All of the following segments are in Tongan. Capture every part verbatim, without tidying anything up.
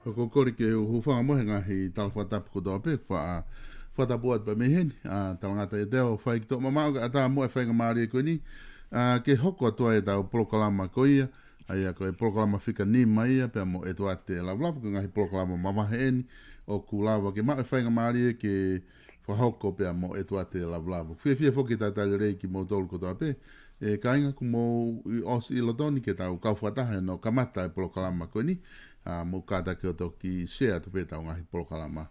ʻOku ou kole ke u hūfanga mo e ngaahi tala fakatapu kotoa pē, fa-, fakatapu atu pē mei heni, ʻa Talangata ʻIate Au, fai ki toʻo mamaʻo ke ʻatā mo e faingamālie ko eni, ʻa, ke hoko atu ai ʻetau polokalama ko ia, ʻa ia ko e polokalama fika nima ia, pea mo ʻEtuate Lavulavu, ko e ngaahi polokalama mavahe eni, ʻoku lava ke maʻu e faingamālie ke fakahoko pea mo ʻEtuate Lavulavu. Fiefia foki ke talitali lelei kimoutolu kotoa pē, ʻe kāinga, kuo mou ʻi ʻosi ʻi loto ni ke tau kau fakataha ʻi hono kamata e polokalama ko eni, ʻa, mou kātaki ʻo toki share atu pē ʻetau ngaahi polokalama.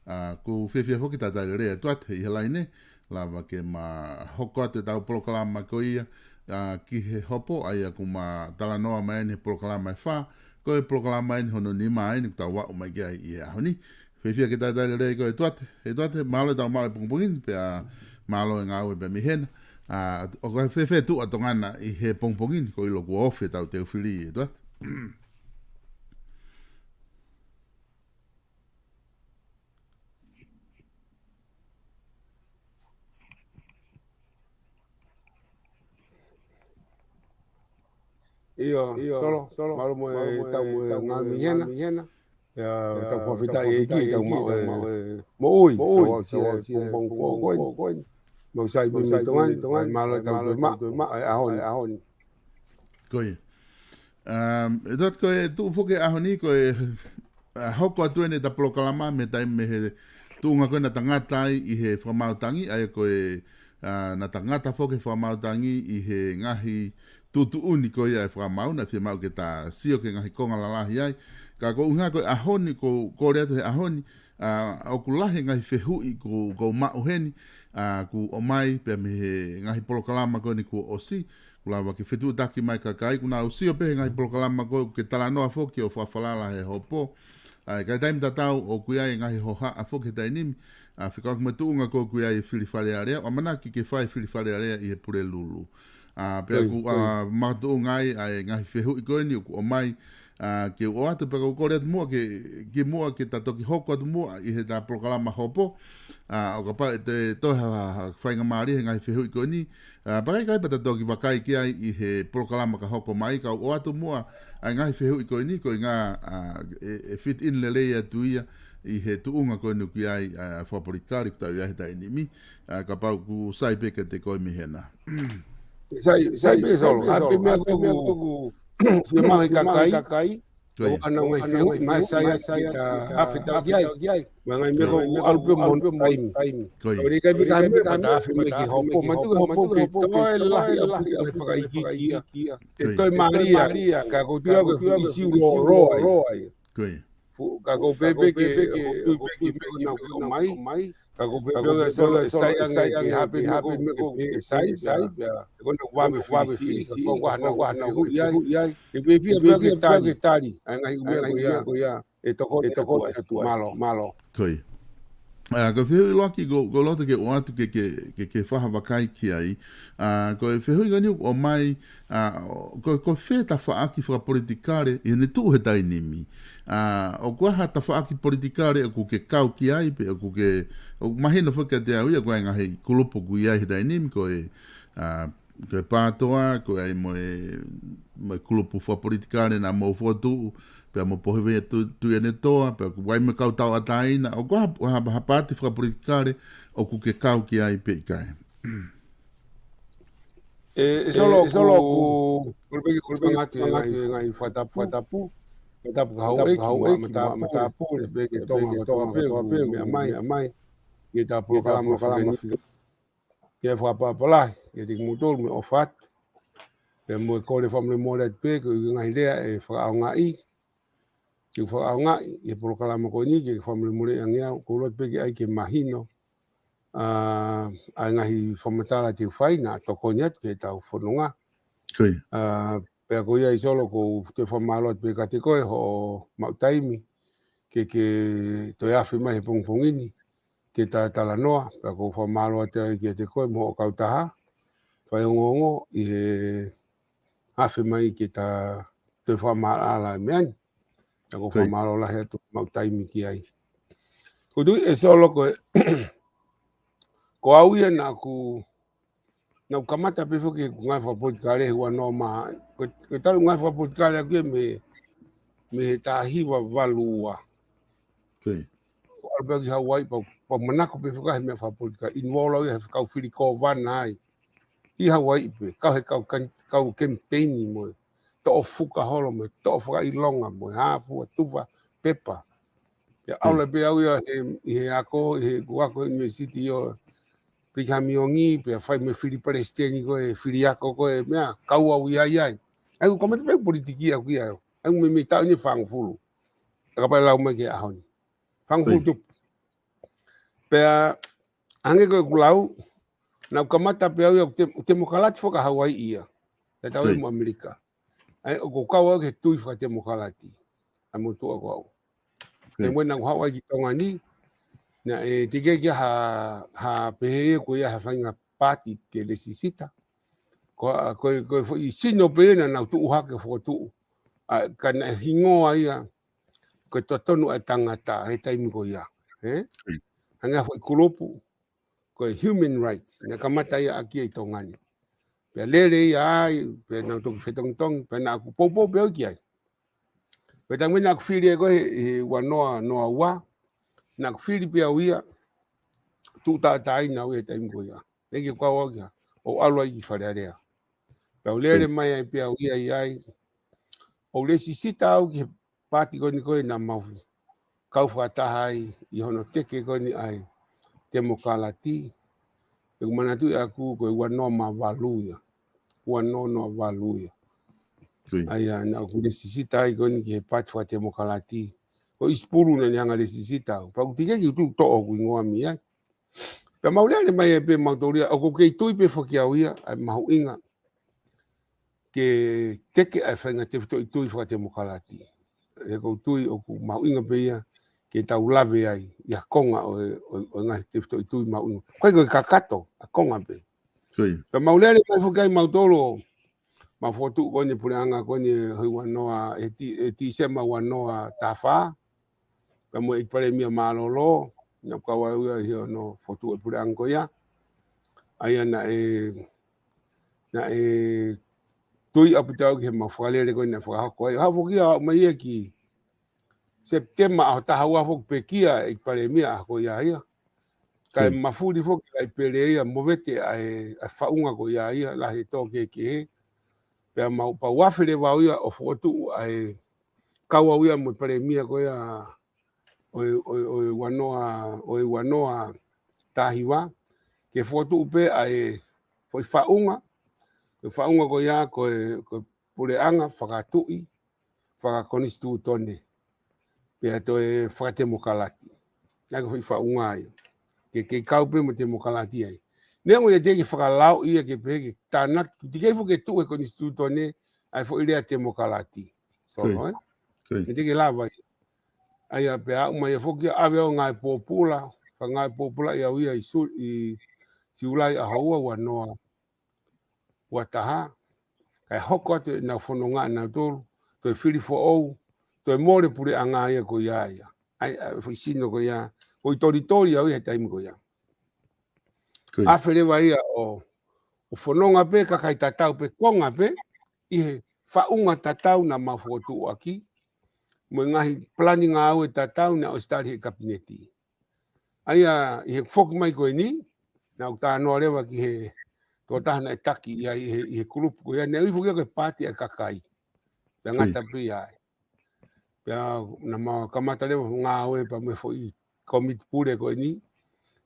ʻA, ʻoku fiefia foki ke talitali lelei ʻEtuate ʻi he laine, lava ke ma hoko atu ʻetau polokalama ko ia, ʻa, ki he hopo, ʻa ia ʻoku ma talanoa mai eni he polokalama ʻe fā, ko e polokalama eni hono nima eni ʻoku tau aʻu mai ki ai ʻi he ʻaho ni. Fiefia ke talitali lelei koe ʻEtuate. ʻEtuate, mālō ʻetau maʻu e pongipongi ni, pea mālō e ngāue pē mei hena. ʻA, ʻoku fēfē tuʻa Tonga na ʻi he pongipongi ni, ko e ʻilo kuo ofi ʻetau teu fili, ʻEtuate? ʻIo, ʻio, Solo, Solo, mālō mo e, mālō mo e tau mo e tau ngāue mei hena. ʻIa, ʻia, tau fakafetaʻi ʻEiki, tau maʻu e moʻui, moʻui, tau aʻusia e pongipongi ko eni. Mau sai pē mei Tonga ni, Tonga ni, mālō ʻetau toe maʻu, maʻu e ʻaho ni, ʻaho ni. Ko ia. Um, ʻEtuate, ko e tuʻu foki e ʻaho ni, ko e, ʻa, hoko atu eni ʻeta polokalama mei he taimi, mei he tuʻunga ko ē naʻa ta ngata ai ʻi he fakamaau tangi, ʻa ia ko e, ʻa, naʻa ta ngata foki he fakamaau tangi ʻi he ngaahi tuʻutuʻuni ko ia e fakamaau, naʻe fiemaʻu ke ta sio ki he ngaahi konga lalahi ai. Ka ko e ʻuhinga ko e ʻaho ni, ʻoku ou kole atu he ʻaho ni, ʻa, ʻoku lahi e ngaahi fehuʻi ʻoku, ʻoku ou maʻu heni, ʻa, kuo ʻomai pea mei he ngaahi polokalama ko eni kuo ʻosi, kuo lava ke fetuʻutaki mai e kakai, kuo nau sio pē he ngaahi polokalama ko ē, ke talanoa foki ʻo fakafalala he hopo. ʻA ia, ka ʻi he taimi tatau ʻoku ʻi ai e ngaahi hohaʻa foki he taimi ni, ʻa, fekauʻaki mo e tuʻunga ko ē ʻoku ʻi ai e fili Fale Alea, ʻoku ʻamanaki ke fai e fili Fale Alea ʻi he Pulelulu. ʻA, pea ʻoku, ʻa, makatuʻunga ai ʻa e ngaahi fehuʻi ko eni ʻoku ʻomai, ʻa, ke u ʻoatu pea ʻoku ou kole atu muʻa ke, kimuʻa ke ta toki hoko atu muʻa ʻi heʻeta polokalama hopo. ʻA, ʻo kapau ʻe toe, toe ha, ha, ha faingamālie he ngaahi fehuʻi ko eni, ʻa, pea ʻikai, ʻikai pē ta toki vakai ki ai ʻi he polokalama ka hoko mai, ka u ʻoatu muʻa ʻa e ngaahi fehuʻi ko eni, ko e ʻuhinga, ʻa, ʻe, ʻe fit in lelei atu ia ʻi he tuʻunga ko eni ʻoku ʻi ai, ʻa, fakapolitikale ʻoku tau ʻi ai he taimi ni. ʻA, kapau ʻoku sai pē kiate koe mei hena. Sai, sai pē Solo, ʻa e meʻa ko ē ʻoku fiemaʻu he kakai, ko ia, ʻoku ʻi ai e ngaahi fehuʻi, mai sai, sai ta afe ta ki ai. Mo e ngaahi meʻa ko ē ʻoku ʻalu pē mo hono taimi. Ko ia. ʻOku ʻikai pē ke ʻi ai ha meʻa pea ta afe mai ki he hopo, manatuʻi e hopo ʻoku toe lahi ʻaupito e fakaikiiki ia. ʻE toe mālie, ka ʻoku ou tui au ko e fuʻu ʻīsiu lōloa ia. Ko ia. Fu-, ka ʻoku ou pehē pē ke, ʻoku ou tui pē ki he meʻa ko ē naʻa ku ʻomai. Ka ʻoku ou pehē pē ke Solo, ʻe sai ange ke hape, hape meʻa ko ē ke sai, sai, pea ʻe kona ʻo vave filisi, ka ʻoku ʻi ai hano, ʻi ai hano fehuʻi ai. ʻE fiefia pē ke tali ʻa e ngaahi ʻū meʻa ko ia ʻe tokoni atu ai. Mālō, mālō. Ko ia. ʻA, ko e fehuʻi ʻuluaki ko, ko loto ke ʻoatu ke, ke, ke, ke fakavakai ki ai. ʻA, ko e fehuʻi ko eni ʻoku ʻomai, ʻa, ko, ko fē tafaʻaki fakapolitikale ʻi heʻene tuʻu he taimi ni. ʻA, ʻoku ʻi ai ha tafaʻaki politikale ʻoku ke kau ki ai, pe ʻoku ke, ʻoku mahino foki kiate au ia ko e ngaahi kulupu ʻoku ʻi ai he taimi ni, ko e, ʻa, ko e PATOA, ko e ʻi ai mo e, mo e kulupu fakapolitikale naʻa mou fokotuʻu, pea mo Pohevea Tu-, Tuianetoa, pea ʻoku ʻi ai mo e kau tauʻatāina, ʻoku ʻi ai ha, ha, ha paati fakapolitikale ʻoku ke kau ki ai pe ʻikai. ʻE, ʻe Solo, ʻe Solo ʻoku, ʻoku, ʻoku peki, ʻoku peki ngati, ngati, ngati, ngati, fakatapu, fakatapu, fakatapu ki he houʻeiki, ki he houʻeiki, mo e matāpule, matāpule, peki Tonga, peki Tonga, Tonga, peki, peki, meʻa mai, meʻa mai, ʻi he polokalama, polokalama fika-, fika-, ke fakapapalahi, ʻiate kimoutolu mo e ʻofa atu. Pea mo e kole fakamolemole atu pē, ko e ngaahi lea ʻe fakaʻaongaʻi, ke fakaʻaongaʻi ʻi he polokalama ko eni, ke fakamolemole ange au, ʻoku ou loto pē ke ʻai ke mahino, ʻa, ʻa e ngaahi fakamatala te u fai, naʻa tokoni atu ki heʻetau fononga. Ko ia. ʻA, pea ko ia ʻe Solo ʻoku ou toe fakamālō atu pē kiate koe hoʻo maʻu taimi, ke, ke toe afe mai he pongipongi ni, ke ta talanoa, pea ʻoku ou fakamālō atu ai kiate koe mo hoʻo kautaha, faiongoongo, ʻi he afe mai ke ta toe fakamaʻalaʻala e meʻa ni. Pea ʻoku ou Ko ia. fakamālō lahi atu maʻu taimi ki ai. Ko u tui ʻe Solo ko e, ko au ia naʻa ku, naʻa ku kamata pē foki ʻeku ngāue fakapolitikale he ua noa mā, ko, ko e talu ngāue fakapolitikale ʻaku ia mei, mei he taha hiva valu ua. Ko ia. ʻO ʻalu pē au ki Hauaiʻi pea u, pea u manako pē foki he meʻa fakapolitikale. Involve au ia he kau fili kōvana ai. ʻI Hauaiʻi pē, kau he kau kan-, kau kemipeini mo e toʻo fuka holo mo e toʻo fakaʻilonga mo e hā fua tufa pepa. Pea ʻalu pē au ia he, ʻi he ako, ʻi heʻeku ako he ʻunivēsiti ʻo Brigham Young, pea fai mo e fili palesiteni ko e fili ako ko e meʻa, kau au ia ia ai. ʻA ia ʻoku kamata pē politiki ʻaku ia. ʻA ia ʻoku meimei taʻu ni ʻe fāngofulu. ʻA ia kapau ʻe lau mai ki he ʻaho ni. Fāngofulu Ko ia. tupu. Pea, hangē ko ʻeku lau, naʻa ku kamata pē au ia ʻoku te-, temokalati foki ʻa Hauaiʻi ia. Tatau Ko ia. mo ʻAmelika. ʻA ia ʻoku ou kau au ki he tui fakatemokalati. ʻA ia mo tuʻa ko au. Ko ia. Pea mo e naʻa ku haʻu ai ki Tonga ni, naʻe teʻeki ke ʻi ai ha, ha pehē ia ko ia ha faʻahinga paati ke lesisita. Ko, ko, ko e foʻi sino pē ia naʻa nau tuʻu hake fokotuʻu. ʻA, ka naʻe hingoa ia, ko e totonu ʻa e tangata, he taimi ko ia. Ē? Ko ia. Hangē ha foʻi kulupu, ko e human rights, naʻe kamata ia ʻaki ia ʻi Tonga ni. Pea lele ia ai, pea naʻa nau toki fetongitongi, pea naʻa ku poupou pē au ki ai. Pea taimi naʻa ku fili ai ko ē he, he ua noa, noa ua, naʻa ku fili pē au ia, tuʻu tauʻatāina au ia he taimi ko ia. Naʻe ʻikai ke u kau au ki ha, ʻo ʻalu ai ki Fale Alea. Pea u lele Ko ia. mai ai pē au ia ʻi ai, ʻo lesisita au ki he paati ko eni ko ē naʻa mau kau fakataha ai ʻi hono teke ko eni ʻa e temokalati. ʻOku ou manatuʻi ʻaku ko e ua noa mā valu ia. Ua noa noa valu ia. Ko ia. ʻA ia, naʻa ku lesisita ai ko eni ki he paati fakatemokalati. Ko ʻIsipulu naʻa ne hanga lesisita au. Pea ʻoku teʻeki ke u tuʻu toʻo hoku hingoa mei ai. Pea mau lele mai ai pē mautolu ia, ʻoku ou kei tui pē foki au ia, ʻa e mahuʻinga ke teke ʻa e faʻahinga tefitoʻi tui fakatemokalati. He ʻoku ou tui ʻoku mahuʻinga pē ia ke tau lave ai, ʻi he konga ʻo e, ʻo e, ʻo e ngaahi tefitoʻi tui mahuʻinga. ʻIkai ko e kakato, ʻa e konga pē. Ko ia. Pea mau lele mai foki ai mautolu, mau fokotuʻu ko eni puleʻanga ko eni he ua noa, he Ti-, he Tīsema ua noa taha fā. Pea mo e ʻEiki Palēmia mālōlō, naʻa ku kau au ia ʻi hono fokotuʻu e puleʻanga ko ia. ʻA ia naʻe, naʻe tui ʻaupito au ki he mau fakalele ko ē naʻe fakahoko ai. Haʻu foki ia mai ia ki Sepitema ʻaho taha ua foki pekia e ʻEiki Palēmia ʻaho ko ia ia. Kae Ko ia. mafuli foki ʻa e pele ia mo vete ʻa e, ʻa e faʻunga ko ia ia, lahi e tō kehekehe. Pea mau pau afe leva au ia ʻo fokotuʻu ʻa e kau au ia mo e Palēmia ko ia ʻo e, ʻo e, ʻo e ua noa, ʻo e ua noa taha hiva, ke fokotuʻu pē ʻa e foʻi faʻunga, ko e faʻunga ko ia ko e, ko e puleʻanga fakatuʻi, fakakonisitūtone, pea toe fakatemokalati. ʻA ia ko e foʻi faʻunga ia. Ke, ke kau pē mo temokalati ai. Neongo ia teʻeki ke fakalao ia ke pehē ke tānaki, teʻeki ai foki ke tuʻu he konisitūtone, ʻa e foʻi lea temokalati. So, Ko ia. ē? Ko ia. He teʻeki ke lava ia. ʻA ia pea aʻu mai ia foki ia ʻave ʻo ngāue pōpula, Ka ngāue pōpula ʻi au ia ʻi Su-, ʻi Siulai ʻaho ua, ua noa, ua taha. Kae hoko atu ʻenau fononga ʻanautolu, toe fili foʻou, toe mole puleʻanga ia ko ia ia. ʻAi, ʻa, foʻi sino ko ia, ko e tolitoli au ia he taimi ko ia. Afe leva ia ʻo, ʻo fononga pē, kakai tatau pē, konga pē, ʻi he faʻunga tatau naʻa mau fokotuʻu ʻaki, mo e ngaahi palani ngāue tatau naʻe ʻosi tali he kapineti. ʻA ia, ʻi he foki mai ko eni, naʻa ku talanoa leva ki he tokotaha naʻe taki ia ʻi he, ʻi he kulupu ko ia, naʻe ui foki ia ko e paati ʻa e kakai. Pea ngata pē ia ai. Pea naʻa mau kamata leva ngāue pea mo e foʻi komiti pule ko eni,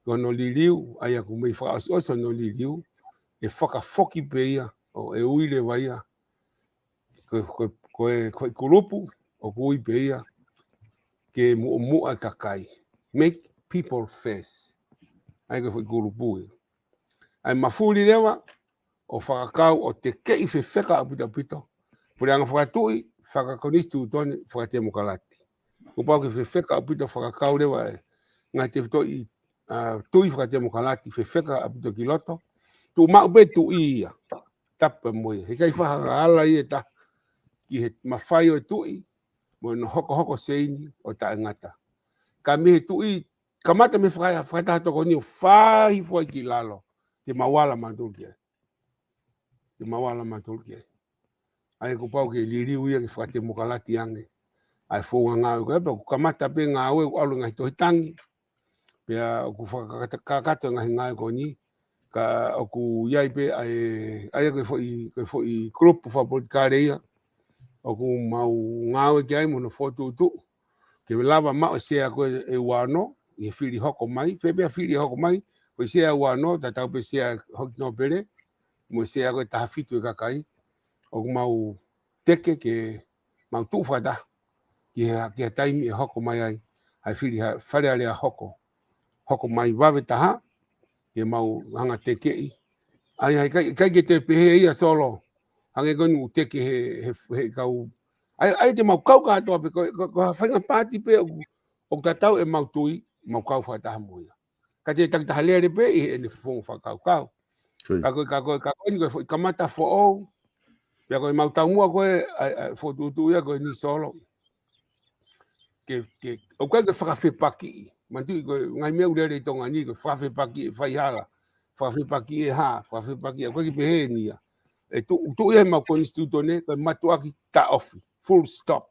ko hono liliu, ʻa ia ʻoku mei fakaʻosiʻosi hono liliu, ʻe fakafoki pē ia, ʻo e ui leva ia, ko, ko, ko e, ko e kulupu, ʻoku ui pē ia, ke muʻomuʻa e kakai. Make people first. ʻA ia ko e foʻi kulupu ia. ʻA ia mafuli leva, ʻo fakakau, ʻo tekeʻi fefeka ʻaupito ʻaupito. Puleʻanga fakatuʻi, fakakonisitūtone, fakatemokalati. Kuo pau ke fefeka ʻaupito fakakau leva e ngaahi tefitoʻi, ʻa, tui fakatemokalati, fefeka ʻaupito ki loto. Tuʻu maʻu pē tuʻi ia. Tapu mo ia. Heʻikai fakahala ia ʻe taha ki he mafai ʻo e tuʻi, mo hono hokohoko seini ʻo taʻengata. Ka mei he tuʻi, kamata mei he faka-, fakataha tokoni ʻo fai foʻi ki lalo. Te mau ala mautolu ki ai. Te mau ala mautolu ki ai. ʻA ia kuo pau ke liliu ia ke fakatemokalati ange. ʻA e founga ngāue ko ia, pea ʻoku kamata pē ngāue ʻoku ʻalu ngaahi tohi tangi. Pea ʻoku fakakakato e ngaahi ngāue ko eni. Ka ʻoku ʻi ai pē ʻa e, ʻa ia ko e foʻi, ko e foʻi kulupu fakapolitikale ia. ʻOku mau ngāue ki ai mo hono fokotuʻutuʻu. Ke lava maʻu e sea ko ē ʻe ua ono, ʻi he fili hoko mai, fē pē ʻa e fili hoko mai, ko e sea ua ono, tatau pē sea hoki nōpele, mo e sea ko ē taha fitu e kakai, ʻoku mau teke ke mau tuʻu fakataha, ki he, ki he taimi ʻe hoko mai ai, ʻa e fili ha, Fale Alea hoko, hoko mai vave taha, ke mau hanga tekeʻi. ʻA ia, ʻikai, ʻikai ke te pehē ia Solo, hangē ko eni ʻoku teke he, he, he kau. ʻA ia, ʻa ia te mau kau kātoa pē, ko, ko, ko ha faʻahinga paati pē ʻoku, ʻoku tatau ʻemau tui, mau kau fakataha mo ia. Ka te takitaha lele pē ʻi heʻene founga fakakaukau. Ka ko, ka ko, ka ko eni ko e foʻi kamata foʻou, pea ko ʻemau taumuʻa ko ē, ʻa e, ʻa e fokotuʻutuʻu ia ko eni Solo. Ke, ke, ʻoku ʻikai ke fakafepakiʻi. Manatuʻi ko e ngaahi meʻa ʻoku lele ʻi Tonga ni, ko e fakafepakiʻi e faihala. Fakafepakiʻi e hā, fakafepakiʻi, ʻoku ʻikai ke pehē eni ia. ʻE tu, tuʻu ia ʻemau konisitūtone, ko e mātuʻaki taʻofi, full stop.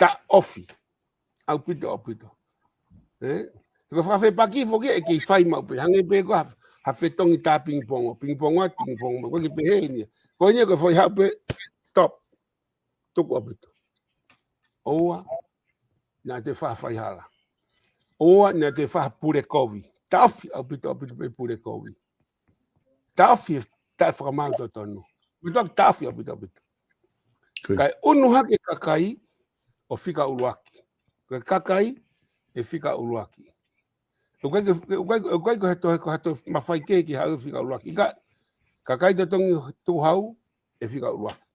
Taʻofi. ʻAupito, ʻaupito. Ē? Ko e fakafepakiʻi foki ʻe kei fai maʻu pē. Hangē pē ko ha, ha fetongi tā pingipongo. Pingipongo atu, pingipongo mai. ʻOku ʻikai ke pehē eni ia. Ko eni ia ko e foʻi haʻu pē, stop. Tuku ʻaupito. ʻOua naʻa toe fai ha faihala. ʻOua naʻa toe fai ha pule kovi. Taʻofi ʻaupito, ʻaupito pē pule kovi. Taʻofi e taʻe fakamaau totonu. Mātuʻaki taʻofi ʻaupito, ʻaupito. Kae ʻunu hake kakai ʻo fika ʻuluaki. Ko e kakai ʻe fika ʻuluaki. ʻOku ʻikai ke, ʻoku ʻikai, ʻoku ʻikai ko ha toe, ko ha toe mafai ke, ke haʻu ʻo fika ʻuluaki. ʻIkai, kakai totongi tuʻu hau ʻe fika ʻuluaki.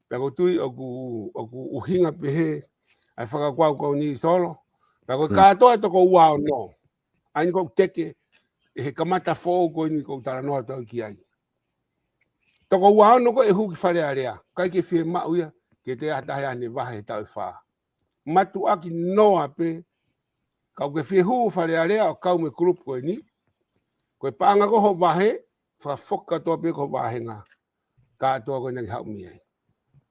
Pea ʻoku ou tui ʻoku, ʻoku ʻuhinga pehē ʻa e fakakaukau ko eni Solo. Pea ko e kātoa toko ua ono. ʻA eni ʻoku teke ʻe he kamata foʻou ko eni ʻoku ou talanoa atu ki ai. Toko ua ono ko ē ʻe hū ki Fale Alea. ʻIkai ke fiemaʻu ia ke toe ʻi ai ha taha ia ʻene vahe he taʻu ʻe fā. Mātuʻaki noa pē, ka ʻoku ke fie hū Fale Alea ʻo kau mo e kulupu ko eni. Ko e paʻanga ko ē hoʻo vahe, fakafoki kātoa pē ki ho vāhenga. Kātoa ko ē naʻa ke haʻu mei ai.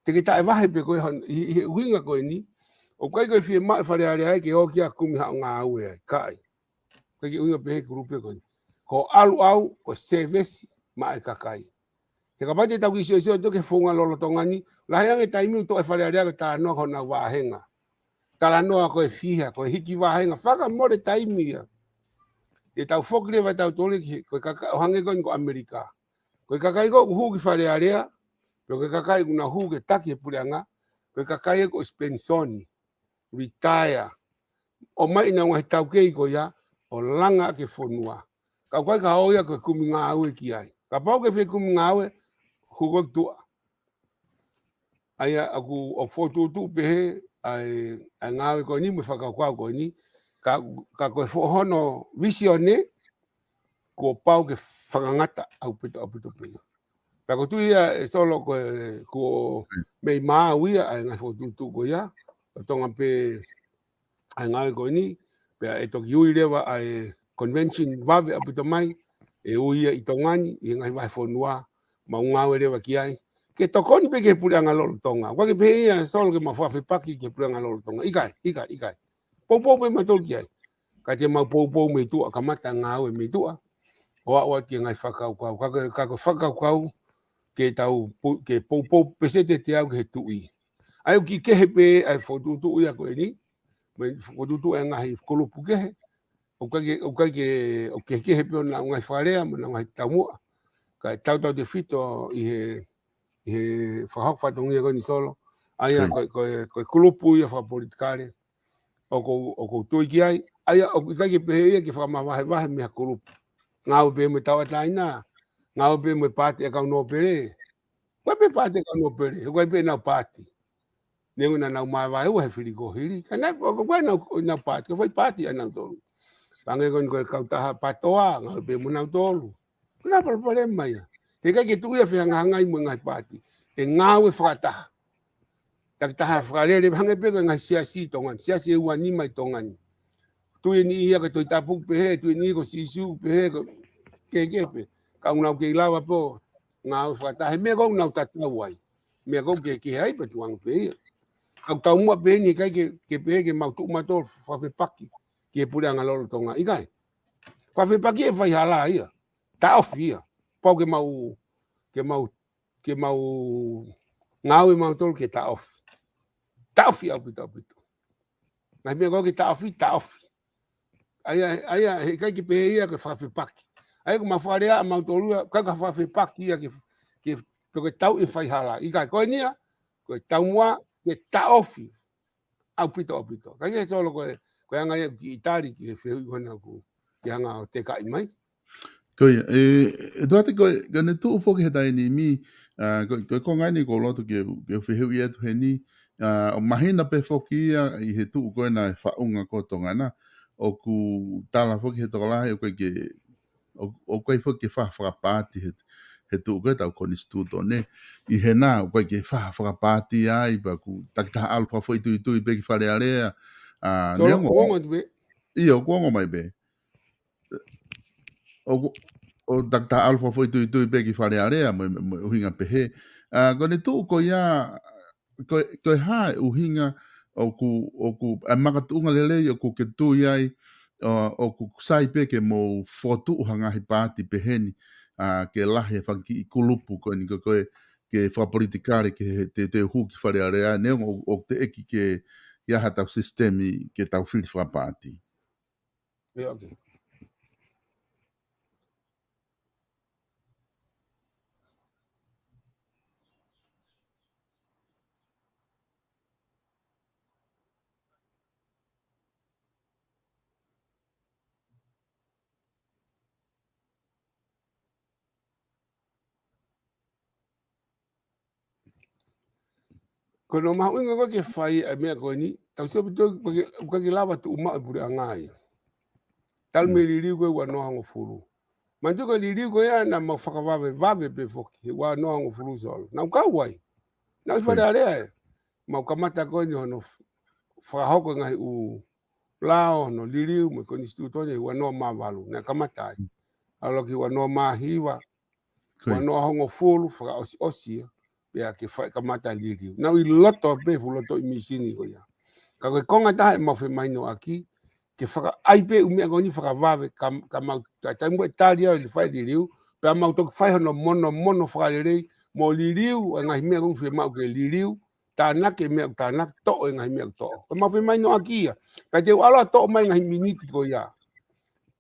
Te ke taʻe vahe pē ko ē hon-, ʻi, ʻi he ʻuhinga ko eni, ʻoku ʻikai ko e fiemaʻu ʻe Fale Alea ia ke ō ki ai ʻo kumi haʻo ngāue ai, ʻikai. ʻIkai ke ʻuhinga pehē e kulupu ko eni. Ko e ʻalu au, ko e sēvesi maʻa e kakai. He kapau te tau kiʻi siosio atu ki he founga lolotonga ni, lahi ange e taimi ʻoku toʻo ʻe Fale Alea ke talanoa ki honau vāhenga. Talanoa ko e fiha, ko e hiki vāhenga, fakamole taimi ia. Te tau foki leva ʻe tautolu ki he, ko e kakai, ʻo hangē ko eni ko ʻAmelika. Ko e kakai ko ē ʻoku hū ki Fale Alea, pe ko e kakai ʻoku nau hū ke taki e puleʻanga, ko e kakai ē ko e sipenisoni, retire. ʻOmai ʻenau ngaahi taukei ko ia, ʻo langa ʻaki e fonua. Ka ʻoku ʻikai ke ō ia ko e kumi ngāue ki ai. Kapau ʻoku ke fie kumi ngāue, hū koe ki tuʻa. ʻA ia ʻoku, ʻoku fokotuʻutuʻu pehē ʻa e, ʻa e ngāue ko eni mo e fakakaukau ko eni. Ka, ka ko e foʻi hono visione, kuo pau ke fakangata ʻaupito, ʻaupito pē. Pea ʻoku ou tui ia ʻe Solo ko e, kuo mei maau ia ʻa e ngaahi fokotuʻutuʻu ko ia, ʻo Tonga pē ʻa e ngāue ko eni, pea ʻe toki ui leva ʻa e convention vave ʻaupito mai, ʻe ui ia ʻi Tonga ni, ʻi he ngaahi vahefonua, mau ngāue leva ki ai. Ke tokoni pē ki he puleʻanga lolotonga. ʻOku ʻikai ke pehē ia ʻe Solo ke mau fakafepaki ki he puleʻanga lolotonga. ʻIkai, ʻikai, ʻikai. Poupou pē mautolu ki ai. Ka te mau poupou mei tuʻa, kamata ngāue mei tuʻa. ʻO aʻu atu ki he ngaahi fakakaukau. Ka ko e, ka ko e fakakaukau, ke tau pu-, ke poupou pēseti ʻe teau ki he tuʻi. ʻA ia ʻoku kehe pē ʻa e fokotuʻutuʻu ia ko eni, mo e fokotuʻutuʻu ʻa e ngaahi kulupu kehe, ʻoku ʻikai ke, ʻoku ʻikai ke, ʻoku kehekehe pē honau ngaahi fakalea, mo honau ngaahi taumuʻa, kae tautautefito ʻi he, ʻi he fakahoko fatongia ko eni Solo, ʻa ia ko e, ko e, ko e kulupu ia fakapolitikale, ʻoku ou, ʻoku ou tui ki ai, ʻa ia ʻoku ʻikai ke pehē ia ke fakamavahevahe mei ha kulupu. Ngāue pē mo e tauʻatāina, ngāue pē mo e paati ʻa e kau nōpele, ʻoku ʻi ai pē paati ʻa e kau nōpele, ʻoku ʻi ai pē ʻenau paati. Neongo naʻa nau māvae ua he fili kuo hili. Ka naʻe, ʻoku ʻi ai ʻenau, ʻenau paati, ka fai paati ʻa nautolu. Pea hangē ko eni ko e kautaha PATOA, ngāue pē mo nautolu. Ko e hā e palopalema ia? He ʻikai ke tuʻu ia ʻo fehangahangai mo e ngaahi paati. ʻE ngāue fakataha. Takitaha fakalele, hangē pē ko e ngaahi siasi ʻi Tonga ni, siasi ʻe ua nima ʻi Tonga ni. Tui eni ia ko e Tohi Tapu pehē, tui eni ko Sīsū pehē, ko e kehekehe pē. Ka ʻoku nau kei lava pē ʻo ngāue fakataha, he meʻa ʻoku nau tatau ai. Meʻa ʻoku kehekehe ai pea tuʻunga pē ia. Ka ʻoku taumuʻa pē eni ʻikai ke, ke pehē ke mau tuʻu mautolu fakafepaki ki he puleʻanga lolotonga. ʻIkai. Fakafepaki ʻe faihala ia. Taʻofi ia. Pau ke mau, ke mau, ke mau ngāue mautolu ke taʻofi. Taʻofi ʻaupito, ʻaupito. Ngaahi meʻa ʻoku ke taʻofi, taʻofi. ʻA ia, ʻa ia, he ʻikai ke pehē ia ke fakafepaki. ʻA ia ʻoku mau fakalea ʻa mautolu ia, ʻikai ke fakafepaki ia ke, ke toki tau ʻe faihala. ʻIkai ko eni ia, ko e taumuʻa ke taʻofi. ʻAupito, ʻaupito. Ka ʻikai ke Solo ko e, ko e anga ia ki ʻItali ki he fehuʻi ko ena ʻoku ke hanga ʻo tekaʻi mai. Ko ia, ʻe, ʻe Tuate ko e, ko ʻene tuʻu foki he taimi ni, ʻa, ko, ko e konga eni ʻoku ou loto ke, ke fehuʻi atu heni, ʻa, ʻoku mahino pē foki ia ʻi he tuʻu ko ena ʻa e faʻunga ko Tonga na, ʻoku tala foki he tokolahi, ʻoku ʻikai ke, ʻo, ʻoku ʻikai foki ke fai ha fakapaati he, he tuʻu ko ē ʻetau konisitūtone. ʻI hena, ʻoku ʻikai ke fai ha fakapaati ai, pea ʻoku takitaha ʻalu fakafoʻituitui pē ki Fale Alea, ʻa, Solo, neongo, ʻoku ongo atu pē. ʻIo, ʻoku ongo mai pē. ʻOku, ʻoku takitaha ʻalu fakafoʻituitui pē ki Fale Alea, mo, mo, mo e ʻuhinga pehē. ʻA, ko ʻene tuʻu ko ia, ko, ko e hā e ʻuhinga ʻoku, ʻoku, ʻa e makatuʻunga lelei ʻoku ke tui ai, ʻo, ʻoku sai pē ke mou fokotuʻu ha ngaahi paati peheni, ʻa, ke lahi e fanga kiʻi kulupu ko eni ko, ko e, ke fakapolitikale ke he, te, te hū ki Fale Alea, neongo ʻoku, ʻoku teʻeki ke, ke ʻi ai haʻatau sisitemi ke tau fili fakapaati. ʻIo, ʻoku. Ko hono mahuʻinga ko ē ke fai ʻa e meʻa ko eni, tau sio ʻaupito ʻoku ʻikai ke, ʻoku ʻikai ke lava tuʻu maʻu e puleʻanga ia. Talu mei he liliu ko ē ua noa hongofulu. Manatuʻi ko e liliu ko ia naʻa mau fakavavevave pē foki, he ua noa hongofulu Solo. Naʻa ku kau ai. Naʻa ku ʻi Fale Alea ē. Mau kamata ko eni hono f-, fakahoko e ngaahi ʻū lao, hono liliu, mo e konisitūtone, ua noa mā valu. Naʻe kamata ai. ʻAlu ki he ua noa mā hiva, ua noa hongofulu, fakaʻosiʻosi ia, pea ke fai kamata liliu. Naʻa ku ʻi loto pē, fuʻu loto ʻi misini ko ia. Ka ko e konga ʻe taha ʻemau femahinoʻaki, ke fakaʻai pē ʻū meʻa ko eni fakavave, ka, ka mau, ka taimi ʻe tali au ʻi he fai liliu, pea mau toki fai hono monomono fakalelei, mo liliu, ʻa e ngaahi meʻa ko eni fiemaʻu ke liliu, tānaki e meʻa ʻoku tānaki, toʻo e ngaahi meʻa ʻoku toʻo. Ko ʻemau femahinoʻaki ia. Ka te u ʻalu ʻo toʻo mai ngaahi miniti ko ia.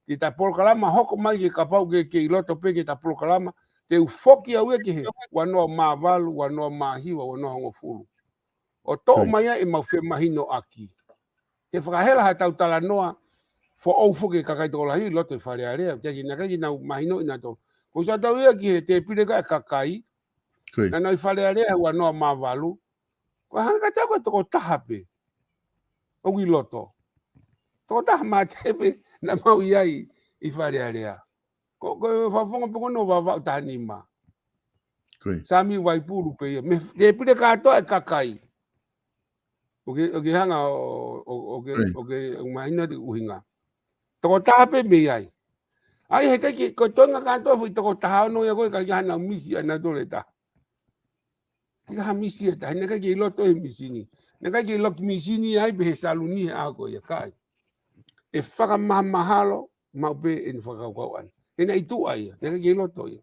Ki heʻeta polokalama hoko mai ke kapau ke, ke ʻi loto pē ki heʻeta polokalama, te u foki au ia ki he ua noa mā valu, ua noa mā hiva, ua noa hongofulu. ʻO toʻo mai ai ʻemau femahinoʻaki. He fakahela haʻatau talanoa, foʻou foki e kakai tokolahi ʻi loto ʻi Fale Alea, teʻeki naʻe ʻikai ke nau mahinoʻi nautolu. Ko ʻetau ʻalu ia ki he tēpile ko ē ʻa e kakai, naʻa nau ʻi Fale Alea he ua noa mā valu, ko e hangē kiate au ko e tokotaha pē ʻoku ʻi loto. Tokotaha mātē pē naʻa mau ʻi ai ʻi Fale Alea. Ko, ko e fakafofonga pē ko hono Vavaʻu taha nima. Ko ia. Sāmiu Vaipulu pē ia. Mei he tēpile kātoa e kakai. ʻOku ke, ʻoku ke hanga ʻo, ʻo, ʻoku ke, Ko ia. ʻoku ke mahino ʻa e ʻuhinga. Tokotaha pē mei ai. ʻA ia he ʻikai ke, ko e toenga kātoa foʻi tokotaha ono ia ko ē ʻikai ke ʻi ai hano misi ʻanautolu ʻe taha. ʻIkai ha misi ʻe taha, naʻe ʻikai ke ʻi loto he misi ni. Naʻe ʻikai ke ʻi loto he misi ni ai pē he saluni he ʻaho ko ia, ʻikai. ʻE fakamahamahalo maʻu pē ʻene fakakaukau ʻana. He naʻe ʻi tuʻa ia, naʻe ʻikai ke ʻi loto ia.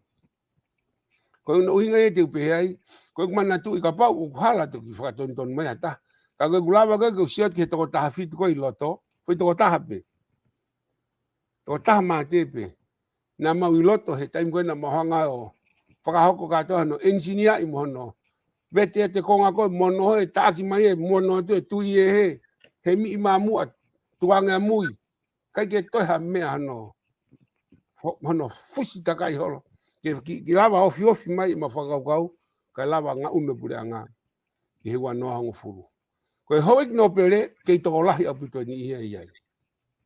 Ko hono ʻuhinga ia te u pehē ai, ko ʻeku manatuʻi kapau ʻoku hala toki fakatonutonu mai ha taha. Ka ko ʻeku lava ko ē ke u sio ki he tokotaha fitu ko ē ʻi loto, foʻi tokotaha pē. Tokotaha mātē pē. Naʻa mau ʻi loto he taimi ko ē naʻa mau hanga ʻo fakahoko kātoa hono ʻenisiniaʻi mo hono vete ʻa e konga ko ē mo hono ʻoho ʻe taʻaki mai ʻe mo hono ʻotu ʻe tui ʻe he, he miʻi māmuʻa tuange ʻamui. ʻIkai ke toe ha meʻa hono, ho-, hono fusi takai holo. Ke ki, ki lava ofiofi mai ʻema fakakaukau, kae lava ngaʻunu e puleʻanga ki he ua noa hongofulu. Ko e houʻeiki nōpele, kei tokolahi ʻaupito e niʻihi ia ʻi ai.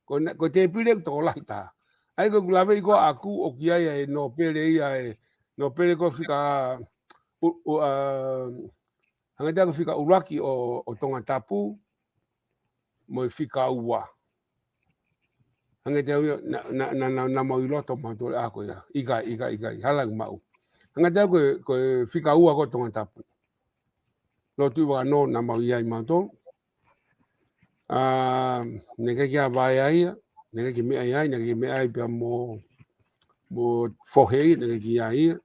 Ko na-, ko e tēpile ʻoku tokolahi taha. ʻA ia ko ʻeku laveʻi ko ē ʻaʻaku ʻoku ʻi ai e nōpele ia e, nōpele ko ē fika, u-, u-, ā, hangē ko e fika ʻuluaki ʻo, ʻo Tongatapu, mo e fika ua. Hangē ko ia, naʻa, naʻa, naʻa, naʻa, naʻa mau ʻi loto mautolu ʻa ko ia. ʻIkai, ʻikai, ʻikai. Hala ʻeku maʻu. Hangē ko e, ko e fika ua ko ē Tongatapu. Lotu ʻi Vakanō naʻa mau ʻi ai mautolu. Ā, naʻe ʻikai ke ʻi ai ha vaea ia, naʻe ʻikai ke meʻa ia, naʻe ʻikai ke meʻa ia pea mo, mo fohe ia, naʻe ʻikai ke ʻi ai ia.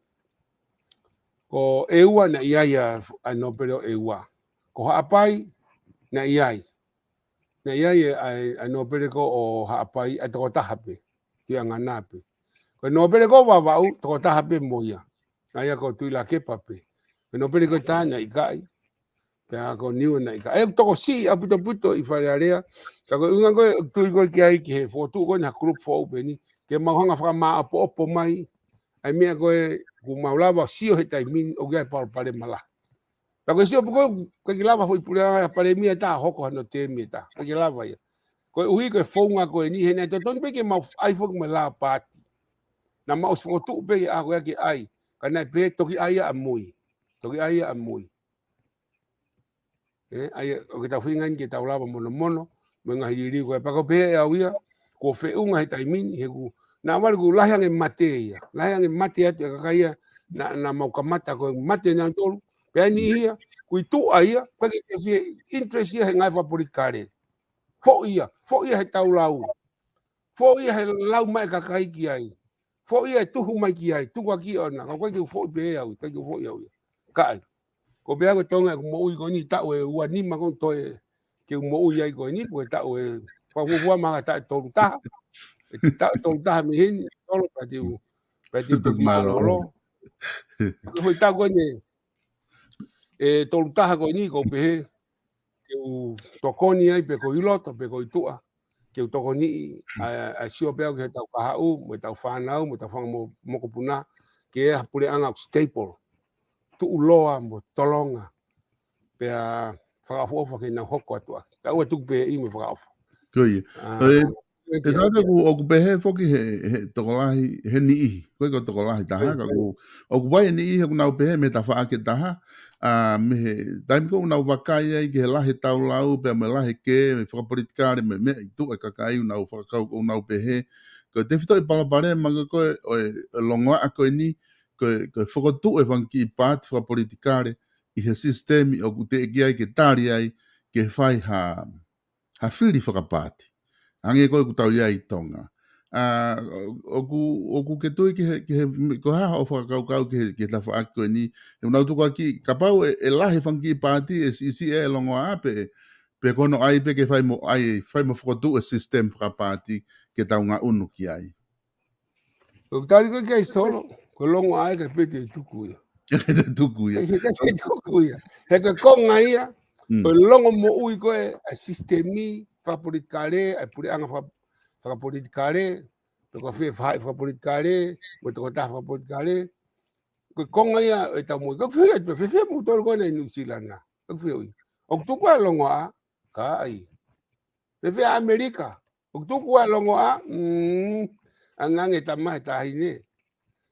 Ko ʻEua naʻe ʻi ai ʻa, ʻa e nōpele ʻo ʻEua. Ko Haʻapai naʻe ʻi ai. Naʻe ʻi ai e, ʻa e, ʻa e nōpele ko ē ʻo Haʻapai, ʻa e tokotaha pē. Ki anga na pē. Ko e nōpele ko ē ʻo Vavaʻu, tokotaha pē mo ia. ʻA ia ko Tuʻilakepa pē. Ko e nōpele ko ē ʻe taha naʻe ʻikai. Pea ko Niua naʻe ʻikai. ʻA ia ʻoku tokosiʻi ʻaupito ʻaupito ʻi Fale Alea. Ka ko e ʻuhinga ko ē, tui ko ē ki ai ki he fokotuʻu ko eni ha group foʻou pē eni. Ke mau hanga ʻo fakamāʻopoʻopo mai ʻa e meʻa ko ē kuo mau lava ʻo sio he taimi ni ʻoku ʻi ai e palopalema lahi. Pea ko e sio pē ko ē, ʻikai ke lava foʻi puleʻanga palēmia ʻe taha ʻo hoko hano tēmi ʻe taha. ʻIkai ke lava ia. Koeʻuhi ko e founga ko eni, he naʻe totonu pē ke mau ʻai foki mo e lao paati. Naʻa mau ʻosi fokotuʻu pē ke ʻai ko ia ke ʻai. Ka naʻe pehē toki ʻai ia ʻamui. Toki ʻai ia ʻamui. Ē, ʻa ia, ʻoku tau feinga eni ke tau lava monomono, mo e ngaahi liliu ko ē pea ʻoku ou pehē ʻe au ia, kuo feʻunga he taimi ni, he kuo, naʻa vale kuo lahi ange mate ia. Lahi ange mate atu e kakai ia, naʻa, naʻa mau kamata ko e mate nautolu. Pea ʻi ai e niʻihi ia, kuo ʻi tuʻa ia, ʻikai ke fie interest ia he ngaahi fakapolitikale. Foʻi ia, foʻi ia he taulau. Foʻi ia he lau mai e kakai ki ai. Foʻi ia he tuhu mai ki ai, tuku ʻaki ʻona. Ka ʻoku ʻikai ke u foʻi pē au, ʻikai ke u foʻi au ia. ʻIkai. Ko e pehē ko e toenga ʻeku moʻui ko eni, taʻu ʻe ua nima ko ē toe ke u moʻui ai ko eni, ko e taʻu ʻe, fakafuofua mai ha taʻu ʻe tolu taha. ʻE taʻu ʻe tolu taha mei heni, tolu pea te u, pea te u toki mālōlō. Ko e foʻi taʻu ko eni, ʻe tolu taha ko eni, ʻoku ou pehē, ke u tokoni ai pe ko ʻi loto, pe ko ʻi tuʻa, ke u tokoniʻi, ʻa, ʻa sio pē au ki heʻetau kahaʻu, mo ʻetau fānau, mo ʻetau fanga mo-, mokopuna, ke ʻi ai ha puleʻanga ʻoku stable. Tuʻuloa mo tolonga. Pea fakaʻofoʻofa ke nau hoko atu ʻaki. Ka ʻoua tuku pē ʻi mo fakaʻofa. Ko ia. Ā, ʻE, ʻe tata ku ʻoku pehē foki he, he tokolahi, he niʻihi. Ko e ko tokolahi taha, ka ʻoku, ʻoku ʻi ai e niʻihi ʻoku nau pehē mei he tafaʻaki ʻe taha, ā, mei he taimi ko ē ʻoku nau vakai ai ki he lahi e taulau, pea mo e lahi e kē, mei he fakapolitikale, mei he meʻa ʻi tuʻa e kakai ʻoku nau fakakau, ʻoku nau pehē. Ko e tefitoʻi palopalema ko ē, ʻo e, ʻo e longoaʻa ko eni, ko e, ko e fokotuʻu e fanga kiʻi paati fakapolitikale, ʻi he sisitemi ʻoku teʻeki ai ke tali ai, ke fai ha, ha fili fakapaati. Hangē ko ē ʻoku tau ʻi ai ʻi Tonga. Ā, ʻoku, ʻoku ke tui ki he, ki he, ko e hā hoʻo fakakaukau ki he, ki he tafaʻaki ko eni. He ʻoku nau tuku ʻaki, kapau ʻe, ʻe lahi e fanga kiʻi paati, ʻe siʻisiʻi e longoaʻa pe, pe ko hono ʻai pē ke fai mo ʻai, fai mo fokotuʻu e sisitemi fakapaati ke tau ngaʻunu ki ai. ʻOku tali ko ē ki ai Solo, ko e longoaʻa ʻikai pē te tuku ia. Te tuku ia. ʻIkai pē te tuku ia. He ko e konga ia, Mm. ko e longomoʻui ko ē ʻa e sisitemi fakapolitikale, ʻa e puleʻanga faka-, fakapolitikale, pe ko e fē faʻahi fakapolitikale, mo e tokotaha fakapolitikale. Ko e konga ia ʻetau moʻui. Ko e fē, fēfē moutolu ko ena ʻi Nuʻusila na. Ko e fē ui. ʻOku tuku ʻa e longoaʻa, ka ai. Fēfē ʻa ʻAmelika. ʻOku tuku ʻa e longoaʻa, mm, ʻange ange tama he taʻahine.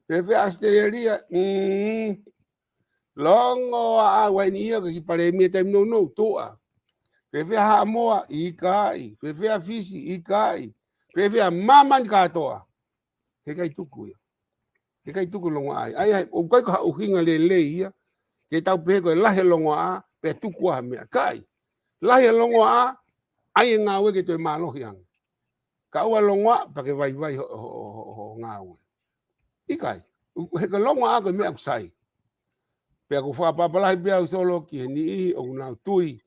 Fēfē ʻAositelēlia, mm, longoaʻa, ʻoua ʻe niʻihi ia ke ki palēmia taimi nounou, tuʻa. Fēfē Haʻamoa, ʻikai. Fēfē Fisi, ʻikai. Fēfē māmani kātoa. Heʻikai tuku ia. Heʻikai tuku longoaʻa ia. ʻA ia, ʻoku ʻikai ko ha ʻuhinga lelei ia ke tau pehē ko e lahi e longoaʻa, pea tuku ʻa e meʻa. ʻIkai. Lahi e longoaʻa, ʻai e ngāue ke toe mālohi ange. Ka ʻoua longoaʻa, pea ke vaivai ho, ho, ho, ho, ho ngāue. ʻIkai. He ko e longoaʻa ko e meʻa ʻoku sai. Pea ʻoku ou fakaʻapaʻapa lahi pē au Solo ki he niʻihi ʻoku nau tui,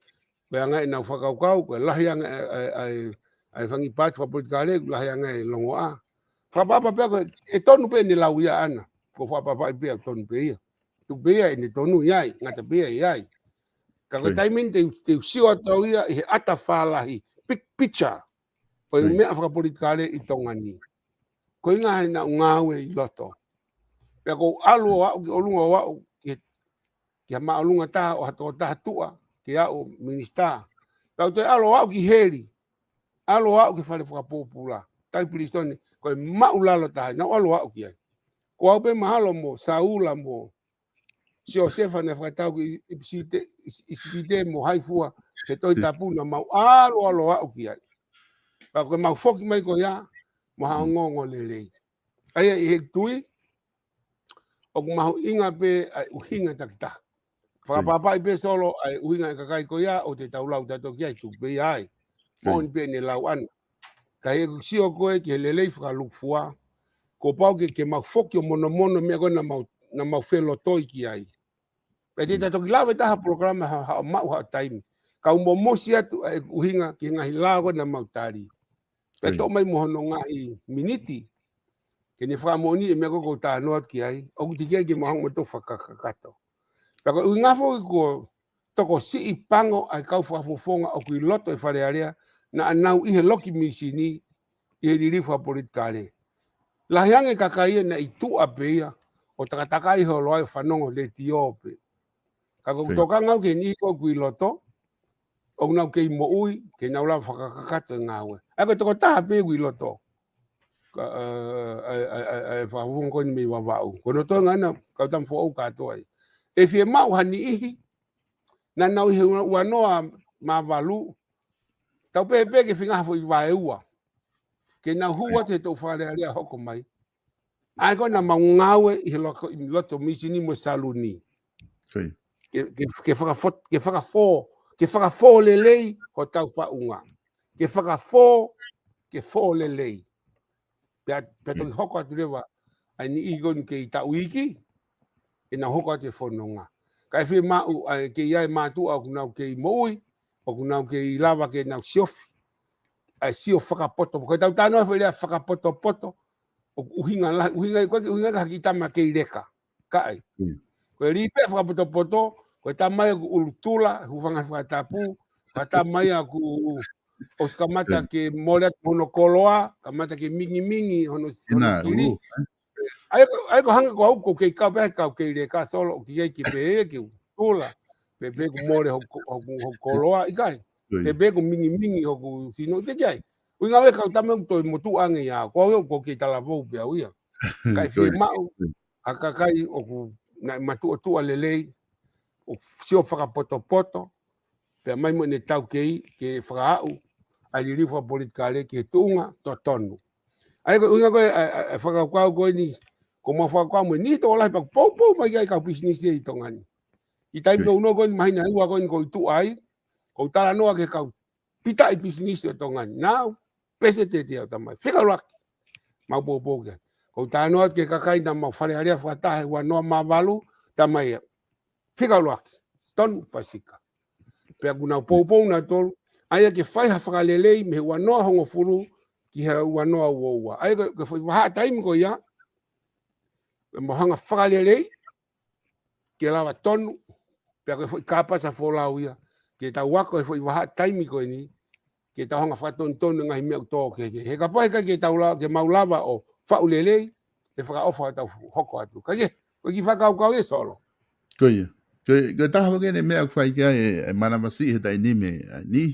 ko e anga ʻenau fakakaukau, ko e lahi ange ʻa e, ʻa e, ʻa e, ʻa e fanga pāti fakapolitikale, lahi ange e longoaʻa. Fakaʻapaʻapa pē au ko e, ʻe tonu pē ʻene lau ia ʻana. ʻOku ou fakaʻapaʻapaʻi pē au tonu pē ia. Tuku pē ia ʻene tonu ʻi ai, ngata pē ia ʻi ai. Ka ko e Right. taimi ni te, te u sio atu au ia ʻi he ʻata fālahi, big picture. Ko e Right. meʻa fakapolitikale ʻi Tonga ni. Ko e ʻuhinga he naʻa ku ngāue ʻi loto. Pea ʻoku ou ʻalu ʻo aʻu ki ʻolunga ʻo aʻu ki, ki ha māʻolunga taha ʻo ha tokotaha tuʻa, ke aʻu minisitā. Pea u toe ʻalu ʻo aʻu ki heli. ʻAlu ʻo aʻu ki he fale fakapōpula. Tai pilīsone, ko e māʻulalo taha, naʻa ku ʻalu ʻo aʻu ki ai. Ko au pē mahalo mo Saula mo Siosefa naʻe fakatau ki ʻIpisite, ʻIs-, ʻIsipite mo hai fua he Tohi Tapu naʻa mau ʻalu ʻalu ʻo aʻu ki ai. Pea ko e mau foki mai ko ia, mo ha ongoongo lelei. ʻA ia ʻi he tui, ʻoku mahuʻinga pē ʻa e ʻuhinga takitaha. Fakaʻapaʻapaʻi pē Solo ʻa e ʻuhinga e kakai ko ia ʻoku te tau lau tautolu ki ai tuku pē ia ai. Moʻoni pē ʻene lau ʻana. Ka he ʻoku sio koe ki he lelei fakalūkufua, kuo pau ke, ke mau foki ʻo monomono meʻa ko ē naʻa mau, naʻa mau felotoi ki ai. Pea te ta toki lave taha polokalama ha, ha maʻu ha taimi. Kau momosi atu ʻa e ʻuhinga ki he ngaahi lao ko ē naʻa mau tali. Pea toʻo mai mo hono ngaahi miniti. Ke ne fakamoʻoni e meʻa ko ē ʻoku ou talanoa atu ki ai. ʻOku teʻeki ai ke mau hanga ʻo fakakakato. Pea ko e ʻuhinga foki kuo tokosiʻi pango ʻa e kau fakafofonga ʻoku ʻi loto ʻi Fale Alea, naʻa nau ʻi he loki misini, ʻi he liliu fakapolitikale. Lahi ange kakai ia naʻe ʻi tuʻa pē ia, ʻo takatakai holo ai ʻo fanongo letiō pē. Ka ko e tokanga au ki he niʻihi ko ē ʻoku ʻi loto, ʻoku nau kei moʻui, ke nau lava fakakakato e ngāue. ʻA ia ko e tokotaha pē ʻoku ʻi loto. Ka, ʻa, ʻa, ʻa, ʻa, ʻa e fakafofonga ko eni mei Vavaʻu. Ko hono toenga ʻena, kau tama foʻou kātoa ia. ʻE fiemaʻu ha niʻihi, naʻa nau ʻi he ua, ua noa mā valu. Tau pehē pē ke feinga ha foʻi vaeua. Ke nau hū atu he toʻu Fale Alea hoko mai. ʻA ia ko ē naʻa mau ngāue ʻi he loko, ʻi loto misini mo e saluni. Ke, ke, ke fakafo-, ke fakafō, ke fakafō lelei hotau faʻunga. Ke fakafō, ke fō lelei. Pea, pea toki hoko atu leva, ʻa e niʻihi ko eni kei taʻu iiki, ʻenau hoko atu e fononga. Ka ʻe fiemaʻu, ʻa e kei ʻi ai e mātuʻa ʻoku nau kei moʻui, ʻoku nau kei lava ke nau siofi. ʻA e sio fakapoto, ko e tau talanoa foʻi lea fakapotopoto, ʻoku ʻuhinga lahi, ʻuhinga ʻi ko ē, ʻuhinga ka haki tama kei leka. Kaʻe. Ko e lī pē fakapotopoto, ko e tama ia ʻoku ʻulutula, hūfanga he fakatapu, ko e tama ia ʻoku ʻosi kamata ke mole atu hono koloa, kamata ke mingimingi hono, hono kili. ʻA ia ko, ʻa ia ko e hanga ko au ʻoku kei kau pē, kau kei leka Solo, ʻoku kei ke pehē ke u tula. Pea pehē ʻoku mole hoku, hoku, hoku koloa, ʻikai. Pea pehē ʻoku mingimingi hoku sino, teʻeki ai. ʻUhinga ʻe kau tama ʻoku toe motuʻa ange ia, ko au ʻoku kei talavou pē au ia. Kae fiemaʻu, ʻa e kakai ʻoku nau matuʻotuʻa lelei, ʻo sio fakapotopoto, pea mai mo ʻene taukei ke fakaaʻu ʻa e liliu fakapolitikale ki he tuʻunga totonu. ʻA ia ko e ʻuhinga ko ē, ʻa e, ʻa e, ʻa e fakakaukau ko eni, ko mau fakakaukau mo e niʻihi tokolahi pea ʻoku poupou mai ki ai e kau pisinisi ʻi Tonga ni. ʻI he taimi nounou ko eni, māhina ʻe ua ko eni ʻoku ou tuʻu ai, ʻoku ou talanoa ki he kau pitaʻi pisinisi ʻo Tonga ni. Nau, pese tete au tamai. Fika ʻuluaki. Mau poupou ki ai. ʻOku ou talanoa ki he kakai naʻa mau Fale Alea fakataha he ua noa mā valu, tamai ia. Fika ʻuluaki. Tonu pasika. Pea ʻoku nau poupou nautolu. ʻA ia ke fai ha fakalelei mei he ua noa hongofulu ki he ua noa ua ua. ʻA ia ke, ke fai vahaʻa taimi ko ia. Mau hanga fakalelei, ke lava tonu, pea ko e foʻi kāpasa folau ia, ke tau ako e foʻi vahaʻa taimi ko eni, ke tau hanga fakatonutonu e ngaahi meʻa ʻoku tō kehekehe. He kapau ʻe ʻikai ke tau la-, ke mau lava ʻo faʻu lelei, ʻe fakaʻofa ʻetau hoko atu. Ka ke, ko e kiʻi fakakaukau ia Solo. Ko ia. Ko e, ko e taha foki eni e meʻa ʻoku fai ki ai e, e manavasiʻi he taimi ni, ʻa eni.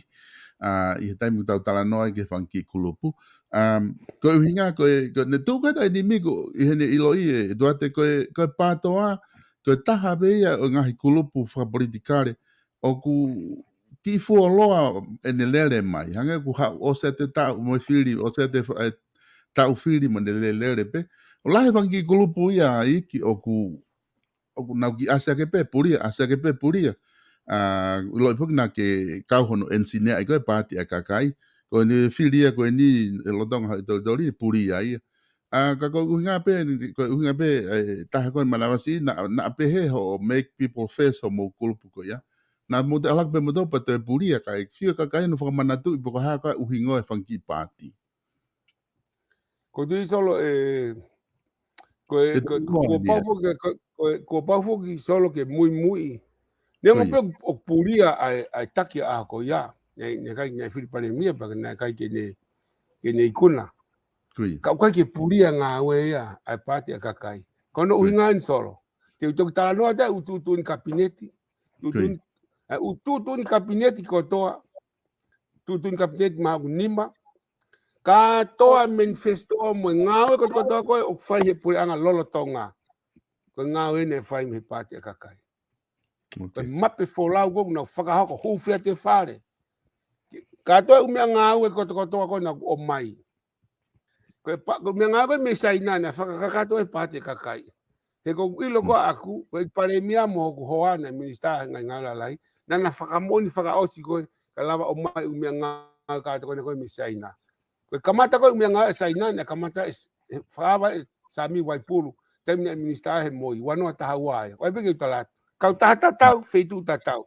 ʻa, ʻi he taimi ʻoku tau talanoa ai ki he fanga kiʻi kulupu. Um, ko e ʻuhinga, ko e, ko e, ne tuku atu ʻa e nimi ko, ʻi heʻene ʻiloʻi ʻe, ʻe Tuate ko e, ko e PATOA, ko e taha pē ia ʻo e ngaahi kulupu fakapolitikale, ʻoku kiʻi fuoloa ʻene lele mai. Hangē ʻoku haʻu ʻosi ʻa e taʻu mo e fili, ʻosi ʻa e fa-, e taʻu fili mo ʻene lele pē. ʻOku lahi e fanga kiʻi kulupu ia ʻa e iiki ʻoku ʻoku nau kiʻi ʻasi hake pē pulia, ʻasi hake pē pulia. ʻA, ʻiloʻi foki naʻa ke kau hono ʻenisineaʻi ko e Paati ʻa e Kakai. Ko eni fili ia, ko eni ʻe lolotonga ʻi he tolitoli, pulia ia. ʻA, ka ko e ʻuhinga pē, ko e ʻuhinga pē, ʻe, taha ko e manavasiʻi, naʻa, naʻa pehē hoʻo make people first hoʻomou kulupu ko ia. Naʻa mou toe ʻalu hake pē moutolu pea toe pulia kae fiu e kakai hono fakamanatuʻi pe ko e hā ko e ʻuhinga ʻo e fanga kiʻi paati. Ko e tui Solo ʻe, ko e, Ke ko e, tui ko e, kuo eni pau ia. Foki, ko e, ko e, kuo pau foki Solo ke muimui. Neongo Ko ia. Pē ʻoku pulia ʻa e, ʻa e taki ʻa ko ia. Naʻe, naʻe ʻikai, naʻe fili palēmia pea naʻe ʻikai ke ne, ke ne ikuna. Ko ia. Ka ʻoku ʻikai ke pulia ngāue ia ʻa e Paati ʻa e Kakai. Ko hono Ko ia. ʻUhinga eni Solo. Te u toki talanoa atu ʻa e tuʻutuʻuni kapineti. Ko ia. Tuʻutuʻuni, ʻa e tuʻutuʻuni kapineti kotoa. Tuʻutuʻuni kapineti mahaku nima. Kātoa manifesto mo e ngāue kotoa ko ē ʻoku fai he puleʻanga lolotonga. Ko e ngāue naʻe fai mei he Paati ʻa e Kakai. Ko e Okay. mape folau ko ē naʻa nau fakahoko, huufi atu e fale. Kātoa e ʻū meʻangāue kotoa ko ē naʻa nau ʻomai. Ko e pa-, ko e meʻangāue ko ē mei Saina naʻe fakakakato ʻe he Paati ʻa e Kakai. He ʻoku ou ʻilo Mm. ko ʻaku, ko e palēmia mo hoku hoa naʻe minisitā he ngaahi ngāue lalahi, naʻa na fakamoʻoni fakaʻosi ko ē, kae lava ʻo ʻomai e ʻū meʻangāue kātoa ko ē ko ē mei Saina. Ko e kamata ko ē e ʻū meʻangāue ʻa Saina, naʻe kamata ʻe s-, ʻe fakaava ʻe Sami Waipulu, taimi naʻe minisitā he moi, ua noa taha ua ia. ʻOku ʻai pē ke u tala atu. Kautaha tatau, feituʻu tatau.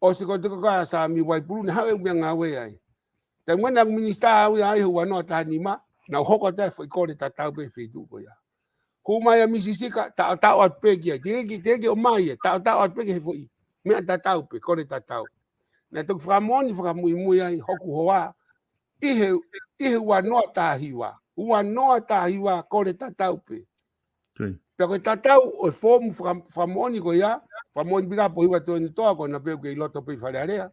ʻOsi ko e toko ko ē ʻa Sami Waipulu naʻe haʻu e ʻū meʻangāue ai. Taimi naʻa ku minisitā au ia ai he ua noa taha nima, naʻa ku hoko atu e foʻi kole tatau pē feituʻu ko ia. Hū mai ʻa Misi Sika, taʻotaʻo atu pē ki ai. Teʻeki, teʻeki ʻomai ia, taʻotaʻo atu pē ki he foʻi meʻa tatau pē, kole tatau. Naʻe toki fakamoʻoni fakamuimui ai hoku hoa, ʻi he, ʻi he ua noa taha hiva. Ua noa taha hiva kole tatau pē. Okay. Pea ko e tatau ʻo e foomu faka-, fakamoʻoni ko ia, fakamoʻoni pē kia Pohiva Tuʻiʻonetoa ko ena pē ʻoku kei loto pē ʻi Fale Alea.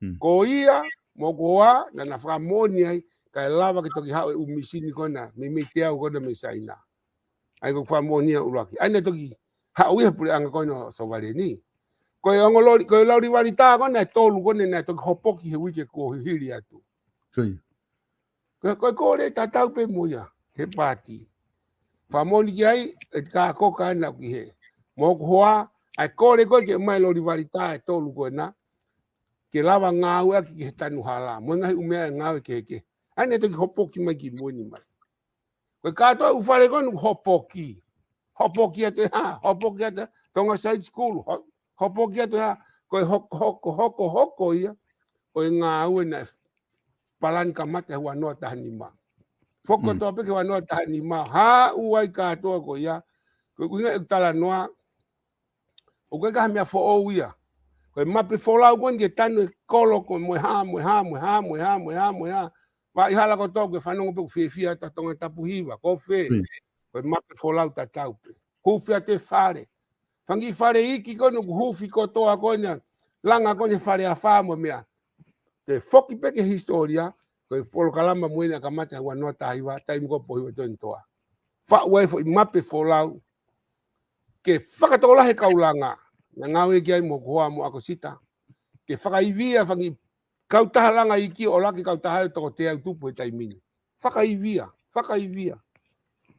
Hmm. Ko ia, mo hoku hoa, naʻa na fakamoʻoni ai, kae lava ke toki haʻu e ʻū misini ko ena, meimei teau ko ena mei Saina. ʻA ia ko e fakamoʻoni ia ʻuluaki. ʻA ia naʻe toki haʻu ia he puleʻanga ko ena ʻo Sovaleni. Ko e ongo loli, ko e loli valita ko ena ʻe tolu ko ena naʻe toki hopoki he uike kuo hili atu. Ko ia. Ko e, ko e kole tatau pē mo ia, he Paati. Fakamoʻoni ki ai, e ka ko ka na ki he. Mo hoku hoa, ʻa e kole ko ē ke ʻomai e loli valita ʻe tolu ko ena, ke lava ngāueʻaki ki he tanu hala. Mo e ngaahi ʻū meʻa ʻe ngāue kehekehe. ʻA ia naʻe toki hopoki mai ki mui ni mai. Ko e kātoa e ʻū fale ko ena ʻoku hopoki. Hopoki atu e hā, hopoki atu e Tonga Side School, ho-, hopoki atu e hā, ko e hoko, hoko, hoko, hoko ia, ko e ngāue naʻe palani kamata he ua noa taha nima. Foki Mm. kotoa pē ki he ua noa taha nima, haʻu ai kātoa ko ia, ko e ʻuhinga ʻeku talanoa, ʻoku ʻikai ko ha meʻa foʻou ia. Ko e mape folau ko eni ke tanu e kolo ko mo e hā, mo e hā, mo e hā, mo e hā, mo e hā, mo e hā. Vaʻa hala kotoa ke fanongo pē ʻoku fiefia ʻa Tongatapu Hiva, ko fē. Mm. Ko e mape folau tatau pē. Huufi atu e fale. Fanga kiʻi fale iiki ko ena ʻoku huufi kotoa ko ena. Langa ko ena he fale afā mo e meʻa. Te foki pē ki he hisitōlia, ko e polokalama mo ena kamata he ua noa taha hiva, taimi ko Pohiva Tuʻiʻonetoa. Faʻu ai e foʻi mape folau. Ke fakatokolahi e kau langa. Naʻa ngāue ki ai mo hoku hoa mo ʻAkosita. Ke fakaivia e fanga kiʻi kautaha langa iiki ʻo laki kautaha ʻe toko teau tupu he taimi ni. Fakaivia, fakaivia.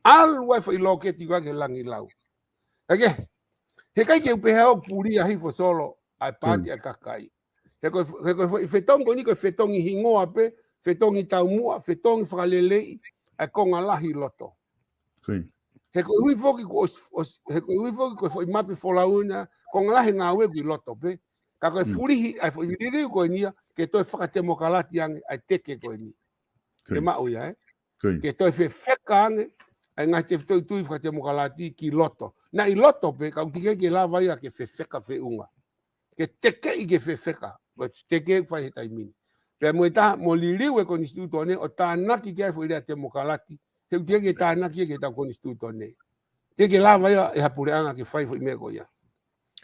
ʻAlu ai e foʻi loketi ko ē ki he Langilau. Kae kehe, he ʻikai ke u pehē ʻoku pulia hifo Solo ʻa e Paati Mm. ʻa e Kakai. He ko e, he ko e foʻi fetongi ko eni ko e fetongi hingoa pē, fetongi taumuʻa, fetongi fakaleleiʻi ʻa e konga lahi ʻi loto. Ko ia. He koeʻuhi foki ko e, ʻos-, ʻos-, he koeʻuhi foki ko e foʻi mape folau ena, konga lahi e ngāue ʻoku ʻi loto pē. Ka ko e Mm. fulihi, ʻa e foʻi liliu ko eni ia, ke toe fakatemokalati ange ʻa e teke ko eni. Ko ia. Ke maʻu ia, ē? Ko ia. Ke toe fefeka ange ʻa e ngaahi tefitoʻi tui fakatemokalati ki loto. Naʻe ʻi loto pē, ka ʻoku teʻeki ke lava ia ke fefeka feʻunga. Ke tekeʻi ke fefeka, ʻoku tekeʻi fai he taimi ni. Pea mo e taha, mo liliu e konisitūtone, ʻo tānaki ki ai e foʻi lea temokalati, he ʻoku teʻeki ke tānaki ia ki heʻetau konisitūtone. Teʻeki ke lava ia ʻe ha puleʻanga ke fai e foʻi meʻa ko ia.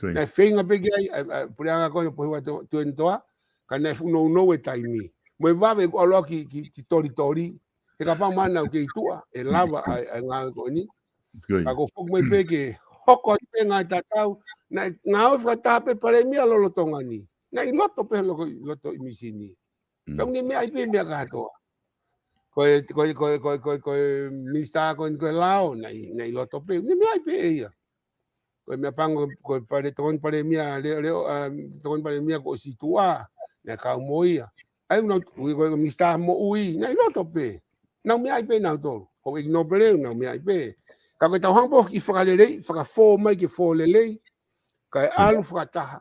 Ko ia. Naʻe feinga pē ki ai, ʻa e, ʻa e puleʻanga ko ena Pohiva Tuʻiʻonetoa, Ka naʻe fuʻu nounou e taimi. Mo e vave ʻoku ʻalu ki, ki, ki Tolitoli. He kapau naʻa nau kei tuʻa, ʻe lava ʻa e, ʻa e ngāue ko eni. Ka ʻoku ou foki mai pē ke hoko atu pē ngaahi tatau, naʻe ngāue fakataha pē palēmia lolotonga ni. Naʻe ʻi loto pē loko, loto ʻi mīsini. Ka ʻoku ne meaʻi pē meʻa kātoa. Ko e, ko e, ko e, ko e, ko e, ko e minisitā ko eni ko e lao, naʻe, naʻe ʻi loto pē, ne meaʻi pē ʻe ia. Ko e meʻapango, ko e pale, tokoni palēmia, leo, leo, ʻa, tokoni palēmia kuo ʻosi tuʻa, naʻe kau mo ia. ʻA ia, naʻa, ui, ko e minisitā moʻui, naʻe ʻi loto pē. Nau meaʻi pē nautolu. Houʻeiki nōpele, nau meaʻi pē. Ka ko e tau hanga pē ʻo kiʻi fakalelei, fakafō mai ke fō lelei, kae ʻalu fakataha.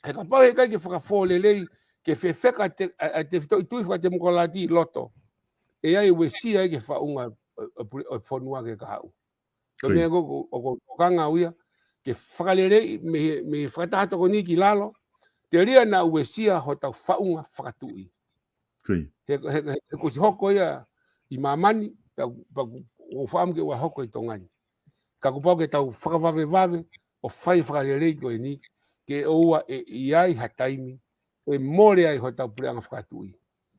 He kapau heʻikai ke fakafō lelei, ke fefeka te, ʻa, ʻa e tefitoʻi tui fakatemokalati ʻi loto. ʻE ʻi ai e uesia ia ki he faʻunga ʻo, ʻo, ʻo, ʻo e fonua ke kahaʻu. Ko e meʻa ko, ko, ko, ko e ngāue ia, ke fakalelei mei he, mei he fakataha tokoni ki lalo, telia naʻa uesia hotau faʻunga fakatuʻi. He, he, he, he kuo ʻosi hoko ia ʻi māmani, pea, pea ʻoku ou fakaʻamu ke ʻoua hoko ʻi Tonga ni. Ka kuo pau ke tau fakavavevave, ʻo fai fakalelei ko eni, ke ʻoua ʻe ʻi ai ha taimi, ʻe mole ai hotau puleʻanga fakatuʻi.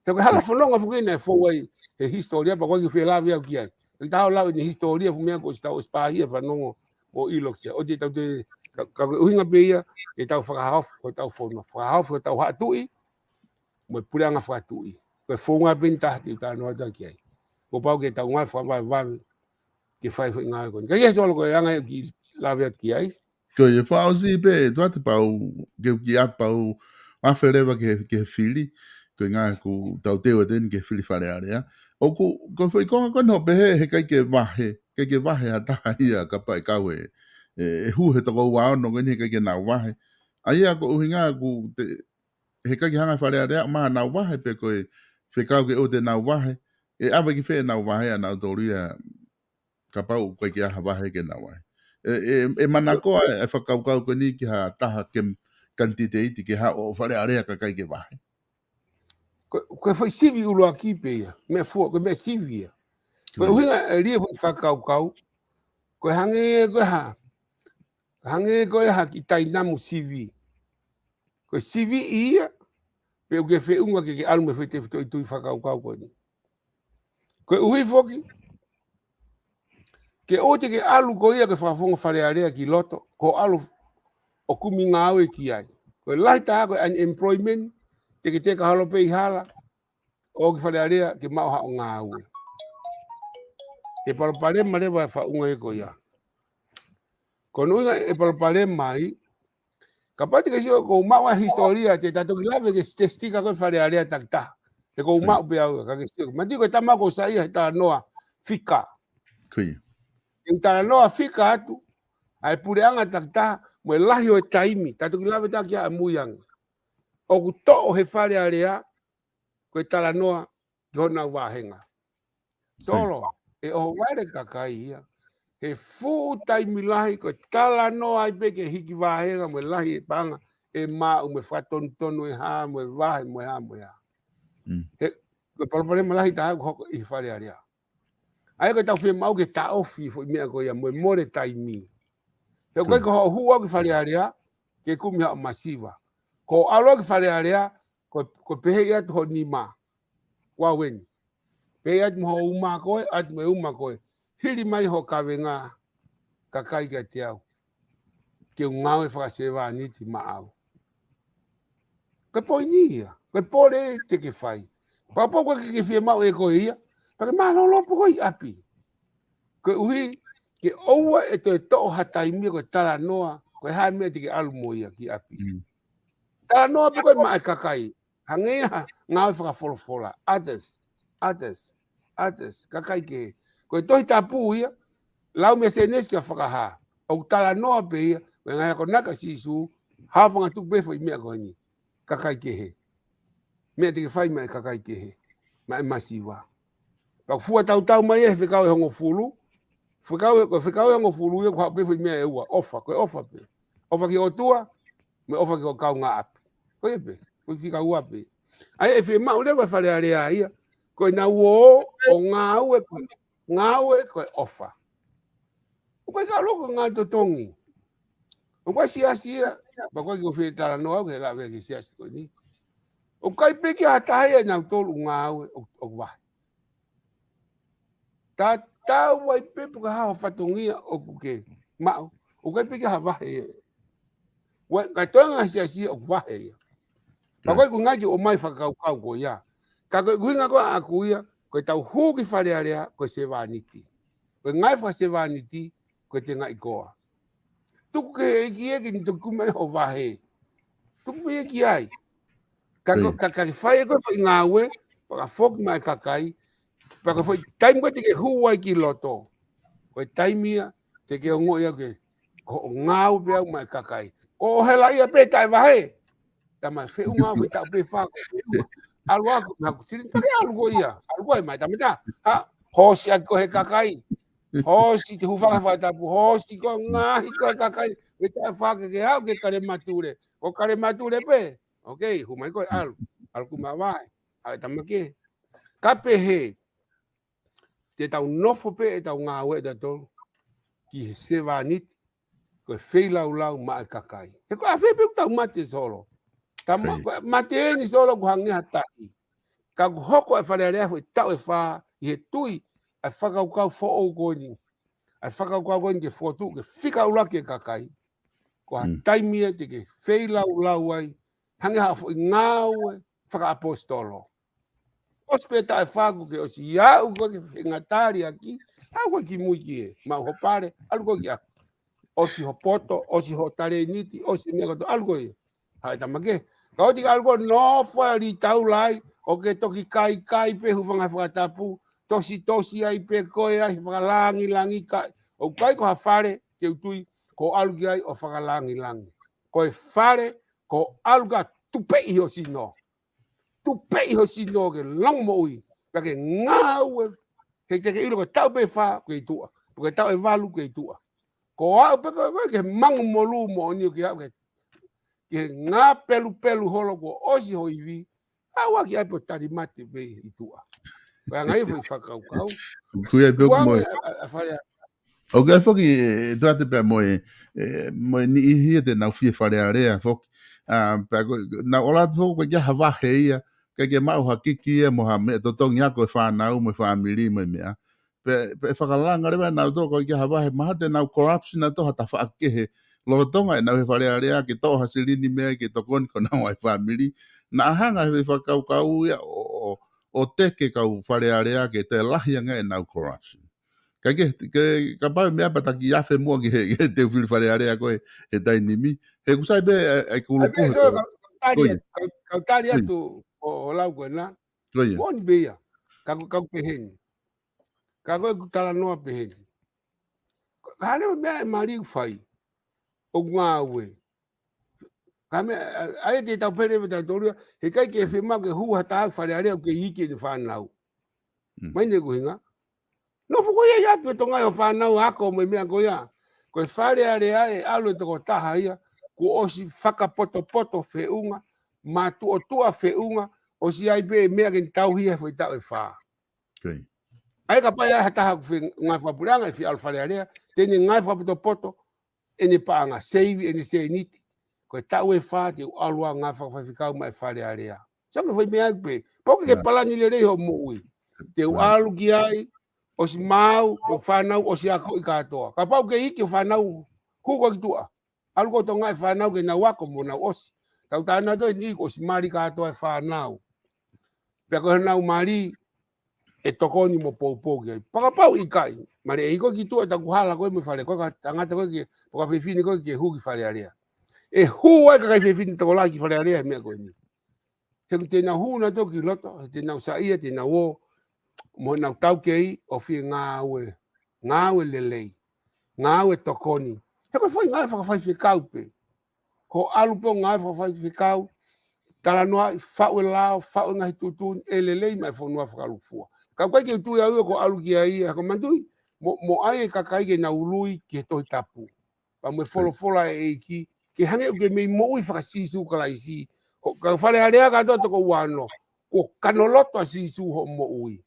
He ko e hala fononga foki naʻe fou ai he hisitōlia, pea ko e kiʻi felāveʻi au ki ai. ʻE tau lau ʻi he hisitōlia, fuʻu meʻa kuo ʻosi tau ʻosi pāhia fanongo mo ʻilo ki ai. ʻOua te tau te, ka, ka ko e ʻuhinga pē ia, ke tau fakahaofi hotau fonua, fakahaofi hotau haʻa tuʻi, mo e puleʻanga fakatuʻi. Ko e founga pē eni taha te u talanoa atu ki ai. Kuo pau ke tau ngāue fakavavevave, ke fai foʻi ngāue ko eni. Ka ʻi he solo ko e anga ia ke lave atu ki ai. Ko e fakaʻosi pē, tuate pau, ke u kiʻi ʻapi pau, afe leva ke, ke fili, ko e ngaahi ʻoku tau teu atu eni ke fili Fale Alea. ʻOku, ko e foʻi konga ko eni hoʻo pehē, heʻikai ke vahe, heʻikai ke vahe ha taha ia kapau ʻe kau e, e, e hū he toko ua ono ko eni heʻikai ke nau vahe. ʻA ia ko e ʻuhinga ʻoku te, heʻikai ke hanga Fale Alea, maʻa nau vahe pe ko e fekau ke ʻoua te nau vahe, ʻe ʻave ki fē nau vahe ʻa nautolu ia kapau ʻoku ʻikai ke ʻi ai ha vahe ke nau vahe. ʻE, ʻe, ʻe manakoa e fakakaukau ko eni ki ha taha ke kanititeiti ke haʻu ʻo Fale Alea kae ʻikai ke vahe. Ko, ko e foʻi sivi ʻuluaki pē ia, meʻa fua, ko e meʻa sivi ia. Ko e ʻuhinga e lī e foʻi fakakaukau, ko e hangē ko e hā, hangē ko e hā kiʻi tainamu sivi. Ko e sivi ia, pe ʻoku ke feʻunga ke ke ʻalu mei he foʻi tefitoʻi tui fakakaukau ko eni. Ko e ʻuhi foki, ke ʻoua te ke ʻalu ko ia ke fakafofonga Fale Alea ki loto, ko e ʻalu ʻo kumi ngāue ki ai. Ko e lahi taha ko e unemployment, te ke teka holo pē ʻi hala, ʻo ki Fale Alea ke maʻu haʻo ngāue. ʻE palopalema leva e faʻunga ia ko ia. Ko hono ʻuhinga e palopalema ai, kapau te ke sio ʻoku ou maʻu ʻa e hisitōlia te ta toki lave ki he statistika ko e Fale Alea takitaha. He ʻoku ou maʻu pē au ka ke sio. Manatuʻi ko e tama ʻoku ou saiʻia he talanoa fika. Ke u talanoa fika atu, ʻa e puleʻanga takitaha, mo e lahi ʻo e taimi, ta toki lave taki ʻamui ange. ʻOku toʻo he Fale Alea, ko e talanoa ki honau vāhenga. Solo, ʻe ʻohovale kakai ia. He fuʻu taimi lahi, ko e talanoa ai pē ke hiki vāhenga, mo e lahi e paʻanga, ʻe maʻu, mo e fakatonutonu e hā, mo e vahe, mo e hā, mo e hā. He, ko e palopalema lahi taha ʻoku hoko ʻi Fale Alea. ʻA ia ko e tau fiemaʻu ke taʻofi foʻi meʻa ko ia mo e mole taimi. He ʻoku ʻikai ko hoʻo hū au ki Fale Alea, ke kumi haʻo masiva. Ko hoʻo ʻalu au ki Fale Alea, ko, ko e pehē atu ho nima. Kuo au eni. Pehē atu mo ho uma ko ē, atu mo e uma ko ē. Hili mai ho kavenga kakai kiate au. Ke u ngāue fakasevāniti maʻau. Ko e poini ia, ko e pole te ke fai. Pau pau ko e ke fiemaʻu ʻe koe ia, pea ke mālōlō pē koe ʻi ʻapi. Ko e ʻuhi, ke ʻoua ʻe toe toʻo ha taimi ko e talanoa, ko e hā e meʻa te ke ʻalu mo ia ki ʻapi. Talanoa pē koe maʻa e kakai, hangē ha ngāue fakafolofola, others, others, others, kakai kehe. Ko e Tohi Tapu ia, lau mei Sēnesi kia Fakahā. ʻOku talanoa pē ia, mo e ngaahi akonaki ʻa Sīsū, hā fanga tuku pē foʻi meʻa ko eni. Kakai kehe. Meʻa te ke fai maʻa e kakai kehe. Maʻa e masiva. Pea fua tautau mai ia he fekau ʻe hongofulu. Fekau ʻe, ko e fekau ʻe hongofulu ia ʻoku haʻu pē foʻi meʻa ʻe ua. ʻOfa, ko e ʻofa pē. ʻOfa ki he ʻOtua, mo e ʻofa ki ho kaungāʻapi. Ko ia pē, ko e fika ua pē. ʻA ia ʻe fiemaʻu leva ʻe Fale Alea ia. Ko ʻenau ō, ʻo ngāue ko e, ngāue ko e ʻofa. ʻOku ʻikai ke ʻalu ko e ngāue totongi. ʻOku ʻi ai e siasi ia, pea ʻoku ʻikai ke u fie talanoa au ki he lave ki he siasi ko eni. ʻOku ʻikai pē ke ʻi ai ha taha ia ʻenau tolu ngāue ʻo, ʻo vahe. Tatau ai pē pe ko e hā ho fatongia ʻoku ke maʻu, ʻoku ʻikai pē ke ʻi ai ha vahe ia. Ua, ka toenga siasi ʻoku vahe ia. Pea ko e ʻuhinga ke ʻomai fakakaukau ko ia. Ka ko e ʻuhinga ko ē ʻaʻaku ia, ko ʻetau hū ki Fale Alea, ko e sevāniti. Ko e ngāue fakasevāniti, ko e tengaʻi koa. Tuku ki he ʻEiki ia ke ne toki kumi mai ho vahe. Tuku pē ia ki ai. Ka ko, ka, ka ke fai ʻe koe foʻi ngāue, pea ka foki mai e kakai, pea ko e foʻi taimi ko ē te ke hū ai ki loto. Ko e taimi ia, te ke ongoʻi au ke, ʻoku ngāue pē au maʻa e kakai. Ko e hela ia pē taʻe vahe. Tama feʻunga au, ko e taʻu pē fā ko e feʻunga. ʻAlu aku, na ku siri, ka ke ʻalu ko ia. ʻAlu ko ia mai, tama tā. Ha, hoosi ʻaki koe he kakai. Hoosi te hūfanga he fakatapu, hoosi ko e ngaahi ko e kakai. Ko e taʻu fā ke ke haʻu ki Kalematule. Ko Kalematule pē. Ok, hū mai ko e ʻalu. ʻAlu ku ma vahe. ʻAi tama ke. Ka pehē, te tau nofo pē ʻetau ngāue ʻatautolu ki he sevāniti, ko e feilaulau maʻa e kakai. He ko e ʻafē pē ʻoku tau mate Solo. Tama, ko e mate eni Solo ʻoku hangē ha tahi. Ka ʻoku hoko e Fale Alea he taʻu ʻe fā ʻi he tui, ʻa e fakakaukau foʻou ko eni. ʻA e fakakaukau ko eni ke fokotuʻu ke fika ʻuluaki e kakai. Ko ha taimi ia te ke feilaulau ai, hangē ha foʻi ngāue fakaʻapositolo. ʻOsi pē taʻu ʻe fā kuo ke ʻosi aʻu koe ki he fengatali ʻaki, aʻu koe ki mui ki he maʻu ho pale, ʻalu koe ki ʻapi. ʻOsi ho poto, ʻosi ho talēniti, ʻosi meʻa kotoa, ʻalu koe. Haʻu e tama ke. Ka ʻoua te ke ʻalu koe nofo ʻo lī taula ai, ʻo ke toki kaikai pē hūfanga he fakatapu, tositosi ai pē koe ai he fakalāngilangi ka, ʻoku ʻikai ko ha fale, ke u tui, ko e ʻalu ki ai ʻo fakalāngilangi. Ko e fale, ko e ʻalu ka tupeʻi ho sino. Tupeʻi ho sino ke longomoʻui. Pea ke ngāue. He te ke ʻilo ko e taʻu pē ʻe fā, ko e tuʻa. Ko e taʻu ʻe valu, ko e tuʻa. Ko e aʻu pē ko ē ke mangu molū moʻoni ʻo ke aʻu ke, ke ngā pelupelu holo kuo ʻosi ho ivi. Aʻu ʻaki ai pē ʻo tali mate pē ʻi tuʻa. Ko e anga ia e foʻi fakakaukau. Kui ai pē ʻoku moe. ʻA, ʻa, ʻa Fale ʻOku ʻi ai foki, ʻe, tuate pea mo e, ʻe, mo e niʻihi ia te nau fie Fale Alea foki. ʻA, pea ko, nau ʻoatu foki ko e ʻikai ha vahe ia, ʻikai ke maʻu ha kiki ia mo ha meʻa totongi ako e fānau mo e fāmili mo e meʻa. Pea, pea ʻe fakalanga leva ʻe nautolu ko e ʻikai ha vahe, mahalo te nau corruption ʻa e toha tafaʻaki kehe. Lolotonga ʻenau ʻi he Fale Alea ke toʻo ha silini mei ai ke tokoni ki honau ʻa e fāmili. Naʻa hanga ʻe he fakakaukau ia ʻo, ʻo, ʻo teke kau Fale Alea ke toe lahi ange ʻenau corruption. Ka ke, ke, kapau meʻa pea taki afe muʻa ki he, ke te u fili Fale Alea ko e, he taimi ni. He ʻoku sai pē, ʻe, ʻe kulu ʻAi pē, puhe so, ko. Kau, kau tali, Ko ia. kau, kau tali Ko ia. atu ʻo, ʻo lau ko ena. Ko ia. Moʻoni pē ia. Ka ko, ka ko pehē ni. Ka ko ʻeku talanoa pehē ni. Ka hale meʻa ʻe mali fai. ʻO ngāue. Ka meʻa, ʻa, ʻa ia te tau pehē leva ʻe tautolu ia, he ʻikai ke fiemaʻu ke hū ha taha Fale Alea ʻoku ʻikai iiki ʻene fānau. Mm. Mai ne ʻoku hinga. Nofo ko ia ʻi ʻapi ʻo tonga ʻo fānau ako mo e meʻa ko ia. Ko e Fale Alea ʻe ʻalu e tokotaha ia, kuo ʻosi fakapotopoto feʻunga, mātuʻotuʻa feʻunga, ʻosi ʻi ai pē meʻa ke ne tauhi he foʻi taʻu ʻe fā. Okay. ʻA ia kapau ʻe ʻi ai ha taha ʻoku fie ngāue fakapuleʻanga ʻe fie ʻalu Fale Alea, te ne ngāue fakapotopoto, ʻene paʻanga, seivi ʻene sēniti. Ko e taʻu ʻe fā te u ʻalu ʻo ngāue fakafaifekau maʻa e Fale Alea. Sai ko e foʻi meʻa ia pē. Pau ke ke Yeah. palani lelei hoʻo moʻui. Te u Right. ʻalu ki ai, ʻosi maau, ko e fānau, ʻosi akoʻi kātoa. Kapau ke iiki hoʻo fānau, hū koe ki tuʻa. ʻAlu koe ʻo tonga e fānau ke nau ako mo nau ʻosi. Tau tānaki atu ʻe niʻihi kuo ʻosi mali kātoa e fānau. Pea ko ʻenau mali, ʻe tokoni mo poupou ki ai. Pea kapau ʻikai, mali ʻe iiki koe ki tuʻa taku hala ko ē mo e fale ko ē ka tangata ko ē ke, pea ko e fefine ko ē ke hū ki Fale Alea. ʻE hū ai e kakai fefine tokolahi ki Fale Alea he meʻa ko eni. He ʻoku te nau hū nautolu ki loto, he te nau saiʻia, te nau ō, mo nau taukei, ʻo fie ngāue, ngāue lelei, ngāue tokoni. He ko e foʻi ngāue fakafaifekau pē. Ko e ʻalu pē ʻo ngāue fakafaifekau, talanoaʻi, faʻu e lao, faʻu e ngaahi tuʻutuʻuni, ʻe lelei maʻa e fonua fakalūkufua. Ka ʻoku ʻikai ke u tui au ia ko e ʻalu ki ai ia, he ko e manatuʻi, mo, mo ʻai e kakai ke nau ului ki he Tohi Tapu. Pea mo e folofola ʻa e ʻEiki, ke hangē ʻoku ke mei moʻui faka-Sīsū Kalaisi. Ko e kau Fale Alea kātoa toko uanoa. Kuo kanoloto ʻa Sīsū hoʻo moʻui.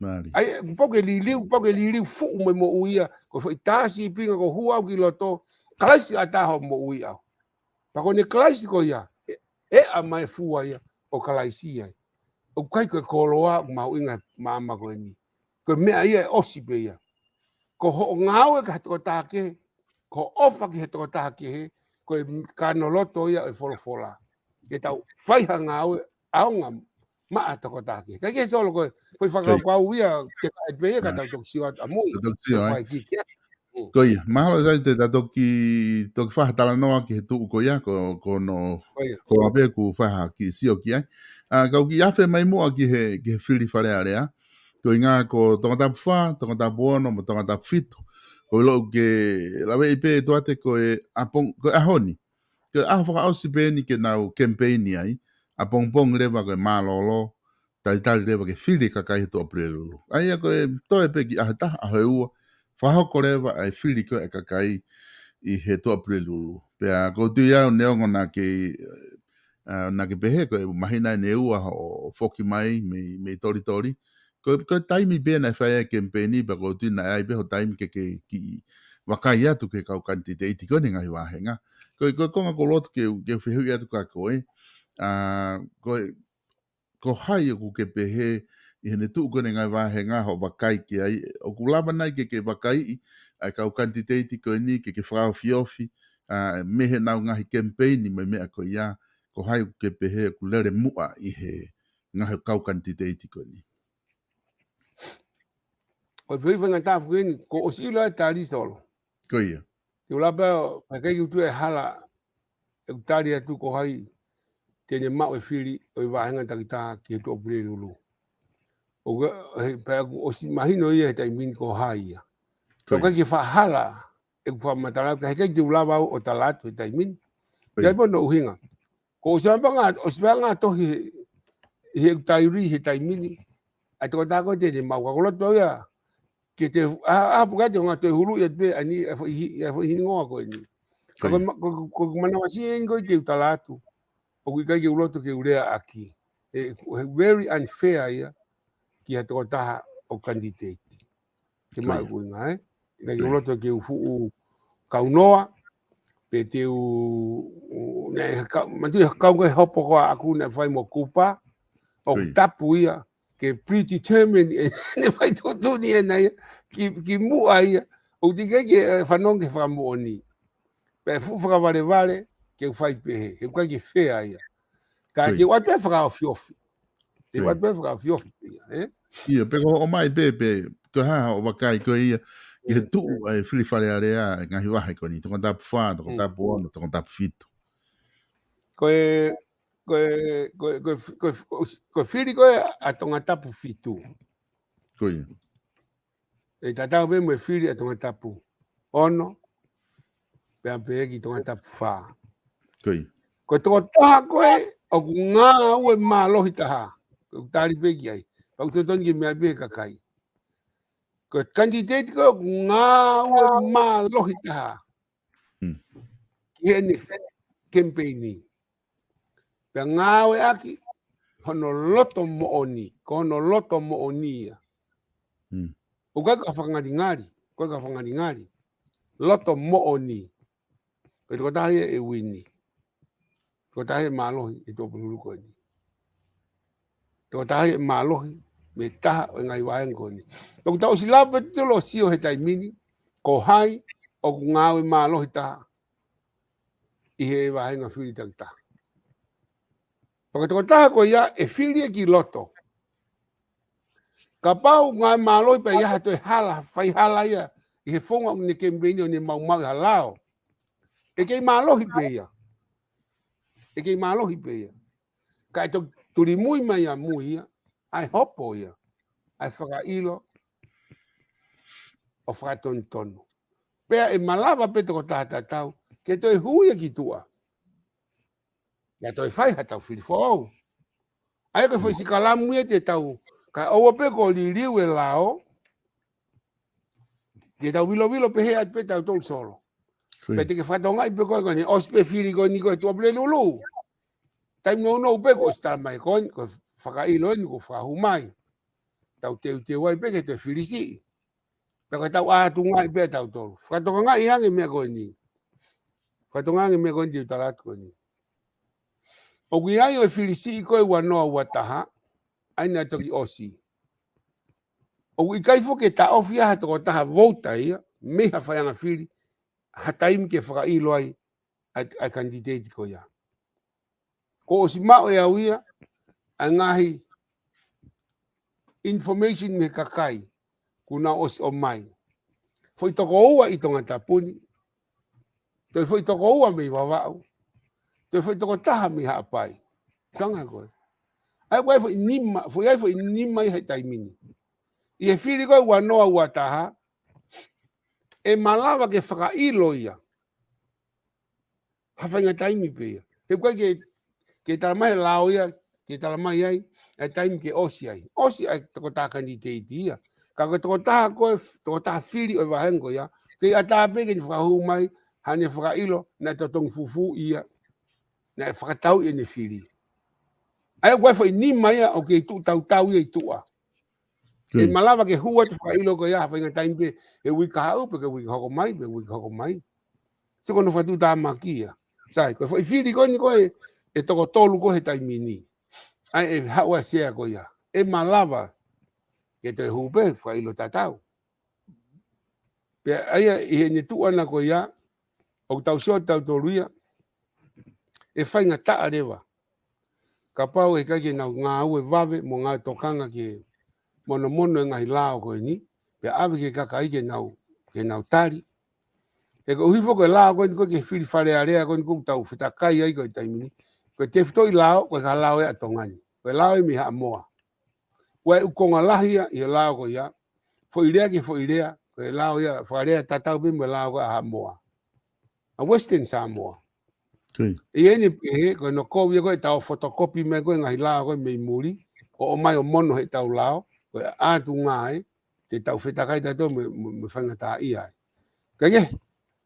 Mali. ʻA ia, kuo pau ke liliu, pau ke liliu fuʻu mo e moʻui ia. Ko e foʻi tā sīpinga ko e hū au ki loto, Kalaisi ʻatā hoʻo moʻui au. Pea ko ʻene Kalaisi ko ia, ʻe, ʻe ʻa mai fua ia. ʻo Kalaisi ai. ʻOku ʻikai ko e koloa ʻoku mahuʻinga he maama ko eni. Ko e meʻa ia ʻe ʻosi pē ia. Ko hoʻo ngāue ki ha tokotaha kehe, ko hoʻo ʻofa ki he tokotaha kehe, ko e kanoloto ia ʻo e folofola. Ke tau fai ha ngāue ʻaonga maʻa tokotaha kehe. Kae kehe Solo ko e, ko e fakakaukau ia, ke ka e pē ia ka tau toki sio atu ʻamui. Tau toki sio, ʻe? Fai ki ke. Mm. Ko ia, mahalo sai te ta toki, toki fai ha talanoa ki he tuʻu ko ia, ko, ko hono, ko ia, ko a pē ʻoku fai ha kiʻi sio ki ai. ʻA, kau kiʻi afe mai muʻa ki he, ki he fili Fale Alea. Ko e ʻuhinga ko Tongatapu fā, Tongatapu ono, mo Tongatapu fitu. Ko e ʻilo ʻoku ke laveʻi pē ʻe Tuate ko e ʻapong-, ko e ʻaho ni. Ko e ʻaho fakaʻosi pē eni ke nau kemipeini ai, ʻapongipongi leva ko e mālōlō, talitali leva ke fili e kakai he Tuʻapulelulu. ʻA ia ko e toe pē ki he ʻaho ʻe taha, ʻaho ʻe ua, fakahoko leva ʻa e fili ko ē ʻa e kakai ʻi he Tuʻapulelulu. Pea ʻoku ou tui au neongo naʻa ke, ʻa, naʻa ke pehē ko e mahina eni ʻe ua hoʻo foki mai mei, mei Tolitoli. Ko, ko e taimi pē naʻe fai ai e kemipeini, pea ʻoku ou tui naʻe ʻi ai pē hoʻo taimi ke, ke kiʻi vakai atu ki he kau kanititeiti ko eni he ngaahi vāhenga. Ko e, ko e konga ʻoku ou loto ke, ke fehuʻi atu kia koe. ʻA, ko e, ko hai ʻoku ke pehē ʻi heʻene tuʻu ko eni he ngaahi vāhenga hoʻo vakai ki ai, ʻoku lava nai ke, ke vakaiʻi ʻa e kau kanititeiti ko eni ke, ke fakaofiofi, ʻa, mei heʻenau ngaahi kemipeini mo e meʻa ko ia, ko hai ʻoku ke pehē ʻoku lele muʻa ʻi he ngaahi kau kanititeiti ko eni. ʻO e fai faingataʻa ko eni, kuo ʻosi ʻilo ʻa e tali Solo. Ko ia. Te u lava pē, pea ʻikai ke u tui ʻe hala ʻeku tali atu ko hai te ne maʻu e fili ʻo e vāhenga takitaha ki he Tuʻapulelulu. ʻOku, he, pea kuo ʻosi mahino ia he taimi ni ko hai ia. Ko ia. ʻOku ʻikai ke faʻa hala ʻeku fakamatala, ka heʻikai te u lava au ʻo tala atu he taimi ni. Ko ia. ʻIkai pē hono ʻuhinga. Ko e ʻosi pē ngaahi, ʻosi pē ngaahi tohi he, he tairi he taimi ni. ʻA e tokotaha ko ē te ne maʻu, ka ʻoku ou loto ia ke te, ʻa, ʻa, puka te ngaahi tohi hulu ia pē, ʻa eni, ʻa e foʻi hi-, ʻa e foʻi hingoa ko eni. Ka ko e, ko ia, ma-, ko, ko, ko e manavasiʻi eni ko ē te u tala atu. ʻOku ʻikai ke u loto ke u lea ʻaki. ʻE, ʻe very unfair ia ki ha tokotaha ʻoku kanititeiti. Ke, ko ia, maʻu ʻeku ʻuhinga, ē? ʻIkai ke, ko ia, u loto ke u fuʻu kaunoa, pe te u, u, naʻe ha ka-, manatuʻi ha kau ko ē hopo ko ē ʻaʻaku naʻe fai mo Kupa, ʻoku, ko ia, tapu ia, ke predetermine ʻene fai tuʻutuʻuni ʻena ia, ki, ki muʻa ia, ʻoku teʻeki ke, ʻe, fanongo ki he fakamoʻoni. Pea fuʻu fakavalevale, ke u fai pehē, he ʻoku ʻikai ke fair ia. Ka, ko ia, te u ʻoatu e fakaofiofi. Te u, ko ia, ʻoatu e fakaofiofi ia, ē? Ia, pe ko hoʻo ʻomai pē, pē, ko e hā hoʻo vakai ko ia, ki he, mm, tuʻu ʻa e fili Fale Alea, ngaahi vahe ko eni, Tongatapu fā, mm, Tongatapu ono, Tongatapu fitu. Ko e, ko e, ko e, ko e, ko e, ko e fili ko ē ʻa Tongatapu fitu. Ko ia. ʻE tatau pē mo e fili ʻa Tongatapu ono, pea pehē ki Tongatapu fā. Ko ia. Ko e tokotaha ko ē ʻoku ngāue mālohi taha. ʻOku tali pē ki ai. Pea ʻoku totonu ke meʻa pē he kakai. Ko e kanititeiti ko ē ʻoku ngāue mālohi taha. Mm. Ki heʻene kemipeini. Pea ngāueʻaki hono loto moʻoni, ko hono loto moʻoni ia. Mm. ʻOku ʻikai ko ha fakangalingali, ʻoku ʻikai ko ha fakangalingali. Loto moʻoni. Ko e tokotaha ia ʻe uini. Tokotaha ia ʻe mālohi he Tuʻapulelulu ko eni. Tokotaha ia ʻe mālohi mei he taha ʻo e ngaahi vāhenga ko eni. Pea ʻoku tau ʻosi lava pē tautolu ʻo sio he taimi ni, ko hai ʻoku ngāue mālohi taha ʻi he vāhenga fili takitaha. Pea ko e tokotaha ko ia ʻe fili ia ki loto. Kapau ngāue mālohi pea ʻi ai ha toe hala, fai hala ia, ʻi he founga ʻoku ne kemipeini ʻo ne maumauʻi ha lao. ʻE kei mālohi pē ia. ʻE kei mālohi pē ia. Ka ʻe toki tulimui mai ʻamui ia, ʻa e hopo ia, ʻa e fakaʻilo, ʻo fakatonutonu. Pea ʻe malava pē tokotaha tatau, ke toe hū ia ki tuʻa. Ia toe fai ha tau fili foʻou. ʻA ia ko e foʻi, mm, sikalamu ia te tau, ka ʻoua pē kuo liliu e lao, te tau vilovilo pehē atu pē tautolu Solo. Ko ia. Pea te ke fakatokangaʻi pē ko ē ko eni, ʻosi pē fili ko eni ko ē Tuʻapulelulu. Taimi nounou pē kuo ʻosi tala mai ko eni, ko e fakaʻilo eni kuo fakahū mai. Tau teuteu ai pē ke toe fili siʻi. Pea ko e tau ʻātungaʻi pē tautolu. Fakatokangaʻi ange meʻa ko eni. Fakatokangaʻi ange meʻa ko eni te u tala atu ko eni. ʻOku ʻi ai ʻa e fili siʻi ko ē ua noa ua taha, ʻa ia naʻe toki ʻosi. ʻOku ʻikai foki ke taʻofi ʻe ha tokotaha vouti ia, mei ha faiʻanga fili, ha taimi ke fakaʻilo ai, ʻa e, ʻa e kanititeiti ko ia. Kuo ʻosi maʻu ʻe au ia, ʻa e ngaahi information mei he kakai, kuo nau ʻosi ʻomai. Foʻi toko ua ʻi Tongatapu ni, toe foʻi toko ua mei Vavaʻu, toe foʻi toko taha mei Haʻapai. Sanga ko ē. ʻA ia ʻoku ʻi ai foʻi nima, foʻi ʻi ai foʻi nima ia he taimi ni. ʻI he fili ko ē ua noa ua taha, ʻe malava ke fakaʻilo ia ha faʻahinga taimi pē ia. He ʻoku ʻikai ke, ke talamai he lao ia, ke talamai ai, ʻa e taimi ke ʻosi ai. ʻOsi ʻa e tokotaha kanititeiti ia. Ka ko e tokotaha ko ē, tokotaha fili ʻo e vāhenga ko ia, kei ʻatā pē ke ne fakahū mai, haʻane fakaʻilo, naʻe totongi fufū ia, naʻe fakatau ʻene fili. ʻA ia ʻoku ʻi ai foʻi nima ia ʻoku kei tuʻu tautau ia ʻi tuʻa. ʻE malava ke hū atu fakaʻilo ko ia ha faʻahinga taimi pē, he uike kahaʻu pē, ko e uike hoko mai, pē uike hoko mai. Sio ko hono fakatuʻutāmaki ia. Sai, ko e foʻi fili ko eni ko ē, ʻe toko tolu ko ē he taimi ni. ʻA ia ʻe haʻu ʻa e sea ko ia. ʻE malava ke toe hū pē fakaʻilo tatau. Pea ʻa ia ʻi heʻene tuʻu ʻana ko ia, ʻoku tau sio tautolu ia, ʻe faingataʻa leva. Kapau ʻe ʻikai ke nau ngāue vave, mo ngāue tokanga ke monomono e ngaahi lao ko eni, pea ʻave ki he kakai ke nau, ke nau tali. He koeʻuhi foki ko e lao ko eni ko ē ki he fili Fale Alea ko eni ʻoku tau fetakai ai ko e taimi ni. Ko e tefitoʻi lao, ʻoku ʻikai ko ha lao ia ʻa Tonga ni. Ko e lao ia mei Haʻamoa. Ko e ʻū konga lahi ia ʻi he lao ko ia. Foʻi lea ki he foʻi lea, ko e lao ia, fakalea tatau pē mo e lao ko ē ʻa Haʻamoa. ʻA Western Samoa. ʻI heʻene pehē, ko hono kovi ia ko ē ʻetau fotokopi mai ko ē ngaahi lao ko ē mei muli, ʻo ʻomai ʻo mono heʻetau lao, ko e ʻatu ngāue, te tau fetakai tautolu mo, mo, mo faingataʻaʻia ai. Ka ke,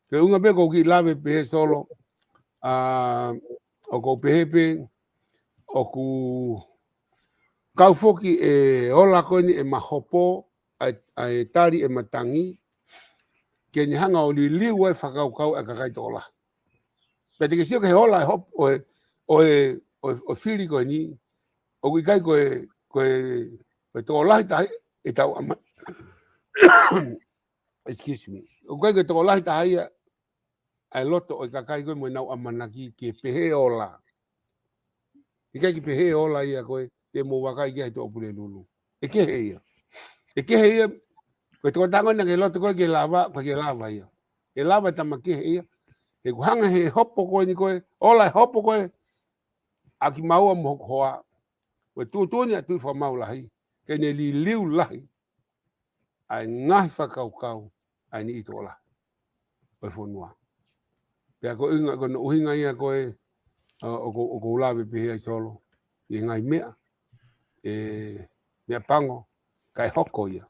ko e ʻuhinga pē ʻoku ou kiʻi lave pehē Solo, ʻa, ʻoku ou pehē pē, ʻoku kau foki e ola ko eni ʻema hopo, ʻa e, ʻa e tali ʻema tangi, ke ne hanga ʻo liliu ai fakakaukau ʻa e kakai tokolahi. Pea te ke sio ki he ola ʻo e hop-, ʻo e, ʻo e, ʻo e, ʻo e fili ko eni, ʻoku ʻikai ko e, ko e, ko e tokolahi taha ʻetau ʻama-, excuse me. ʻOku ʻikai ko e tokolahi taha ia ʻa e loto ʻo e kakai ko ē mo ʻenau ʻamanaki ke pehē ola. ʻIkai ke pehē ola ia ko ē, te mou vakai ki ai he Tuʻapulelulu. ʻE kehe ia. ʻE kehe ia, ko e tokotaha naʻa ke loto ko ē ke lava, ko ē ke lava ia. ʻE lava tama kehe ia. He ʻoku hanga he hopo ko eni ko ē, ola e hopo ko ē, ʻa kimaua mo hoku hoa. Ko e tuʻutuʻuni ʻa e Tuʻi Fakamaau Lahi, ke ne liliu lahi ʻa e ngaahi fakakaukau ʻa e niʻihi tokolahi ʻo e fonua. Pea ko e ʻuhinga, ko hono ʻuhinga ia ko ē, ʻa, ʻoku, ʻoku ou lave pehē ai Solo, ʻi he ngaahi meʻa, ʻe, meʻapango, kae hoko ia.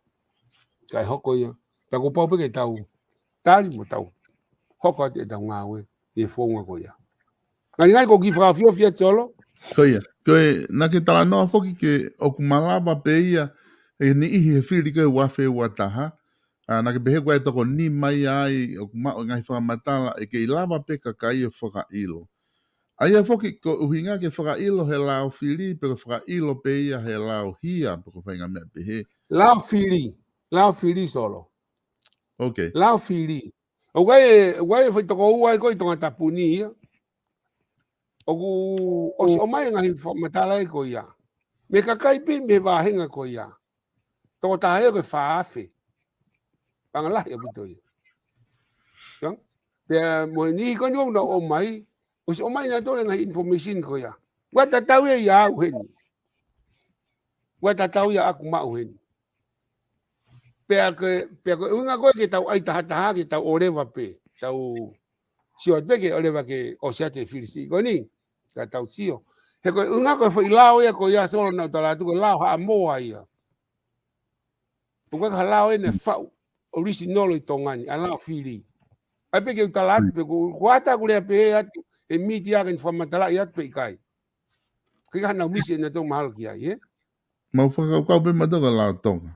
Kae hoko ia. Pea kuo pau pē ke tau tali mo tau hoko atu ʻetau ngāue ʻi he founga ko ia. Ngalingali ʻoku ou kiʻi fakaofiofi atu Solo. Ko ia. Ko e, naʻa ke talanoa foki ke ʻoku malava pē ia, ʻe niʻihi he fili ko ē ua afe ua taha. ʻA, naʻa ke pehē ko e toko nima ia ai, ʻoku maʻu e ngaahi fakamatala, ʻe kei lava pē kakai ʻo fakaʻilo. ʻA ia foki ko e ʻuhinga ke fakaʻilo he lao fili, pe ko e fakaʻilo pē ia he lao hia, pe ko e faʻahinga meʻa pehē. Lao fili. Lao fili Solo. Ok. Lao fili. ʻOku ʻi ai, ʻoku ʻi ai foʻi toko ua ia ko ē ʻi Tongatapu ni ia. ʻOku ʻosi ʻomai e ngaahi fakamatala ia ko ia. Mei he kakai pē, mei he vāhenga ko ia. Tokotaha ia ko e fā afe. Paʻanga lahi ʻaupito ia. So, pea mo e niʻihi ko eni ʻoku nau ʻomai, ʻosi ʻomai nautolu e ngaahi information ko ia. ʻOku tatau ia ʻiate au heni. ʻOku tatau ia ʻaku maʻu heni. Pea ko e, pea ko e ʻuhinga ko ē ke tau ʻai tahataha, ke tau ʻoleva pē, tau sio atu pē ke ʻoleva ke ʻosi atu e fili siʻi ko eni, ka tau sio. He ko e ʻuhinga ko e foʻi lao ia ko ia Solo naʻa ku tala atu ko e lao Haʻamoa ia. ʻOku ʻikai ko ha lao ʻeni naʻe faʻu original ʻi Tonga ni, ʻa e lao fili. ʻAi pē ke u tala atu pē, ko, ko ʻata ʻeku lea pē atu, he miti ake ni fakamatalaʻi atu pe ʻikai. ʻIkai ke ʻi ai haʻanau misi ʻe nautolu mahalo ki ai, ē? Mau fakakaukau pē mautolu ko e lao Tonga.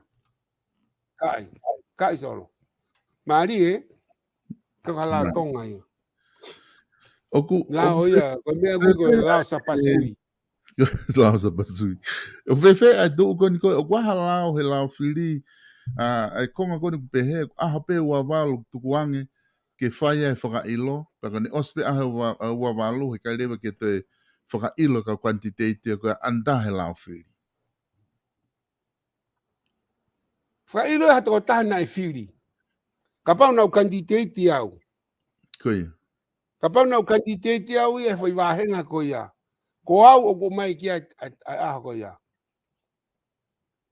ʻIkai, ʻikai Solo. Mālie, ē? Ko e lao Tonga ia. ʻOku, lao ʻoku ia, ko e meʻa ko ē ko e lao sapasui. Lao sapasui. ʻOku fēfē ʻa e tuʻu ko eni ko ē, ʻoku ʻi ai ha lao he lao fili, ʻa, ʻa e konga ko eni ʻoku pehē, ʻaho pē ua valu tukuange, ke fai ai e fakaʻilo, pea ko ʻene ʻosi pē ʻaho ua, ua valu, heʻikai leva ke toe fakaʻilo e kau kanititeiti ko ē ʻo ʻanataha he lao fili. Fakaʻilo ʻe ha tokotaha naʻe fili. Kapau naʻá ku kanititeiti au. Ko ia. Kapau naʻá ku kanititeiti au ia he foʻi vāhenga ko ia. Ko au ʻoku ʻomai ki ai ʻa, ʻa, ʻa e ʻaho ko ia.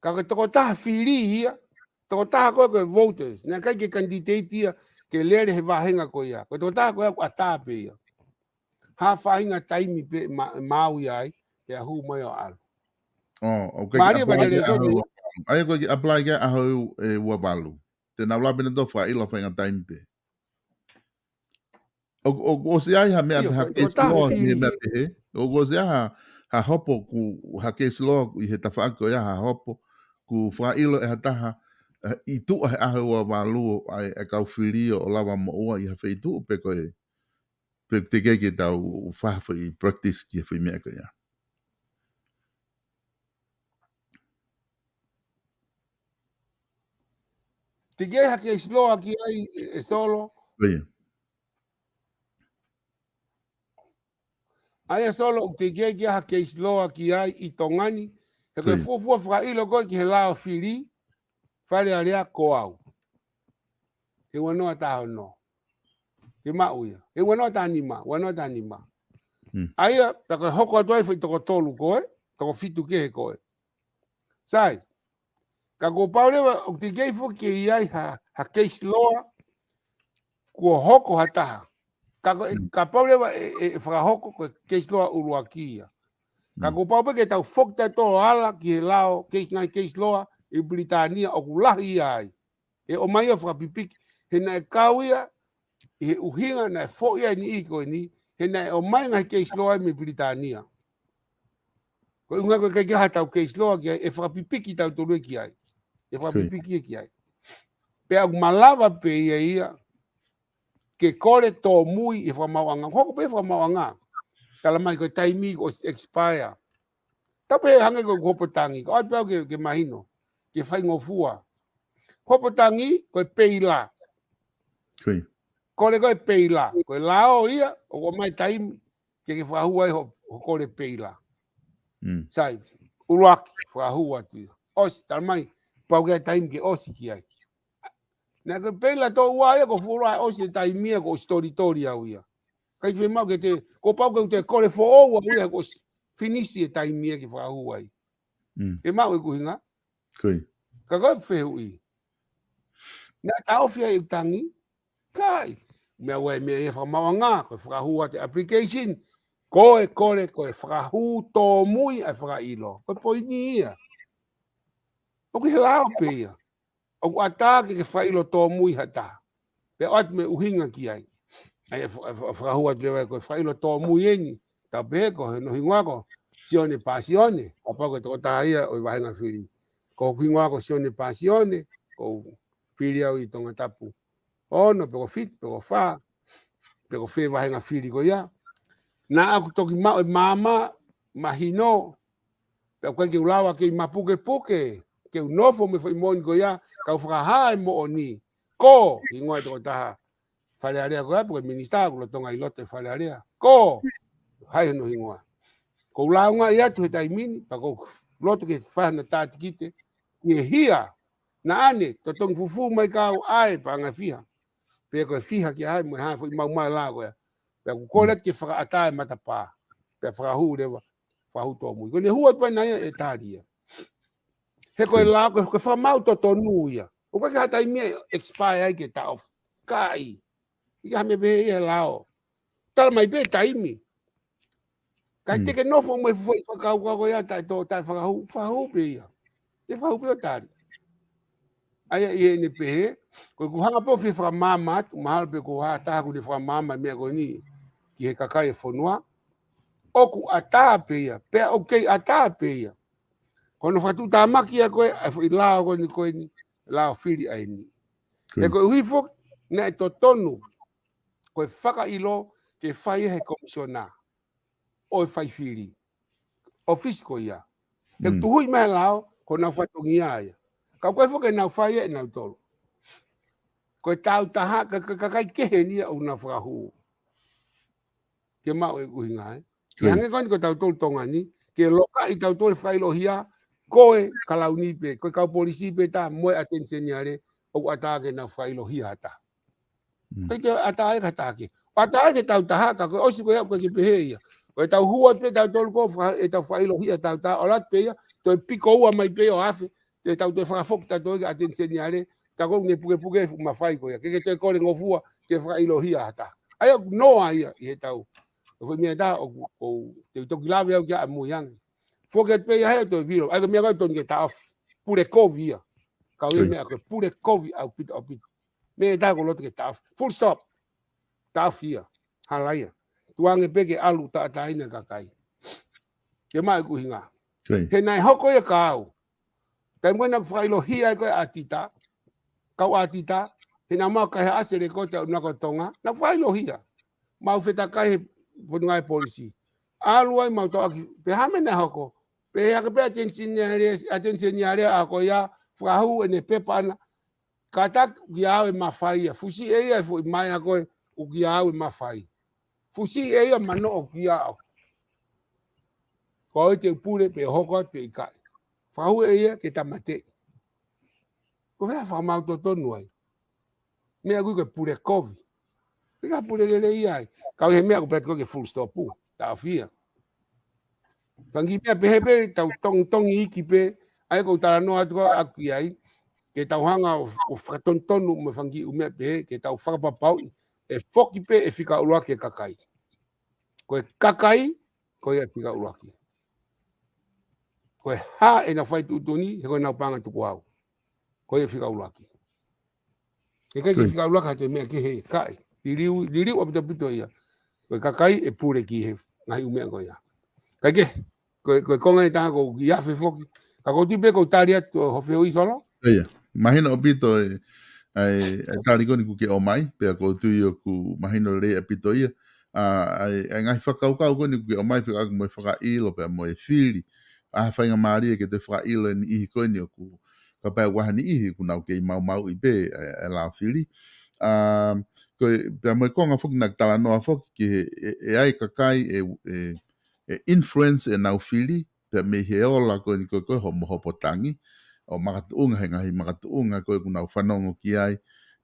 Ka ko e tokotaha fili ia, tokotaha ko ē ko e voters, naʻe ʻikai ke kanititeiti ia ke lele he vāhenga ko ia. Ko e tokotaha ko ia ʻoku ʻatā pē ia. Ha faʻahinga taimi pē ma-, maʻu ia ai, pea hū mai ʻo ʻalu. ʻO, ʻoku ʻikai ke apply ki ai ʻaho ua valu. ʻA ia ko e ʻikai ke apply ki ai ʻaho ua valu. Te nau lava pē ʻo toe fakaʻilo faʻahinga taimi pē. ʻOku, ʻoku ʻosi ʻi ai ha meʻa, ha case law, meʻa pehē. ʻOku ʻosi ʻi ai ha, ha hopo ʻoku, ha case law ʻi he tafaʻaki ko ia ha hopo ʻoku fakaʻilo ʻe ha taha, ʻi tuʻa he ʻaho ua valu ʻa e, ʻa e kau fili ʻo lava moʻua ʻi ha feituʻu pe ko e, pe teʻeki ke tau fai ha foʻi practice ki he foʻi meʻa ko ia. Teʻeki ai ha case law ki ai ʻe Solo. Ko ia. ʻA ia Solo, ʻoku teʻeki ai ke ʻi ai ha case law ki ai ʻi Tonga ni, he ko e fuofua fakaʻilo ko ē ki he lao fili, Fale Alea ko au. He ua noa taha ono. Ke maʻu ia. He ua noa taha nima, ua noa taha nima. ʻA ia, pea ko e hoko atu ai foʻi toko tolu ko ē, toko fitu kehe ko ē. Sai, ka kuo pau leva ʻoku teʻeki ai foki ke ʻi ai ha, ha case law, kuo hoko ha taha. Ka ko e, kapau leva ʻe, ʻe, ʻe fakahoko ko e case law ʻuluaki ia. Ka kuo pau pē ke tau foki tautolu ʻo ala ki he lao, case, ngaahi case law ʻi Pilitānia ʻoku lahi ia ai. ʻE ʻomai ʻo fakapipiki, he naʻe kau ia, ʻi he ʻuhinga naʻe foʻi ai e niʻihi ko eni, he naʻe ʻomai ngaahi case law ai mei Pilitānia. Ko e ʻuhinga ko e ʻikai ke ʻi ai ha tau case law ki ai, ʻe fakapipiki tautolu ki ai. ʻE fakapipiki ki ai. Pea ʻoku malava pē ia ia, ke kole tōmui ʻi he fakamaauʻanga. Hoko pē fakamaauʻanga. Tala mai ko e taimi kuo ʻosi expire. Tau pehē hangē ko e hopo tangi. Ko atu pē au ke, ke mahino. Ke faingofua. Hopo tangi, ko e peila. Kole ko e peila. Ko e lao ia, ʻoku ʻomai taimi, ke ke fakahū ai ho, ho kole peila. Sai, ʻuluaki, fakahū atu ia. ʻOsi, tala mai, pau ke ʻi ai taimi ke ʻosi ki ai. Naʻe ko e peila tō ua ia, ko e fuoloa ʻosi e taimi ia, kuo ʻosi tolitoli au ia. ʻIkai fiemaʻu ke te, kuo pau ke u toe kole foʻou au ia, kuo ʻosi finisi e taimi ia ke fakahū ai. Ke maʻu e ʻuhinga? Ka ko e fehuʻi. Naʻe taʻofi ai e tangi? ʻIkai. Meʻa ua e meʻa ia fakamaauʻanga, ko e fakahū atu e application. Ko e kole, ko e fakahū tōmui ʻa e fakaʻilo. Ko e poini ia. ʻOku ʻi he lao pē ia. ʻOku ʻatā ke ke fakaʻilo tōmui ha taha. Pea ʻoatu mo e ʻuhinga ki ai. ʻA ia fa-, fa-, fakahū atu leva ko e fakaʻilo tōmui eni. Tau pehē ko hono hingoa ko Sione Pasione. Kapau ko e tokotaha ia ʻo e vāhenga fili. Ko hoku hingoa ko Sione Pasione. ʻOku ou fili au ʻi Tongatapu ono, pe ko fitu, pe ko fā, pe ko fē vāhenga fili ko ia. Naʻa ku toki maʻu e maama, mahino, pea ʻoku ʻikai ke u lava ke u mapukepuke, ke u nofo mo e foʻi moʻoni ko ia, kau fakahā e moʻoni. Ko, hingoa e tokotaha Fale Alea ko ia, pe ko e minisitā ʻoku lolotonga ʻi loto e Fale Alea. Ko, hai hono hingoa. ʻOku ou lāungaʻi atu he taimi ni, pea ʻoku ou loto ke fai hano tātikite, ʻi he hia, naʻa ne, totongi fufū mai kau ʻa e paʻanga ʻe fiha. Pe ko e fiha ki ai mo e hā e foʻi maumau lao ko ia. Pea ʻoku kole atu ke fakaʻatā e matapā. Pea fakahū leva, fakahū tōmui. Ko ʻene hū atu pē ʻana ia ʻe tali ia. He ko e lao, ko e, ko e fakamaau totonu ia. ʻOku ʻikai ke ʻi ai ha taimi ia ʻe expire ai ke taʻofi. ʻIkai. ʻIkai ha meʻa pehē ia he lao. Tala mai pē taimi. Kae te ke nofo mo e foʻi fakakaukau ko ia taʻe tō, taʻe fakahū, fakahū pē ia. Te fakahū pē ʻo tali. ʻA ia ʻi heʻene pehē, ko ʻeku hanga pē ʻo fie fakamaama atu, mahalo pē ko ha taha ʻoku ne fakamaama e meʻa ko eni ki he kakai e fonua. ʻOku ʻatā pē ia, pea ʻoku kei ʻatā pē ia. Ko hono fakatuʻutāmaki ia ko ē, ʻa e foʻi lao ko eni, ko eni, lao fili ʻa eni. He koeʻuhi foki, naʻe totonu, ko e fakaʻilo, ke fai he komisiona ʻo e faifili. ʻOfisi ko ia. He tuhuʻi mai lao, ko ʻenau fatongia ia. Ka ʻoku ʻikai foki ke nau fai ʻe nautolu. Ko e tau taha, ka, ka, ka, kakai kehe eni ia ʻoku nau fakahū. Ke maʻu e ʻuhinga, ē. Ke hangē ko eni ko tautolu Tonga ni, ke lokaʻi tautolu failohia, ko e kalauni pē, ko e kau polisi pē tā, mo e ʻAteni Seniale, ʻoku ʻatā ke nau failohia ha taha. ʻIkai ke ʻatā ia ki ha taha kehe. ʻOku ʻatā ia ki he tau taha, ka ko e ʻosi ko ia, ʻoku ʻikai ke pehē ia. Ko e tau hua pē tautolu ko fa-, ʻetau failohia tau taha, ʻoatu pē ia, toe piko ua mai pē ʻo afe, te tau toe fakafoki tautolu ki he ʻAteni Seniale, tā ko ē ʻoku ne pukepuke e fuʻu mafai ko ia. Ke ke toe kole ngofua, ke fakailohia ha taha. ʻA ia ʻoku noa ia ʻi he tau. ʻOku meʻa tā, ʻoku, ʻoku, te u toki lave au ki ai ʻamui ange. Foki atu pē ia he toe vilo. ʻA ia ko e meʻa ko ē tonu ke taʻofi. Pule kovi ia. Ka ʻoku ʻi ai e meʻa ko e pule kovi ʻaupito, ʻaupito. Meʻa tā ʻoku loto ke taʻofi. Full stop. Taʻofi ia. Hala ia. Tuku ange pē ke ʻalu taʻataina e kakai. Ke maʻu e ʻuhinga. He naʻe hoko ia kia au. Taimi ko ē naʻa ku fakailohia ai ko e ʻatita. Kau ʻatita. He naʻa mau kaihaʻasi e lekooti ʻa e ʻUluaki ʻo Tonga. Naʻa ku fakailohia. Mau fetakai he Potungāue Polisi. ʻAlu ai mau tauʻaki. Pea hā e meʻa naʻe hoko. Pea hake pē ʻAteni Seniale, ʻAteni Seniale ʻa ko ia. Fakahū ʻene pepa ʻana. Kātaki ʻoku ʻiate au e mafai ia. Fusi ʻe ia e foʻi maea ko ē ʻoku ʻiate au e mafai. Fusi ʻe ia manoʻo ʻoku ʻiate au. Ko au te u pule pe hoko atu pe ʻikai. Fakahū ʻe ia ke tāmateʻi. Ko e fē fakamaau totonu ai. Meʻa ko ē ko e pule kovi. Pea ka pule lelei ai. Ka ʻoku ʻi ai e meʻa ʻoku pehē ko ē ke full stop ʻū. Taʻofi ia. Fanga kiʻi meʻa pehē pē, tau tongitongi iiki pē, ʻa ia ʻoku ou talanoa atu ko ē ʻaku ki ai, ke tau hanga ʻo, ʻo fakatonutonu mo e fanga kiʻi meʻa pehē, ke tau fakapapauʻi, ʻe foki pē e fika ʻuluaki e kakai. Ko e kakai, ko ia e fika ʻuluaki. Ko e hā ʻenau fai tuʻutuʻuni, he ko ʻenau paʻanga tukuʻau. Ko ia e fika ʻuluaki. ʻIkai ke fika ʻuluaki ha toe meʻa kehe, ʻikai. Liliu, liliu ʻaupito ʻaupito ia. Ko e kakai ʻe pule ki he ngaahi ʻū meʻa ko ia. Kae kehe, ko e, ko e konga ʻe taha ʻoku ou kiʻi afe foki. Ka ʻoku ou tui pē ʻoku ou tali atu ho fehuʻi Solo. ʻIo, mahino ʻaupito e, ʻa e, ʻa e tali ko eni kuo ke ʻomai, pea ʻoku ou tui ʻoku mahino lelei ʻaupito ia. ʻA, ʻa e, ʻa e ngaahi fakakaukau ko eni kuo ke ʻomai fekauʻaki mo e fakaʻilo pea mo e fili. ʻA e faingamālie ke te fakaʻilo e niʻihi ko eni ʻoku, kapau ʻoku ʻi ai ha niʻihi ʻoku nau kei maumauʻi pē e, e lao fili. ʻA, ko e, pea mo e konga foki naʻa ke talanoa foki ki he, ʻe, ʻe ʻi ai e kakai, ʻe, ʻe, ʻe influence ʻenau fili, pea mei he ola ko eni ko ē ko e homo hopo tangi, ʻo makatuʻunga he ngaahi makatuʻunga ko ē ʻoku nau fanongo ki ai,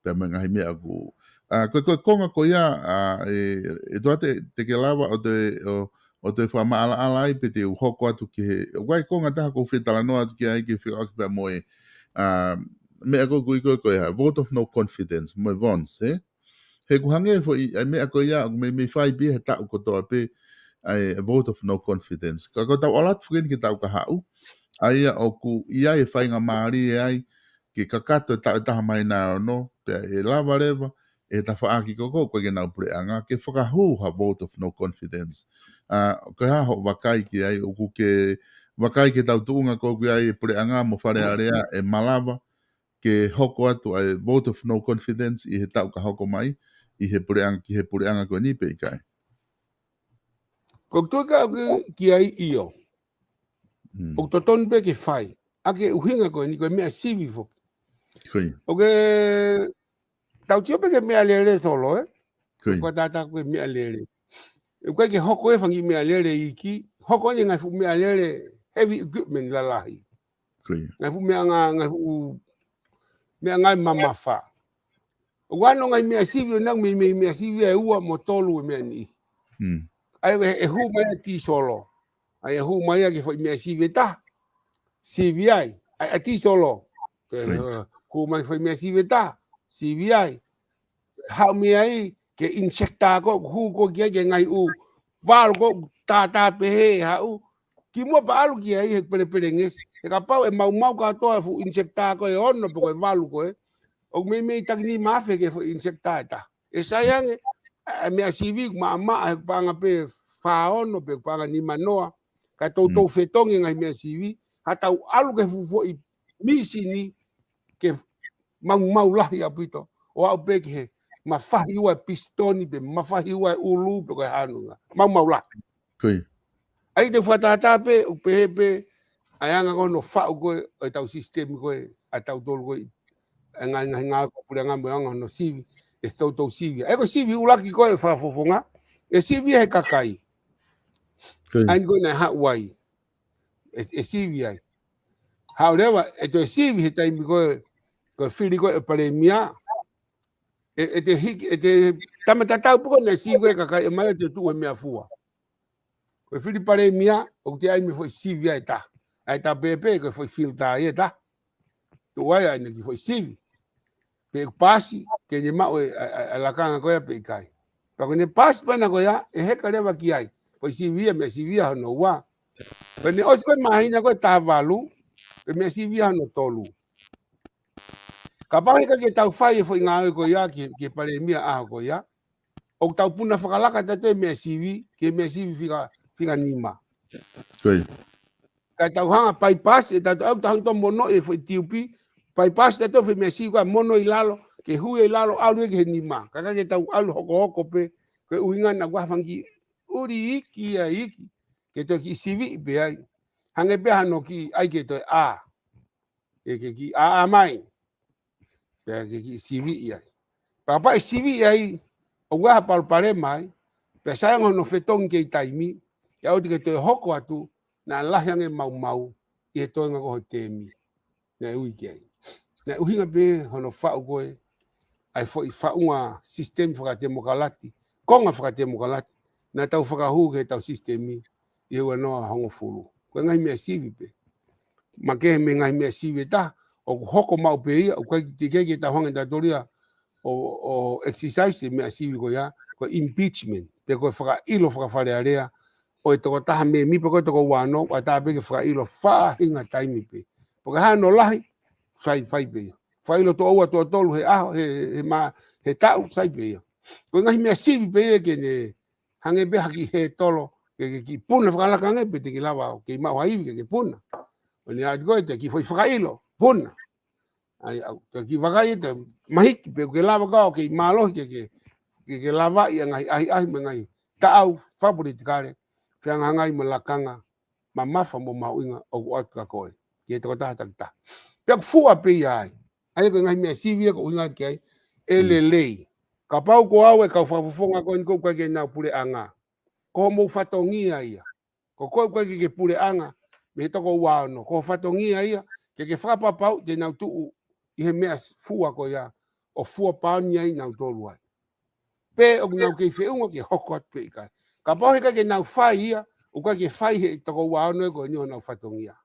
pea mo e ngaahi meʻa ʻoku. ʻA, ko e, ko e konga ko ia, ʻa, ʻe, ʻe Tuate, te ke lava ʻo te, ʻo, ʻo te fakamaʻalaʻala ai pe te u hoko atu ki he, ʻoku ʻi ai e konga ʻe taha ʻoku ou fie talanoa atu ki ai ke fekauʻaki pea mo e, ʻa, meʻa ko ē ʻoku ui ko ē ko e hā, vote of no confidence, mo e Vons, ē? He ʻoku hangē foʻi, ʻa e meʻa ko ia, ʻoku meimei fai pē he taʻu kotoa pē, ʻa e vote of no confidence. Ka ko ʻetau ʻalu atu foki eni ki he taʻu kahaʻu, ʻa ia ʻoku ʻi ai e faingamālie ai, ke kakato e taʻu ʻe taha mai nai ono, pea ʻe lava leva, ʻe he tafaʻaki ko ē ʻoku ʻikai ke nau puleʻanga, ke fakahū ha vote of no confidence. ʻA, ko e hā hoʻo vakai ki ai, ʻoku ke vakai ki he tau tuʻunga ko ē ʻoku ʻi ai e puleʻanga mo Fale Alea ʻe malava, ke hoko atu ʻa e vote of no confidence ʻi he taʻu ka hoko mai, ʻi he puleʻanga, ki he puleʻanga ko eni pe ʻikai. Ko e tuʻu ka ki, ki ai ʻio. ʻOku totonu pē ke fai. ʻA e ʻuhinga ko eni ko e meʻa sivi foki. ʻOku ke tau sio pē ki he meʻalele Solo, ē? Ko e tātā ko e meʻalele. ʻOku ʻikai ke hoko e fanga kiʻi meʻalele iiki, hoko eni ngaahi fuʻu meʻalele heavy equipment lalahi. Ngaahi fuʻu meʻa ngā, ngaahi fuʻu meʻa ngāue mamafa. ʻOku ʻi ai e ngaahi meʻa sivi, ʻoku meimei meʻa sivi ʻe ua mo tolu e meʻa ni. ʻA ia ʻe, ʻe hū mai ʻa e tīsolo. ʻA ia ʻe hū mai ʻa e foʻi meʻa sivi ʻe taha. Sivi ai. ʻA ia ʻa e tīsolo. Hū mai foʻi meʻa sivi ʻe taha. Sivi ai. Haʻu mei ai, ki he injector ko ē, hū ko ē ki ai ki he ngaahi ʻū valu ko ē, tātā pehē haʻu. Kimuʻa pea ʻalu ki ai he pelepelengesi. He kapau ʻe maumau kātoa e fuʻu injector ko ē ʻe ono pe ko e valu ko ē. ʻOku meimei taki nima afe ki he fuʻu injector ʻe taha. ʻE sai ange, ʻa e meʻa sivi ʻoku maʻamaʻa he paʻanga pē fā ono pe paʻanga nima noa. Ka toutou fetongi e ngaahi meʻa sivi. Haʻatau ʻalu ki he fuʻu foʻi mīsini ke maumau lahi ʻaupito, ʻo aʻu pē ki he, mafahi ua e pisitoni pe mafahi ua e ʻulu pe ko e hā nunga. Maumau lahi. Ko ia. ʻA ia te u fakatātā pē, ʻoku pehē pē ʻa e anga ko ē hono faʻu ko ē ʻo ʻetau sisitemi ko ē, ʻa tautolu ko ē, ʻa e ngaahi, ngaahi ngāue fakapuleʻanga mo e anga hono sivi, ʻe toutou sivi. ʻA ia ko e sivi ʻuluaki ko ē ʻe fakafofonga, ʻe sivi ia he kakai. Ko ia. ʻA ia ko ē naʻe haʻu ai. ʻE, ʻe sivi ai. Haʻu leva, ʻe toe sivi he taimi ko ē, ko e fili ko ē ʻo e palēmia. ʻE, ʻe te hiki, ʻe te tama tatau pē ko ē naʻe sivi ko ē kakai ʻe mai ʻe te tuʻu he meʻafua. Ko e fili palēmia, ʻoku toe ʻi ai mo e foʻi sivi ia ʻe taha. ʻA ia tā pēpē, ko e foʻi filter ia ʻe taha. Tuʻu ai ʻa ʻene kiʻi foʻi sivi. Pe ʻe paasi, ke ne maʻu e, ʻa, ʻa, ʻa e lakanga ko ia pe ʻikai. Pea ko ʻene paasi pē ʻana ko ia, ʻe heka leva ki ai. Foʻi sivi ia, meʻa sivi ia hono ua. Pea ne ʻosi ko ē māhina ko ē taha valu, pe meʻa sivi ia hono tolu. Kapau heʻikai ke tau fai e foʻi ngāue ko ia ki, ki he palēmia ʻaho ko ia, ʻoku tau puna fakalaka tautolu e meʻa sivi, ki he meʻa sivi fika, fika nima. Ko ia. Kae tau hanga bypass, ʻe tau, ʻoku tau hanga ʻo mono e foʻi tiupi, bypass tautolu e foʻi meʻa sivi ko ē mono ʻi lalo, ke hui ʻi lalo, ʻalu ia ki he nima. Kae ʻikai ke tau ʻalu hokohoko pē, ko e ʻuhinga naʻa ku ʻafangi ʻuli iiki ʻa iiki, ke toe kiʻi siviʻi pē ai. Hangē pē hano kiʻi ʻai ke toe ʻā. Ke, ke kiʻi ʻā, ʻā mai. Pea ke kiʻi siviʻi ai. Pea kapau ʻe siviʻi ai, ʻoku ʻi ai ha palopalema ai, pea sai ange hono fetongi kei taimi, ʻe ʻoua te ke toe hoko atu, naʻa lahi ange maumau, ʻi he toenga ko ē ho teemi. Naʻe ui ki ai. Naʻe ʻuhinga pē hono faʻu ko ē, ʻa e foʻi faʻunga sisitemi fakatemokalati, konga fakatemokalati, naʻa tau fakahū ki heʻetau sisitemi, ʻi he ua noa hongofulu. Ko e ngaahi meʻa sivi pē. Makehe mei he ngaahi meʻa sivi ʻe taha, ʻoku hoko maʻu pē ia, ʻoku ʻikai ke, ke, ke tau hanga ʻe tautolu ia ʻo, ʻo exercise e meʻa sivi ko ia, ko e impeachment, pe ko e fakaʻilo fakafalealea, ʻo e tokotaha mēmipa ko ē toko ua noa, ʻoku ʻatā pē ke fakaʻilo faʻahinga taimi pē. Pea ka hano lahi, fai, fai pē ia. Fakaʻilo toʻo ua toʻo tolu he ʻaho, he, he mā, he taʻu, sai pē ia. Ko e ngaahi meʻa sivi pē ia ke ne, hangē pē ha kiʻi hētolo, ke, ke kiʻi puna fakalaka ange pē te ke lava ʻo kei maʻu ha ivi ke, ke puna. ʻO ne ʻai atu ko ē te kiʻi foʻi fakaʻilo, puna. ʻA ia, ʻoku te kiʻi vakai ʻe te mahiki pē ke lava ka ʻo kei mālohi ke, ke, ke, ke lava ʻi he ngaahi ʻahiʻahi mo e ngaahi taʻau fakapolitikale, fehangahangai mo e lakanga mamafa mo mahuʻinga ʻoku ʻoatu kia koe. Ki he tokotaha takitaha. Pea ʻoku fua pē ia ai. ʻA ia ko e ngaahi meʻa sivi ia ʻoku ou ʻuhinga ki ai, ʻe lelei. Kapau ko au e kau fakafofonga ko eni ʻoku ʻikai ke nau puleʻanga. Ko hoʻomou fatongia ia. Ko koe ʻoku ʻikai ke ke puleʻanga, mei he toko ua ono. Ko hoʻo fatongia ia, ke ke fakapapauʻi te nau tuʻu ʻi he meʻa fua ko ia, ʻo fua paoni ai nautolu ai. Pe ʻoku nau kei feʻunga ke hoko atu pe ʻikai. Kapau heʻikai ke nau fai ia, ʻoku ʻikai ke fai he toko ua ono ko eni honau fatongia.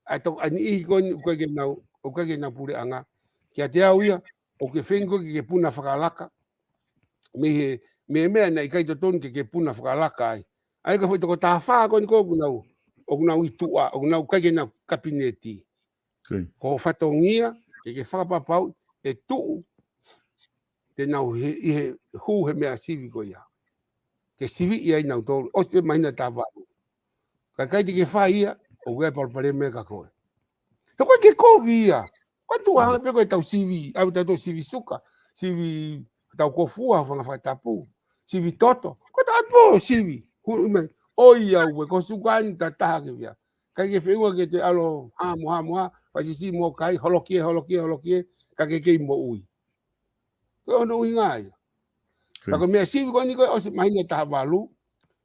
ʻA e toko, ʻa e niʻihi ko eni ʻoku ʻikai ke nau, ʻoku ʻikai ke nau puleʻanga. Kiate au ia, ʻoku ke feinga koe ke ke puna fakalaka. Mei he, mei he meʻa naʻe ʻikai totonu ke ke puna fakalaka ai. ʻA ia ko e foʻi toko taha fā ko eni ko ē ʻoku nau, ʻoku nau ʻi tuʻa, ʻoku nau ʻikai ke nau kapineti. Ko hoʻo fatongia, ke ke fakapapauʻi, ʻe tuʻu, te nau he, ʻi he hū he meʻa sivi ko ia. Ke siviʻi ai nautolu, ʻosi e māhina taha valu. Ka ʻikai te ke fai ia, ʻoku ʻi ai e palopalema kia koe. He ʻoku ʻikai ke kovi ia. Ko e tuʻu hangē pē ko ʻetau sivi, ʻa ʻetau sivi suka, sivi tau kōfua, fanga fakatapu, sivi toto. Ko ʻetau ʻatu pē ʻo sivi, hū mai, ʻoi au ē, ko e suka eni ta taha ke via. ʻIkai ke feʻunga ke te ʻalu hā mo hā mo hā, fai siʻisiʻi mo kai, holoki ē, holoki ē, holoki ē, ka ke kei moʻui. Ko hono ʻuhinga ia. Ka ko e meʻa sivi ko eni ko ē ʻosi māhina taha valu.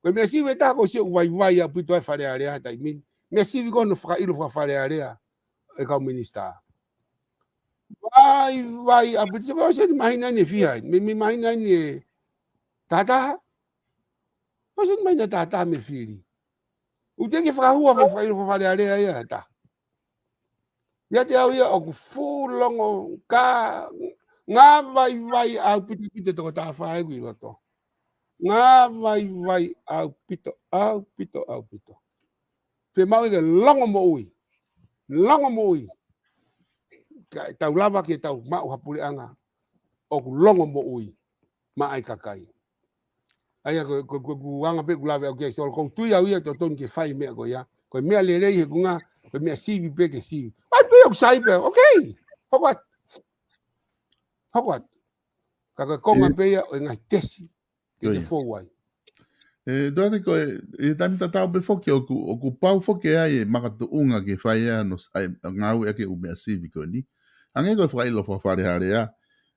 Ko e meʻa sivi ʻe taha ʻoku ou sio ʻoku vaivai ʻaupito ai Fale Alea he taimi ni. Meʻa sivi ko hono fakaʻilo faka-Fale Alea e kau minisitā. Vaivai ʻaupito, ko e ʻosi eni māhina eni ʻe fiha eni. Mei, mei māhina eni ʻe taha taha. ʻOsi eni māhina taha taha mei he fili. ʻOku teʻeki fakahua fai fakaʻilo faka-Fale Alea ia ʻe taha. Ia te au ia ʻoku fuʻu longo ka ngā vaivai ʻaupito pito toko taha fā ʻeku ʻi loto. Ngā vaivai ʻaupito, ʻaupito, ʻaupito. Fiemaʻu ke longo moʻui. Longo moʻui. Ka tau lava ke tau maʻu ha puleʻanga ʻoku longo moʻui maʻa e kakai. ʻA ia ko, ko, ko, ko e anga pē ʻeku lave au ki ai Solo, ʻoku ou tui au ia totonu ke fai meʻa ko ia. Ko e meʻa lelei he kunga, ko e meʻa sivi pē ke sivi. ʻAi pē ʻoku sai pē, okay. Hoko atu. Hoko atu. Ka ko e konga pē ia ʻo e ngaahi tesi ke ke fou ai. E, Toate, ko e, ʻi he taimi tatau pē foki ʻoku, ʻoku pau foki ai e makatuʻunga ke fai ai hono, ʻai, ngāueʻaki e ʻū meʻa sivi ko eni. Hangē ko e fakaʻilo fakafalealea.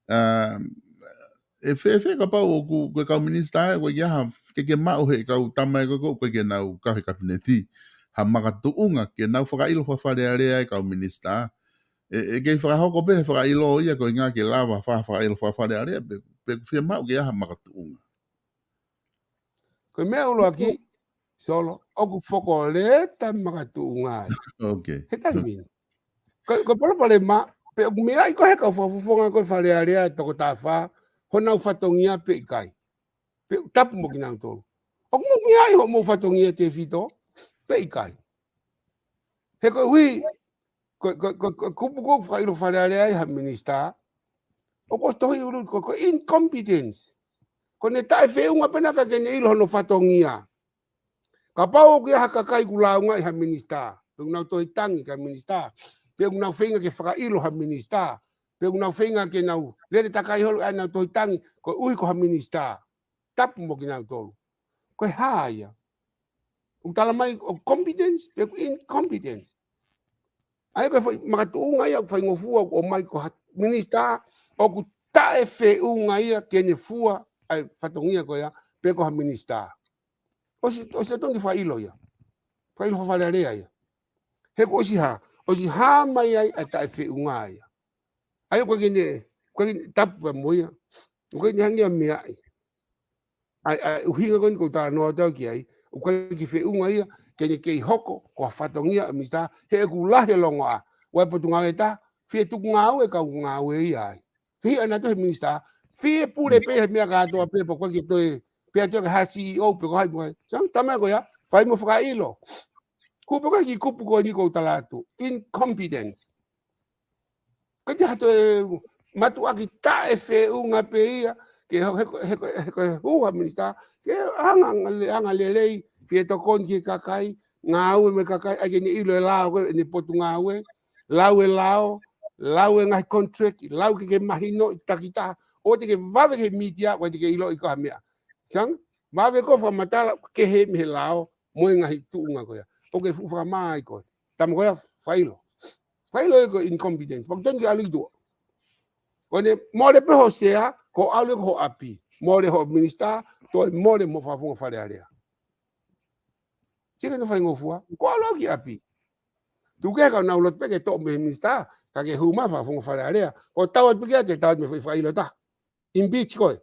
ʻE fēfē kapau ʻoku, ko e kau minisitā, ko e ʻi ai ha, ke ke maʻu he kau tama ē ko ē ko ē ke nau kau he kapineti, ha makatuʻunga ke nau fakaʻilo fakafalealea e kau minisitā. ʻE, ʻe kei fakahoko pē he fakaʻilo ia ko e ʻuhinga ke lava fa-, fakaʻilo fakafalealea, pe, pe fiemaʻu ke ʻi ai ha makatuʻunga. Ko e meʻa ʻuluaki, Solo, ʻoku fokoleta makatuʻunga ai. He taimi ni. Ko, ko e palopalema, pe ʻoku meaʻi ko ē he kau fakafofonga ko ē Fale Alea ʻe toko taha fā, honau fatongia pe ʻikai. Pe ʻoku tapu mo kinautolu. ʻOku mou meaʻi hoʻomou fatongia tefito, pe ʻikai. He koeʻuhi, ko, ko, ko, ko e kupu ko ē fakaʻilo Fale Alea ai ha minisitā. ʻOku ʻosi tohi ʻulu ko, ko e incompetence. Ko ʻene taʻefeʻunga pē naʻa ke ne ʻilo hono fatongia. Kapau ʻoku ʻi ai ha kakai ʻoku lāungaʻi ha minisitā. Pe ʻoku nau tohi tangi ki ha minisitā. Pe ʻoku nau feinga ke fakaʻilo ha minisitā. Pe ʻoku nau feinga ke nau lele takai holo ʻa ʻenau tohi tangi koeʻuhi ko ha minisitā. Tapu mo kinautolu. Ko e hā ia? ʻOku tala mai ʻoku competence, pe ʻoku incompetence. ʻA ia ko e foʻi makatuʻunga ia ʻoku faingofua ʻoku ʻomai ko ha minisitā ʻoku taʻefeʻunga ia ke ne fua ʻa e fatongia ko ia pe ko ha minisitā. ʻOsi, ʻosi totonu ke fakaʻilo ia. Fakaʻilo fakafalealea ia. He kuo ʻosi hā, ʻosi hā mai ai ʻa e taʻefeʻunga ia. ʻA ia ʻoku ʻikai ke ne, ʻoku ʻikai ke ne tapu pē mo ia. ʻOku ʻikai ke ne hangē ia meaʻi. ʻA e, ʻa e ʻuhinga ko eni ʻoku ou talanoa atu ki ai, ʻoku ʻikai ke feʻunga ia ke ne kei hoko ko ha fatongia ʻa e minisitā, he ʻoku lahi e longoaʻa. ʻOku ʻi ai e potungāue ʻe taha, fie tuku ngāue e kau ngāue ia ai. Fie ʻana atu he minisitā, fie pule pē he meʻa kātoa pē, pe ʻoku ʻikai ke toe, pea toe ke ha C E O, pe ko hai mo hai. Sai, tama ko ia, fai mo fakaʻilo. Kupu ko ē ki he kupu ko eni ʻoku ou tala atu, incompetence. Ko e te hato e matuʻaki taʻefeʻunga pē ia, ke he, he, he, he, he hū ha minisitā, ke anga, anga le-, anga lelei, fie tokoni ki he kakai, ngāue mo e kakai, ʻai ke ne ʻilo e lao ko ē ʻene potungāue, lau e lao, lau e ngaahi contract, lau ke ke mahinoʻi takitaha, ʻoua te ke vave ki he mītia, ʻoua te ke ʻiloʻi ko ha meʻa. Sai, vave ko e fakamatala, kehe mei he lao, mo e ngaahi tuʻunga ko ia. ʻOku ke fuʻu fakamā ai ko ē. Tama ko ia, fakaʻilo. Fakaʻilo ia ko e incompetence. Pea ʻoku tonu ke ʻalu ki tuʻa. Ko ʻene mole pē hoʻo sea, ko e ʻalu ia ki ho ʻapi. Mole hoʻo minisitā, toe mole mo e fakafofonga Fale Alea. Sio ki hono faingofua, ko e ʻalu ki ʻapi. Tuku kehe ka nau loto pē ke toʻo mei he minisitā, ka ke hū mai fakafofonga Fale Alea. Ko e tau atu pē ke ʻai, tau atu mei he foʻi fakaʻilo taha. Impeach koe.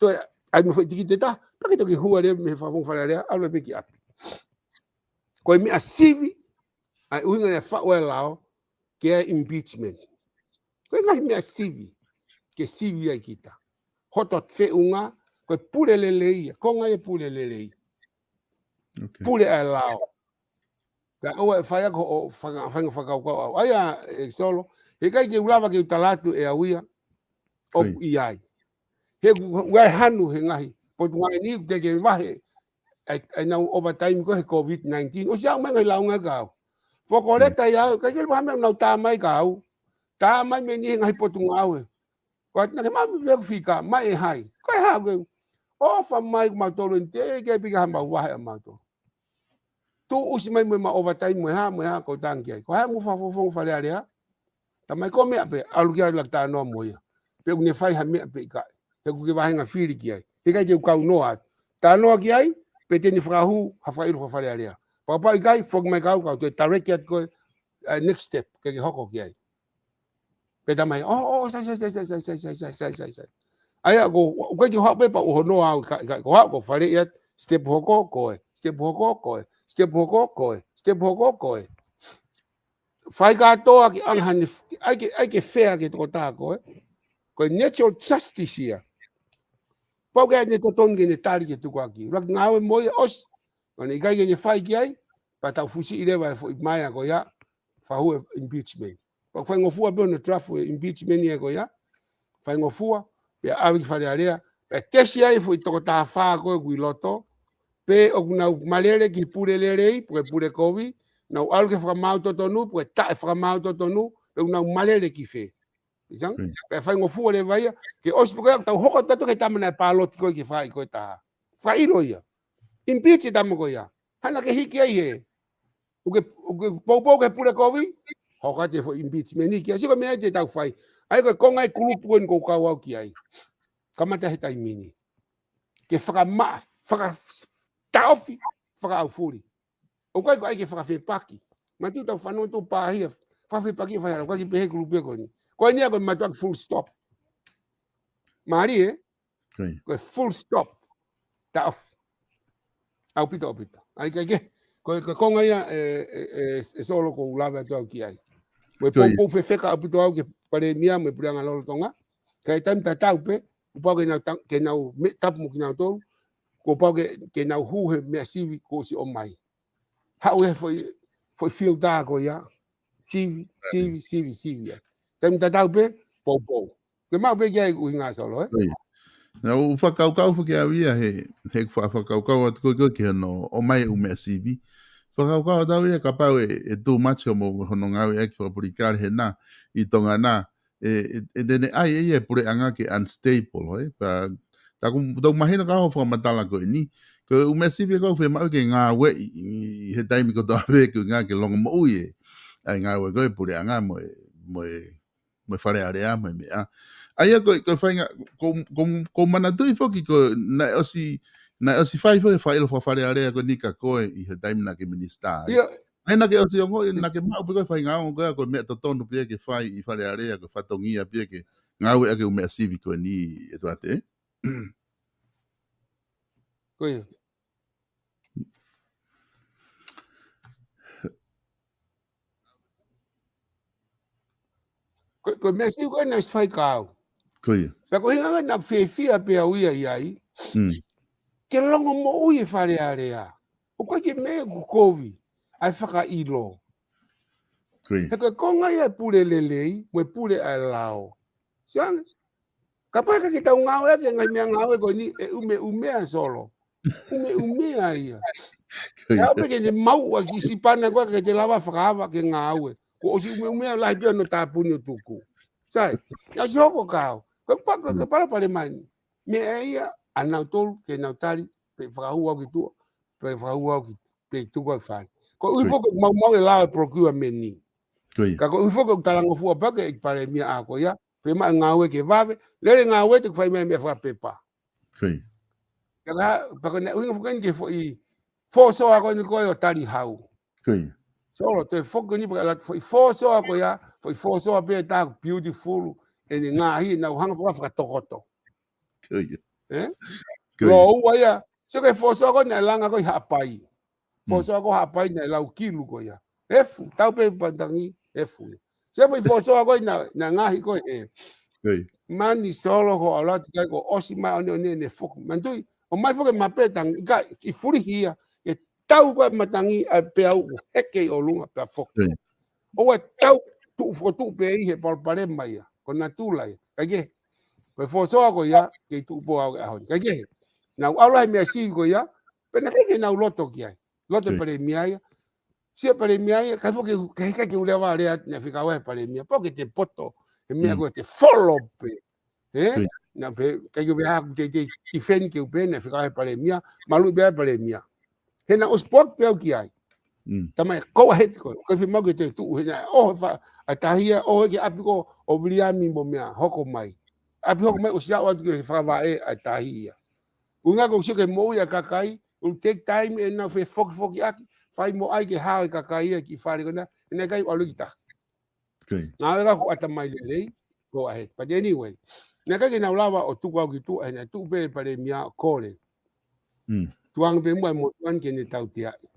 Toe ʻai mo e foʻi tikite ʻe taha, pea ke toki hū leva mei he fakafofonga Fale Alea, ʻalu pē ki ʻapi. Ko e meʻa sivi, ʻa e ʻuhinga ia e faʻu e lao, ke ʻai e impeachment. Ko e ngaahi meʻa sivi, ke sivi ai kita. Hoto feʻunga, ko e pule lelei ia, ko e ngaahi pule lelei. Pule ʻa e lao. Ka ʻoua ʻe fai ʻaki hoʻo faka-, faka-, fakakaukau ʻau. ʻA ia, ʻe Solo, heʻikai ke u lava ke u tala atu ʻe au ia, ʻoku ʻi ai. He ʻoku, ʻoku ʻi ai hanu he ngaahi potungāue ni, ʻoku teʻeki ke vahe, ʻa e, ʻa ʻenau overtime ko ē he COVID nineteen. ʻOsi aʻu mai ngaahi lāunga kia au. Fokoleta ia au, ʻikai ke lava ha meʻa ʻenau tā mai kia au. Tā mai mei he ngaahi potungāue. Ko atu naʻa ke maʻu pē ʻeku fika, mai ʻe hai. Ko e hā ko ē, ʻofa mai kimautolu eni teʻeki ai pē ke ʻi ai haʻamau vahe ʻa mautolu. Tuʻusi mai mo ʻemau overtime mo e hā, mo e hā, ʻoku ou tangi ai. Ko hai mo fakafofonga Fale Alea? Tā mai ko e meʻa pē, ʻalu ki ai ʻo talanoa mo ia. Pe ʻoku ne fai ha meʻa pe ʻikai. He ʻoku ke vahenga fili ki ai. Heʻikai ke u kau noa atu. Talanoa ki ai, pe te ne fakahū, ha fakaʻilo faka-Fale Alea. Pea kapau ʻikai, foki mai kia au, kau toe direct atu koe, ʻa e next step, ke ke hoko ki ai. Pea tā mai, ʻo, ʻo, sai, sai, sai. ʻA ia, ko, ʻoku ʻikai ke u haʻu pē pea u hono au, ka, ka, ko e haʻu, ko e faleʻi atu, step hoko, ko e, step hoko, ko e, step hoko, ko e, step hoko, ko e. Fai kātoa ke ʻalu heni, ʻai ke, ʻai ke fair ki he tokotaha ko ē. Ko e natural justice ia. Pau ke ʻai ʻene totonu ke ne tali ke tukuakiʻi. ʻUluaki ngāue mo ia ʻosi. Ka ne ʻikai ke ne fai ki ai, pea tau fusiʻi leva e foʻi maea ko ia, fakahū e impeachment. Pea faingofua pē hono draft e impeachment ia ko ia. Faingofua, pea ʻave ki Fale Alea, pea tesi ai e foʻi tokotaha fā ko ē ʻoku ʻi loto, pe ʻoku nau malele ki he pule lelei, pe ko e pule kovi, nau ʻalu ki he fakamaau totonu, pe ko e taʻefakamaau totonu, pe ʻoku nau malele ki fē. Isang? Pea faingofua leva ia, ke ʻosi pē ko ia, tau hoko atu ki he tama naʻe pāloti ko ē ke fai ko e taha. Fakaʻilo ia. Impeach e tama ko ia. Hana ke hiki ai he. ʻOku ke, ʻoku ke poupou ki he pule kovi, hoko atu e foʻi impeachment ki ai. Sio ko e meʻa ia te tau fai. ʻA ia ko e konga e kulupu ko eni ʻoku ou kau au ki ai. Kamata he taimi ni. Ke fakamaʻa, fakataʻofi, fakaʻaufuli. ʻOku ʻikai ko ʻai ke fakafepaki. Manatuʻi tau fanongo tau pāhia, fakafepaki fai hala, ʻoku ʻikai ke pehē kulupu ko eni. Ko eni ia ko e mātuʻaki full stop. Mālie, ē? Ko e full stop. Taʻofi. ʻAupito, ʻaupito. ʻA ia ke, ko e, ko e konga ia, ē, ē, ē, ē Solo ʻoku ou lave atu au ki ai. Mo e poupou fefeka ʻaupito au ki he palēmia mo e puleʻanga lolotonga. Ka ʻi he taimi tatau pē, kuo pau ke nau tang-, ke nau meʻa tapu mo kinautolu, kuo pau ke, ke nau hū he meʻa sivi kuo ʻosi ʻomai. Haʻu e foʻi, foʻi filter ko ia. Sivi, sivi, sivi, sivi ia. Taimi tatau pē, poupou. Ke maʻu pē ki ai ʻuhinga Solo, ē? Naʻa ku fakakaukau foki au ia he, he fa-, fakakaukau atu ko ē ki hono ʻomai e ʻū meʻa sivi. Fakakaukau atu au ia kapau ʻe, ʻe too much hono, hono ngāueʻaki fakapolitikale he na, ʻi Tonga na, ʻe, ʻe, ʻe te ne ʻai ia e puleʻanga ke unstable, ē? Pea, tā ʻoku, tau mahino ka ʻoku fakamatala ko eni. Ko e ʻū meʻa sivi ʻoku fiemaʻu ke ngāueʻi, ʻi, ʻi he taimi kotoa pē ko e ʻuhinga ke longomoʻui e. ʻA e ngāue ko e puleʻanga mo e, mo e, mo e Fale Alea mo e meʻa. ʻA ia ko, ko e faʻahinga, ko, ko, ko manatuʻi foki ko, naʻe ʻosi, naʻe ʻosi fai foki e fakaʻilo faka-Fale Alea ko eni kia koe ʻi he taimi naʻa ke minisitā. ʻIo, ʻA ia naʻa ke ʻosi ongoʻi, naʻa ke maʻu pē ko e faʻahinga ongo ko ia, ko e meʻa totonu pē ia ke fai ʻi Fale Alea, ko e fatongia pē ia ke ngāueʻaki e ʻū meʻa sivi ko eni ʻe Tuate. Ko ia. Ko, ko e meʻa sivi ko ē naʻe ʻosi fai kia au. Ko ia. Pea ko e ʻuhinga naʻa fiefia pē au ia ʻi ai. Mm. Ke longomoʻui e Fale Alea. ʻOku ʻikai ke meʻa ʻoku kovi. ʻA e fakaʻilo. Ko ia. He ko e konga ia e pule lelei, mo e pule ʻa e lao. Siang, kapau ʻe ʻikai ke tau ngāueʻaki e ngaahi meʻangāue ko eni ʻe ʻumeʻumea Solo. ʻUmeʻumea ia. Ko ia. ʻE ʻalu pē ke ne maʻu ʻa e kiʻi sipana ko ē ke te lava fakaava ke ngāue. Kuo ʻosi ʻumeʻumea lahi pē hono tāpuni ʻo tuku. Sai, naʻa ʻosi hoko kia au. Ko e pa-, ko e palopalema eni. Meʻa ia, ʻa nautolu, ke nau tali, pe fakahū au ki tuʻa, pe fakahū au ki, pe tuku au ki fale. Koeʻuhi foki ʻoku maumau e lao e procurement ni. Ko ia. Ka koeʻuhi foki ʻoku talangofua pē ʻe he palēmia ʻa ko ia, pe maʻu e ngāue ke vave, lele ngāue te ke fai mai meʻa fakapepa. Ko ia. Ka, ka, pea ko e ʻuhinga foki eni ki he foʻi fōsoa ko eni ko ē ʻo Talihau. Ko ia. Solo, te foki ni pea ʻalu atu foʻi fōsoa ko ia, foʻi fōsoa pē ʻe taha beautiful, ʻene ngaahi, naʻa ku hanga faka-, fakatokoto. Ko ia. Ē? Ko ia. Lōua ia, sio ki he fōsoa ko ē naʻe langa ko ē ʻi Haʻapai. Mm. Fōsoa ko ē Haʻapai naʻe lau kilu ko ia. Efu, tau pē pantangi, efu ia. Sio ki he fōsoa ko ē naʻe, naʻe ngaahi ko ē ē. Ko ia. Mani Solo ko e ʻalu atu ki ai kuo ʻosi mai ʻo ne, ʻo ne, ne foki. Manatuʻi, ʻomai foki e mape tangi, ʻikai, ʻi fulihi ia, ʻe tau ko ē matangi ʻa e peau ʻoku heke ʻi ʻolunga pea foki. Ko ia. ʻOua ʻe tau tuʻu fokotuʻu pē ʻi he palopalema ia, ko natula ia. Kaikehe, ko e fōsoa ko ia, kei tuʻu pē au ki he ʻaho ni. Kaikehe, naʻa ku ʻalu he meʻa sivi ko ia, pea naʻe ʻikai ke nau loto ki ai. Loto e palēmia ia. Sio palēmia ia, ʻikai foki, ʻikai, ʻikai ke u lea ʻo lea, naʻe fekau ai e palēmia. Pau ke te poto, he meʻa ko ē te folo pē. Ē? Naʻa pē, ʻikai ke u pehē ʻoku te, te, te feni ke u pehē, naʻe fekau ai e palēmia, maluʻi pē ʻa e palēmia. He naʻe ʻosi poaki pē au ki ai. Mm. Tamai, kou ʻa heti ko ē, ʻikai fiemaʻu ke te tuʻu, he naʻe ʻoho fa-, ʻa e tahi ia, ʻoho ki ʻapi ko ē ʻo Viliami mo meʻa, hoko mai. ʻApi hoko mai ʻosi aʻu atu ki he fakavaʻe ʻa e tahi ia. ʻUhinga ko e sio ki he moʻui ʻa e kakai, ʻoku take time ʻenau fefokifokiʻaki, fai mo ʻai ke hao e kakai ia ki fale ko ena, ʻe naʻe ʻikai ʻalu ki tahi. Ko ia. Naʻa ku ʻatamai lelei, go ahead. But anyway, naʻe ʻikai ke nau lava ʻo tuku au ki tuʻa, he naʻe tuʻu pē palēmia ʻo kole. Mm. Tuku ange pē muʻa e motuʻa ni ke ne tauteaʻi.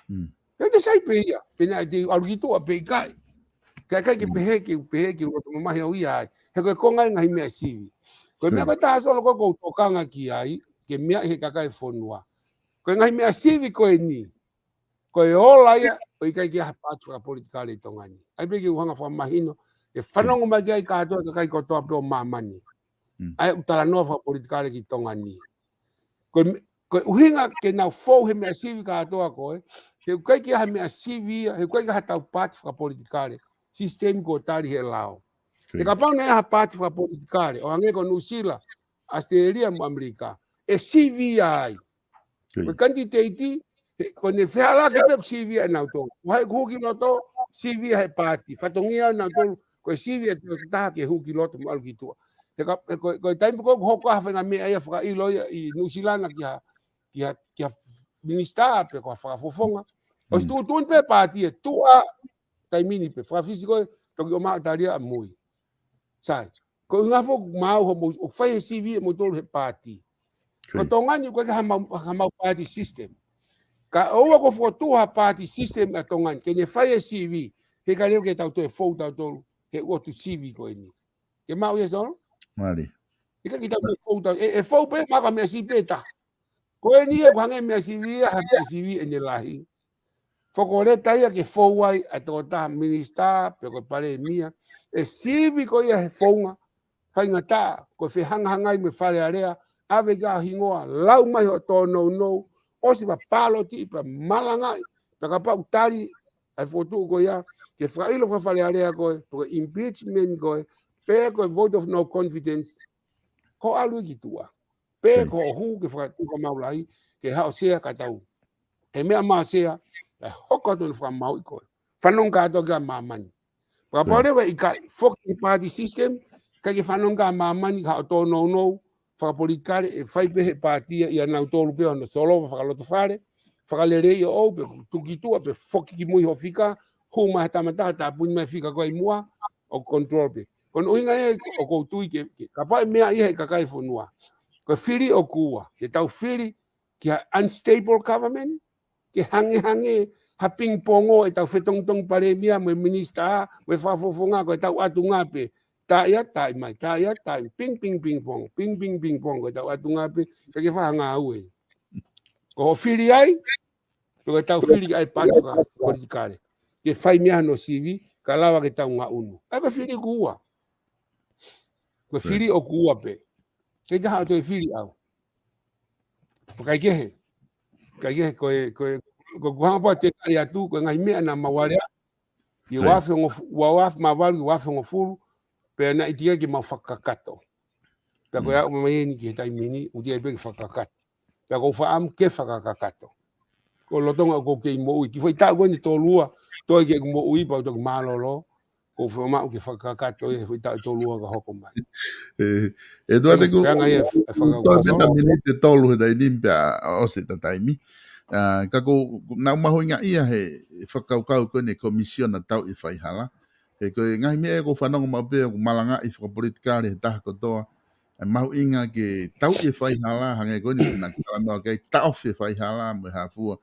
Mm. Pea te sai pē ia, pe naʻe te ʻalu ki tuʻa pe ʻikai. Ka ʻikai ke pehē ke, pehē ke u loto mamahi au ia ai. He ko e konga e ngaahi meʻa sivi. Ko e meʻa ko ē taha Solo ko ē ʻoku ou tokanga ki ai, ke meaʻi he kakai e fonua. Ko e ngaahi meʻa sivi ko eni. Ko e ola ia, ʻoku ʻikai ke ʻi ai ha paati fakapolitikale ʻi Tonga ni. ʻAi pē ke u hanga fakamahino, ʻe fanongo mai ki ai kātoa e kakai kotoa pē ʻo māmani. Mm. ʻA e ʻū talanoa fakapolitikale ki Tonga ni. Ko e me-, ko e ʻuhinga ke nau fou he meʻa sivi kātoa ko ē, he ʻoku ʻikai ke ʻi ai ha meʻa sivi ia, he ʻoku ʻikai ke ʻi ai ha tau paati fakapolitikale, sisitemi kuo tali he lao. He kapau naʻe ʻi ai ha paati fakapolitikale, ʻo hangē ko Nuʻusila, ʻAositelēlia mo ʻAmelika, ʻe sivi ai. Ko e kanititeiti, he, ko ʻene fehālaaki pē ʻoku sivi ʻe nautolu. ʻO haʻu ʻoku hū ki loto, sivi ʻe he paati. Fatongia ʻo nautolu, ko e sivi ʻe tokotaha ke hū ki loto mo ʻalu ki tuʻa. He ka, he ko, ko e taimi ko ē ʻoku hoko ai ha faʻahinga meʻa ia fakaʻilo ia ʻi Nuʻusila na ki ha, ki ha, ki ha minisitā pe ko ha fakafofonga. ʻOsi tuʻutuʻuni pē paati ʻe tuʻa taimi ni pē. Fakafisi ko ē, toki ʻomai ʻo talia ʻa mui. Sai. Ko e ʻuhinga foki ʻoku mau, ʻoku fai he sivi ʻe moutolu he paati. Ko Tonga ni ʻoku ʻikai ke ʻi ai hamau, hamau paati system. Ka ʻoua kuo fokotuʻu ha paati system ʻa Tonga ni, ke ne fai e sivi, he ʻikai leva ke tau toe fou tautolu he ʻotu sivi ko eni. Ke maʻu ia, Solo? Mālie. ʻIkai ke tau toe fou tau, ʻe, ʻe fou pē, maka meʻa sivi pē taha. Ko eni ia, ʻoku hangē meʻa sivi ia, ha meʻa sivi ʻene lahi. Fokoleta ia ke fou ai ʻa e tokotaha minisitā, pe ko e palēmia. ʻE sivi ko ia he founga, faingataʻa, ko e fehangahangai mo e Fale Alea, ʻave ki ai hingoa, lau mai hoʻo tōnounou, ʻosi pea pāloti, pea malangaʻi, pea kapau tali ʻa e fokotuʻu ko ia, ke fakaʻilo faka-Fale Alea ko ē, pe ko e impeachment ko ē, pe ko e vote of no confidence, ko e ʻalu ki tuʻa. Pe ko hoʻo hū ke fakatuʻu ka maulahi, ke haʻu ʻo sea ka tau. He meʻa mai ʻa sea, ʻe hoko atu ʻene fakamāuʻi koe. Fanongo kātoa ki ai ʻa māmani. Pea kapau leva ʻe ʻikai, foki he paati system, ʻikai ke fanongo ki ai ʻa māmani, ka ʻoku tōnounou fakapolitikale, ʻe fai pē he paati ia ʻia nautolu pē hono solova fakalotofale, fakaleleiʻi ʻo ʻou, pe tuku ki tuʻa, pe foki ki mui hoʻo fika, hū mai ha tama taha, tāpuni mai e fika ko ē ʻi muʻa, ʻo control pē. Ko hono ʻuhinga ia ʻoku ou tui ke, ke, kapau ʻe meʻa ia he kakai e fonua. Ko e fili ʻoku ua, ke tau fili ki ha unstable government, ke hangehangē ha pingpongo ʻetau fetongitongi palēmia mo e minisitā, mo e fakafofonga, ko ʻetau ʻatunga pē. Tā ia, tā mai, tā ia, tā mai, ping, ping, ping pong, ping, ping, ping pong, ko ʻetau ʻatunga pē, ʻikai ke fai ha ngāue. Ko hoʻo fili ai, pe ko ʻetau fili ai paati fakapolitikale. Ke fai meʻa hono sivi, ka lava ke tau ngaʻunu. ʻA ia ko e fili ʻoku ua. Ko e fili ʻoku ua pē. ʻIkai ke ʻi ai ha toe fili ʻau. Pea ʻikai kehe. ʻIkai kehe, ko e, ko e, ko e kuhanga pua te kai atu, ko e ngaahi meʻa naʻa mau alea. ʻI he ua afe hongofulu, ua afe mā valu, ua afe hongofulu, pea naʻe ʻikai ke mau fakakakato. Pea ko e aʻu mai eni ki he taimi ni, ʻoku teʻeki ai pē ke fakakakato. Pea ʻoku ou fakaʻamu ke fakakakato. Ko e lolotonga ʻoku ou kei moʻui. Ki he foʻi taʻu ko eni ʻe tolu ua, toe ke moʻui pea u toki mālōlō. ʻOku ou fiemaʻu ke fakakakato ia he foʻi taʻu ʻe tolu ua ka hoko mai. ʻE, ʻEtuate, ʻoku, pea ngaahi e, e fakakakato. Toe meta miniti ʻe tolu he taimi ni pea ʻosi ʻeta taimi. ʻA, ka ʻoku, naʻa ku mahuʻingaʻia he fakakaukau ko eni e komisiona tauʻi e faihala. He ko e ngaahi meʻa ʻoku ou fanongo maʻu pē ʻoku malangaʻi fakapolitikale he taha kotoa. ʻE mahuʻinga ke tauʻi e faihala, hangē ko eni naʻa ku talanoa ki ai, taʻofi e faihala mo e hā fua.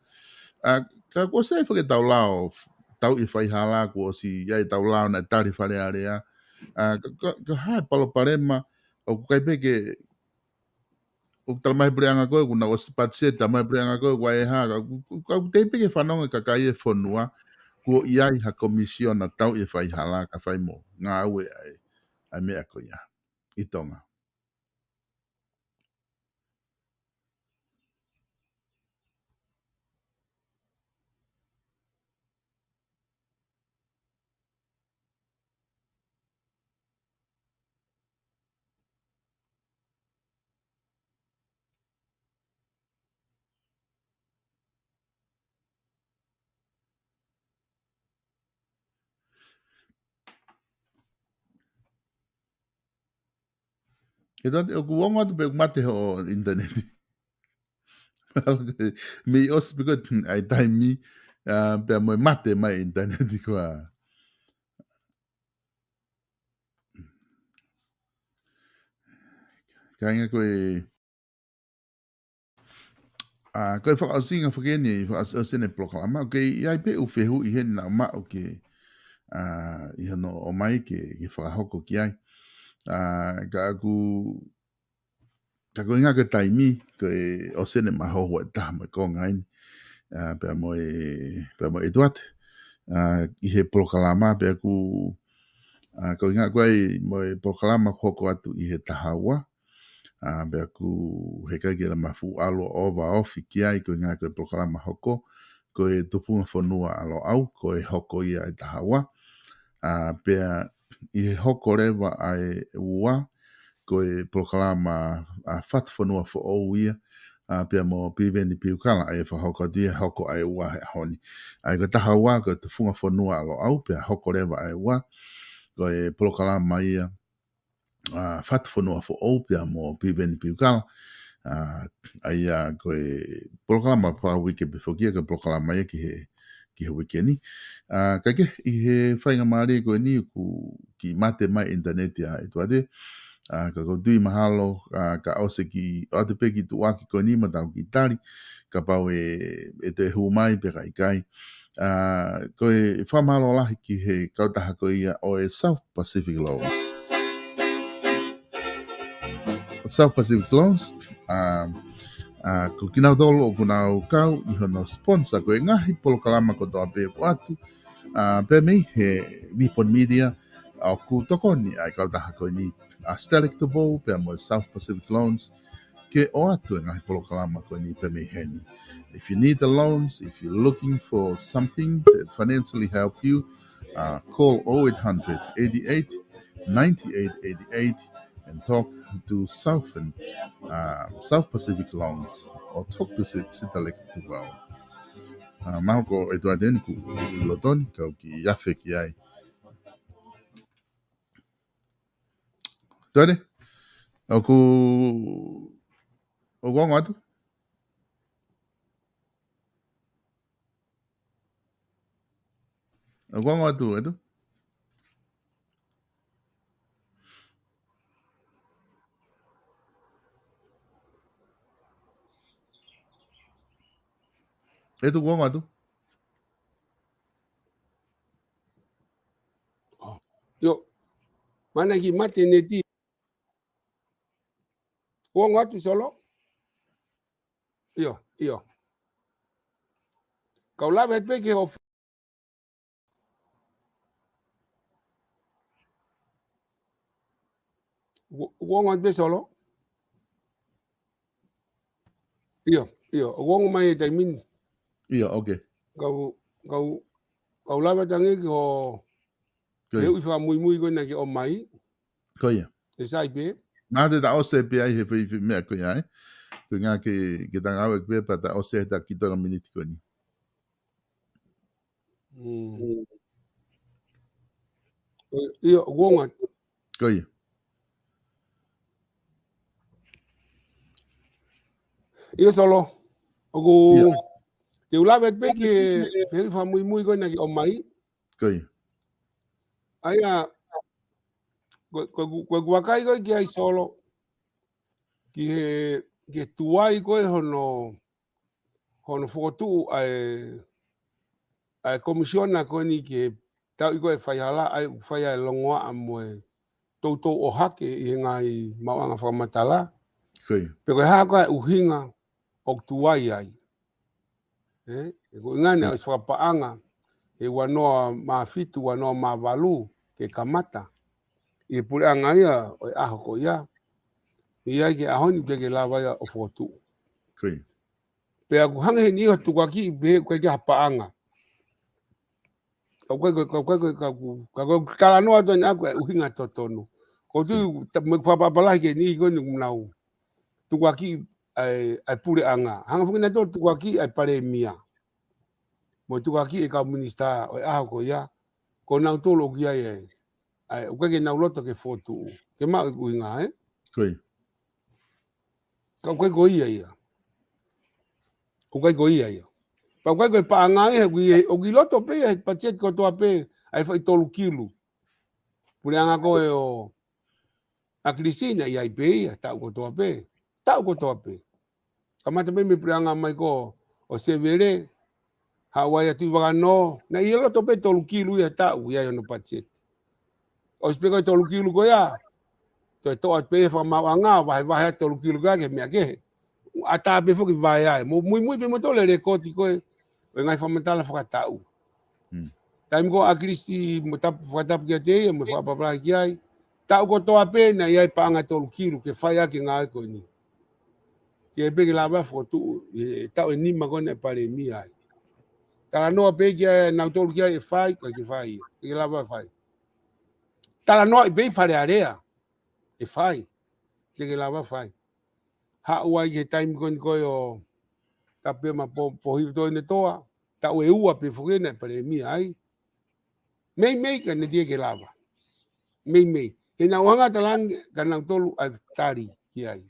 ʻA, ka kuo sai fake tau lao, tauʻi e faihala, kuo ʻosi ʻi ai ʻetau lao naʻe tali Fale Alea. ʻA, ka, ka, ka hā e palopalema, ʻoku ʻikai pē ke, ʻoku tala mai he puleʻanga ko ē, kuo nau ʻosi patiseti, tala mai he puleʻanga ko ē, kuo ʻi ai e hā, ka, ka, ka, ka teʻeki pē ke fanongo e kakai e fonua, kuo ʻi ai ha komisiona tauʻi e faihala, ka fai mo ngāue ai, ʻa e meʻa ko ia ʻi Tonga. ʻEtuate, ʻoku ongo atu pē ʻoku mate hoʻo ʻinitaneti. Mei ʻosi pē ko ē ʻa e taimi, ʻa, pea mo e mate mai ʻinitaneti ko ā. Kāinga ko e ʻA, ko e fakaʻosinga fakeni, fakaʻosinga e polokalama, ʻoku ʻi ai pē ʻū fehuʻi heni naʻa mau ke, ʻa, ʻi hono ʻomai ke, ke fakahoko ki ai. ʻA, ka ʻoku, ka ko e ʻuhinga ko e taimi, ko e ʻosi eni e mahohu ʻe taha mo e konga eni. ʻA, pea mo e, pea mo ʻEtuate. ʻA, ʻi he polokalama, pea ʻoku, ʻa, ko e ʻuhinga ko ē mo e polokalama ʻoku hoko atu ʻi he taha ua. ʻA, pea ʻoku heʻikai ke lava fuʻu ʻalu ʻo ʻova ofi ki ai ko e ʻuhinga ko e polokalama hoko, ko e Tufunga Fonua ʻa Loʻau, ko e hoko ia ʻe taha ua. ʻA, pea ʻi he hoko leva ʻa e ua, ko e polokalama ʻa Fatufonua Foʻou ia, ʻa, pea mo Piveni Piukala, ʻa e fakahoko atu ia hoko ʻa e ua he ʻaho ni. ʻA ia ko e taha ua, ko e Tufunga Fonua ʻa Loʻau, pea hoko leva ʻa e ua, ko e polokalama ia, ʻa, Fatufonua Foʻou pea mo Piveni Piukala. ʻA, ʻa ia ko e polokalama fakauike pē foki ia, ko e polokalama ia ki he, ki he uike ni. ʻA, ka ke, ʻi he faingamālie ko eni ʻoku kiʻi mate mai ʻinitaneti ʻa ʻEtuate. ʻA, ka ʻoku ou tui mahalo, ʻa, ka ʻosi ke ʻoatu pē kiʻi tuʻuaki ko eni mo tau kiʻi tali, kapau ʻe, ʻe toe hū mai pe ka ʻikai. ʻA, ko e fakamālō lahi ki he kautaha ko ia ʻo e South Pacific Loans. South Pacific Loans, ʻa, ʻa, ko kinautolu ʻoku nau kau ʻi hono sponsor ko e ngaahi polokalama kotoa pē ʻoku ʻoatu, ʻa, pea mei he Vipon Media, ʻa, ʻoku tokoni ʻa e kautaha ko eni, ʻa, Stalek Tupou pea mo e South Pacific Loans, ke ʻoatu e ngaahi polokalama ko eni pea mei heni. If you need the loans, if you're looking for something that financially help you, uh, call oh eight hundred, eighty-eight, ninety-eight eighty-eight and talk to South and, uh, South Pacific Loans or talk to Si-, Sitaleki Tupou. Uh, mahalo ko ʻEtuate eni ʻoku lolotonga, kau kiʻi afe ki ai. Tole. ʻOku, ʻoku ongo atu? ʻOku ongo atu, ʻEtu? ʻEtu, ʻoku ongo atu? ʻIo. Mana ki mate neti. ʻOku ongo atu Solo? ʻIo, ʻio. Kau lave pē ki he ofi-, ʻoku, ʻoku ongo atu pē Solo? ʻIo, ʻio, ʻoku ongo mai e taimi ni. ʻIo, okay. Kau, kau, kau lave tangi ki ho, Ko ia. He ui fakamuimui ko ena ke ʻomai. Ko ia. ʻE sai pē. Mate ta ʻosi pē ai he fei, fei meʻa ko ia, ē. Ko e ngā ke, ke ta ngāueʻaki pē pea ta ʻosi he ta kiʻi tola miniti ko eni. Mm. ʻIo, ʻoku ongo atu. Ko ia. ʻIo Solo. ʻOku, ʻio, te u lave pē ki he, he ui fakamuimui ko ena ke ʻomai. Ko ia. ʻA ia, ko, ko, ko, ko e vakai ko ē ki ai Solo, ki he, ki he tuai ko ē hono, hono fokotuʻu ʻa e, ʻa e komisiona ko eni ke tauʻi ko ē faihala, ʻa ia ʻoku fai ai e longoaʻa mo e toutou ʻohake ʻi he ngaahi maʻuʻanga fakamatala. Ko ia. Pe ko e hā ko ā e ʻuhinga ʻoku tuai ai. Ē, ʻe ko e ʻuhinga naʻe ʻosi fakapaʻanga he ua noa mā fitu, ua noa mā valu ke kamata ʻi he puleʻanga ia ʻo e ʻaho ko ia. ʻI ai ki he ʻaho ni ʻoku ʻikai ke lava ia ʻo fokotuʻu. Ko ia. Pea ʻoku hangē heni ʻoku tukuakiʻi pē he ʻoku ʻikai ke ha paʻanga. Ka ʻoku ʻikai ko, ka ʻoku ʻikai ko, ka ʻoku, ka ʻoku talanoa atu eni ʻaku e ʻuhinga totonu. Ko u tui, ta-, mo e fakaʻapaʻapa lahi ki he niʻihi ko eni ʻoku nau tukuakiʻi ʻa e, ʻa e puleʻanga. Hanga foki nautolu ʻo tukuakiʻi ʻa e palēmia. Mo tukuakiʻi e kau minisitā ʻo e ʻaho ko ia. Ko nautolu ʻoku ʻi ai e, ʻa e, ʻoku ʻikai ke nau loto ke fokotuʻu. Ke maʻu e ʻuhinga, ē? Ko ia. Ka ʻoku ʻikai ko ia ia. ʻOku ʻikai ko ia ia. Pea ʻoku ʻikai ko e paʻanga ia, ʻoku ʻi, ʻoku ʻi loto pē ia he patiseti kotoa pē, ʻa e faʻitolukilu. Puleʻanga ko ē ʻo ʻAkilisi naʻe ʻi ai pē ia, taʻu kotoa pē. Taʻu kotoa pē. Kamata pē mei he puleʻanga mai ko ē ʻo Sevele, Haʻu ai ʻa Tuʻivakanō, naʻe ʻi loto pē tolukilu ia taʻu ʻi ai hono patiseti. ʻOsi pē ko e tolukilu ko ia, toe toʻo atu pē ia fakamaauʻanga, vahevahe atu tolukilu ko ia ki he meʻa kehe. ʻAtā pē foki vaea ai. Mou muimui pē moutolu he lekooti ko ē ʻo e ngaahi fakamatala fakataʻu. Hmm. Taimi ko ē ʻa ʻAkilisi mo tapu, fakatapu kiate ia, mo fakaʻapaʻapa lahi ki ai. Taʻu kotoa pē naʻe ʻi ai paʻanga tolukilu ke fai ʻaki e ngāue ko eni. Ke pehē ke lava fokotuʻu, ʻi he taʻu ʻe nima ko ena ʻe palēmia ai. Talanoa pē ki ai, nautolu ki ai ʻe fai, ʻikai ke fai ia. Ke lava fai. talanoaʻi pē ʻi Fale Alea. ʻE fai. Te ke lava fai. Haʻu ai ki he taimi ko eni ko ē ʻo Tapema po, po hiu toi ne toa. Taʻu ʻe ua pē foki naʻe palēmia ai. Meimei ka ne teʻeki ke lava. Meimei. He naʻa nau hanga ʻo talaange ka nautolu ʻa e tali ki ai.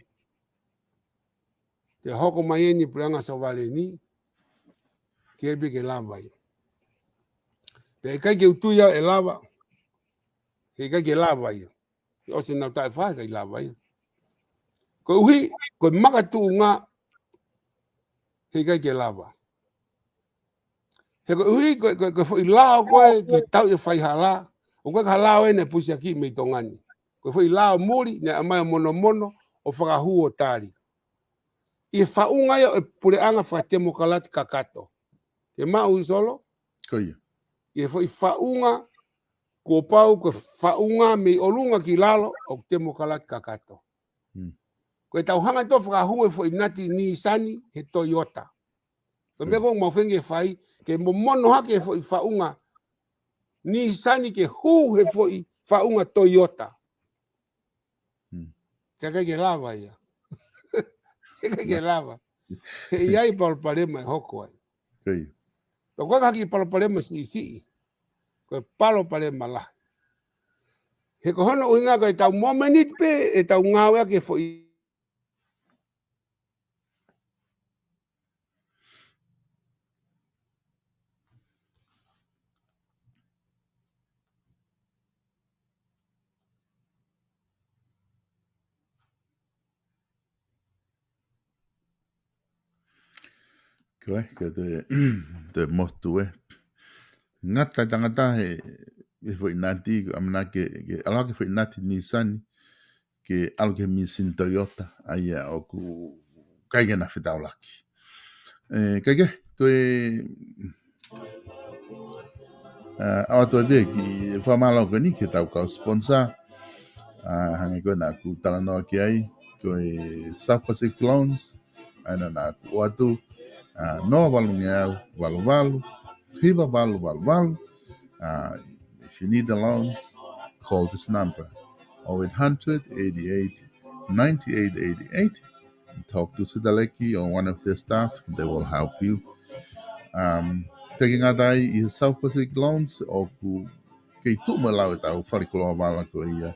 Ke hoko mai eni puleʻanga Sovaleni, ke pē ke lava ia. Pea ʻikai ke u tui au ʻe lava, he ʻikai ke lava ia. He ʻosi nau taʻe fai, ʻikai lava ia. Koeʻuhi, ko e makatuʻunga, he ʻikai ke lava. He koeʻuhi, ko, ko, ko e foʻi lao ko ē, ke tau ʻi he faihala, ʻoku ʻikai ko ha lao eni ʻe pusiaki mei Tonga ni. Ko e foʻi lao muli, naʻe ʻomai ʻo monomono, ʻo fakahū ʻo tali. ʻI he faʻunga ia ʻo e puleʻanga fakatemokalati kakato. Ke maʻu Solo? Ko ia. ʻI he foʻi faʻunga, kuo pau ko e faʻunga mei ʻolunga ki lalo ʻoku temokalati kakato. Hmm. Ko e tau hanga ʻo fakahū e foʻi nati Nisani he Toyota. Ko e meʻa Hmm. ko ē ʻoku mau feinga ke fai, ke momono hake e foʻi faʻunga Nisani ke hū he foʻi faʻunga Toyota. Hmm. Ka ʻikai ke lava ia. Ka ʻikai ke lava. He ʻi ai palopalema ʻe hoko ai. Ko ia. Pea ko e haki palopalema siʻisiʻi. Ko e palopalema lahi. He ko hono ʻuhinga ko e tau momeniti pē, ʻe tau ngāueʻaki e foʻi Ko e, ko e te, te motu ē. Ngata tangata he, he foʻi nati, ʻamanaki ke, ke ʻalu hake foʻi nati Nisani, ke ʻalu ki he mīsini Toyota, ʻa ia ʻoku ʻikai ke na fetaulaki. ʻE, kae kehe, ko e, ʻa, ʻoatu ʻa e kiʻi fakamālō ko eni ki he tau kau sponsor, ʻa, hangē ko ē naʻa ku talanoa ki ai, ko e South Pacific Loans, ʻa ia naʻa ku ʻoatu, ʻa, noa valu ngeau, valu valu, hiva valu valu valu, ʻa, if you need the loans, call this number, oh eight hundred, eighty-eight, ninety-eight eighty-eight, and talk to Sitaleki or one of their staff, they will help you. Um, te ke ngata ai ʻi he South Pacific Loans, ʻoku kei tuʻu mo e lau e tau fale koloa vala ko ia.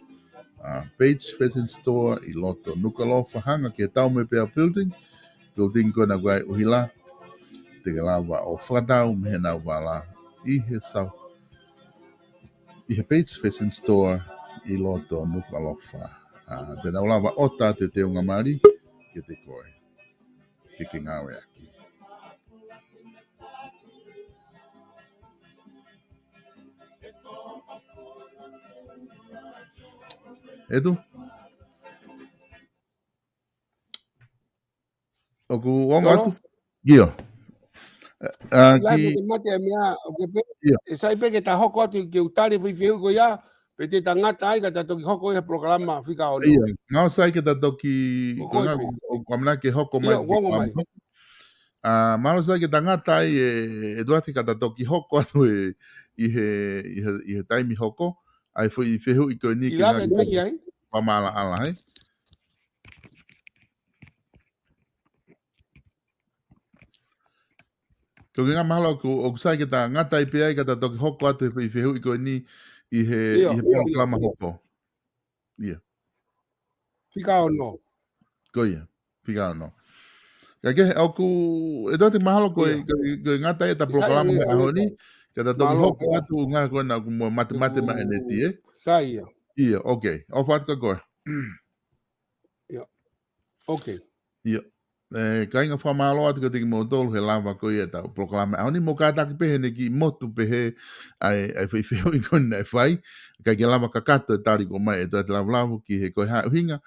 ʻA, Page Fashion Store ʻi loto Nukuʻalofa, hanga ki he Taumepea Building, building ko ena ʻoku ʻi ai ʻUhila, te ke lava ʻo fakatau mei he nau vala ʻi he South, ʻi he Page Fashion Store ʻi loto Nukuʻalofa. ʻA, te nau lava ʻo ʻoatu e teunga mali kiate koe ke ke ngāueʻaki. ʻEtu? ʻOku ongo Solo? Atu? ʻIo. ʻA, ʻIlai ki mo ke mate ʻa e meʻa, ʻoku pē, ʻIo. ʻE sai pē ke ta hoko atu ke u tali e foʻi fehuʻi ko ia, pe te ta ngata ai ka ta toki hoko ʻi he polokalama fika ono. ʻIo, ngāue sai ke ta toki, ʻOku ko e ngā, pē. ʻOku ʻamanaki ke hoko mai ʻIo, ʻoku ongo mai. ʻA, mālō sai ke ta ngata ai ē, ʻEtuate ka ta toki hoko atu ē, ʻi he, ʻi he, ʻi he taimi hoko, ʻa e foʻi fehuʻi ko eni ke ʻIlai ngā mo ke mate ai. Pamala ala, hai? Ko e ʻuhinga mahalo ʻoku, ʻoku sai ke ta ngata ai pē ai ka ta toki hoko atu he foʻi fehuʻi ko eni ʻi he, ʻIo, ʻi he ʻio, polokalama ʻio. Hoko. ʻIo. Fika ono. Ko ia, fika ono. Kae kehe, ʻoku, ʻEtuate mahalo ko e, ʻIo. ko e, ko e ngata ai ʻeta Sai polokalama ʻe, he sai ʻaho ni, sai. ka ta toki Mālō hoko ʻaupito. atu ngā ko ena ʻoku mo matemate mai ʻEneti, ē? Sai ia. ʻIo, okay. ʻOfa atu kia koe. ʻIo. Okay. ʻIo. ʻE, kāinga fakamālō atu kiate kimoutolu he lava ko ia ʻetau polokalama ʻaho ni mo kātaki pē heʻene kiʻi motu pehē ʻa e, ʻa e foʻi fehuʻi ko eni naʻe fai. ʻIkai ke lava kakato e tali ko ē mai ʻEtuate Lavulavu ki he ko e hā e ʻuhinga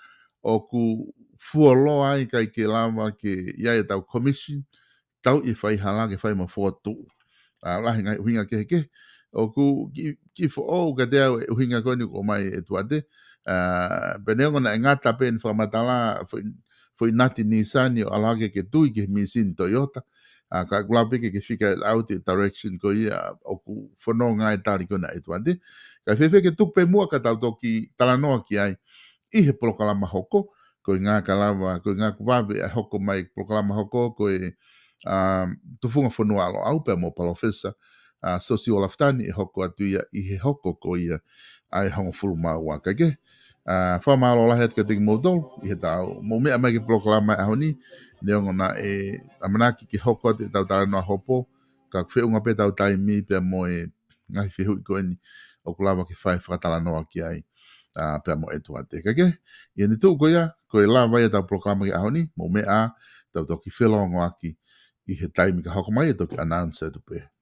ʻoku fuoloa ai ʻikai ke lava ke ʻi ai ʻetau commission, tau ʻi he faihala ke fai mo fokotuʻu. ʻA, lahi e ngaahi ʻuhinga kehekehe. ʻOku kiʻi, kiʻi foʻou kiate au e ʻuhinga ko eni ʻoku ʻomai ʻe ʻEtuate. ʻA, pea neongo naʻe ngata pē ʻene fakamatala foʻi, foʻi nati Nisani ʻo ʻalu hake ke tui ki he mīsini Toyota. ʻA, ka ʻoku lava pē ke ke fika out e direction ko ia ʻoku fononga ai e tali ko ena ʻa ʻEtuate. Kae fēfē ke tuku pē muʻa ka tau toki talanoa ki ai ʻi he polokalama hoko, koeʻuhi ka lava, koeʻuhi ʻoku vave ʻa e hoko mai polokalama hoko ko e, ʻa, Tufunga Fonua ʻa Loʻau pea mo Palōfesa, ʻa, Siosiua Lafitani ʻe hoko atu ia ʻi he hoko ko ia ʻa e hongofulu mā ua. Kae kehe, ʻa, fakamālō lahi atu kiate kimoutolu ʻi heʻetau mou meʻa mai ki he polokalama ʻo e ʻaho ni, neongo naʻe ʻamanaki ke hoko atu ʻetau talanoa hopo, ka ʻoku feʻunga pē ʻetau taimi pea mo e ngaahi fehuʻi ko eni ʻoku lava ke fai fakatalanoa ki ai, ʻa, pea mo ʻEtuate. Kae kehe, ʻi heʻene tuʻu ko ia, ko e lava ia ʻetau polokalama ki he ʻaho ni, mou meʻa ā, tau toki felōngoaki ʻi he taimi ka hoko mai ʻe toki announce atu pē.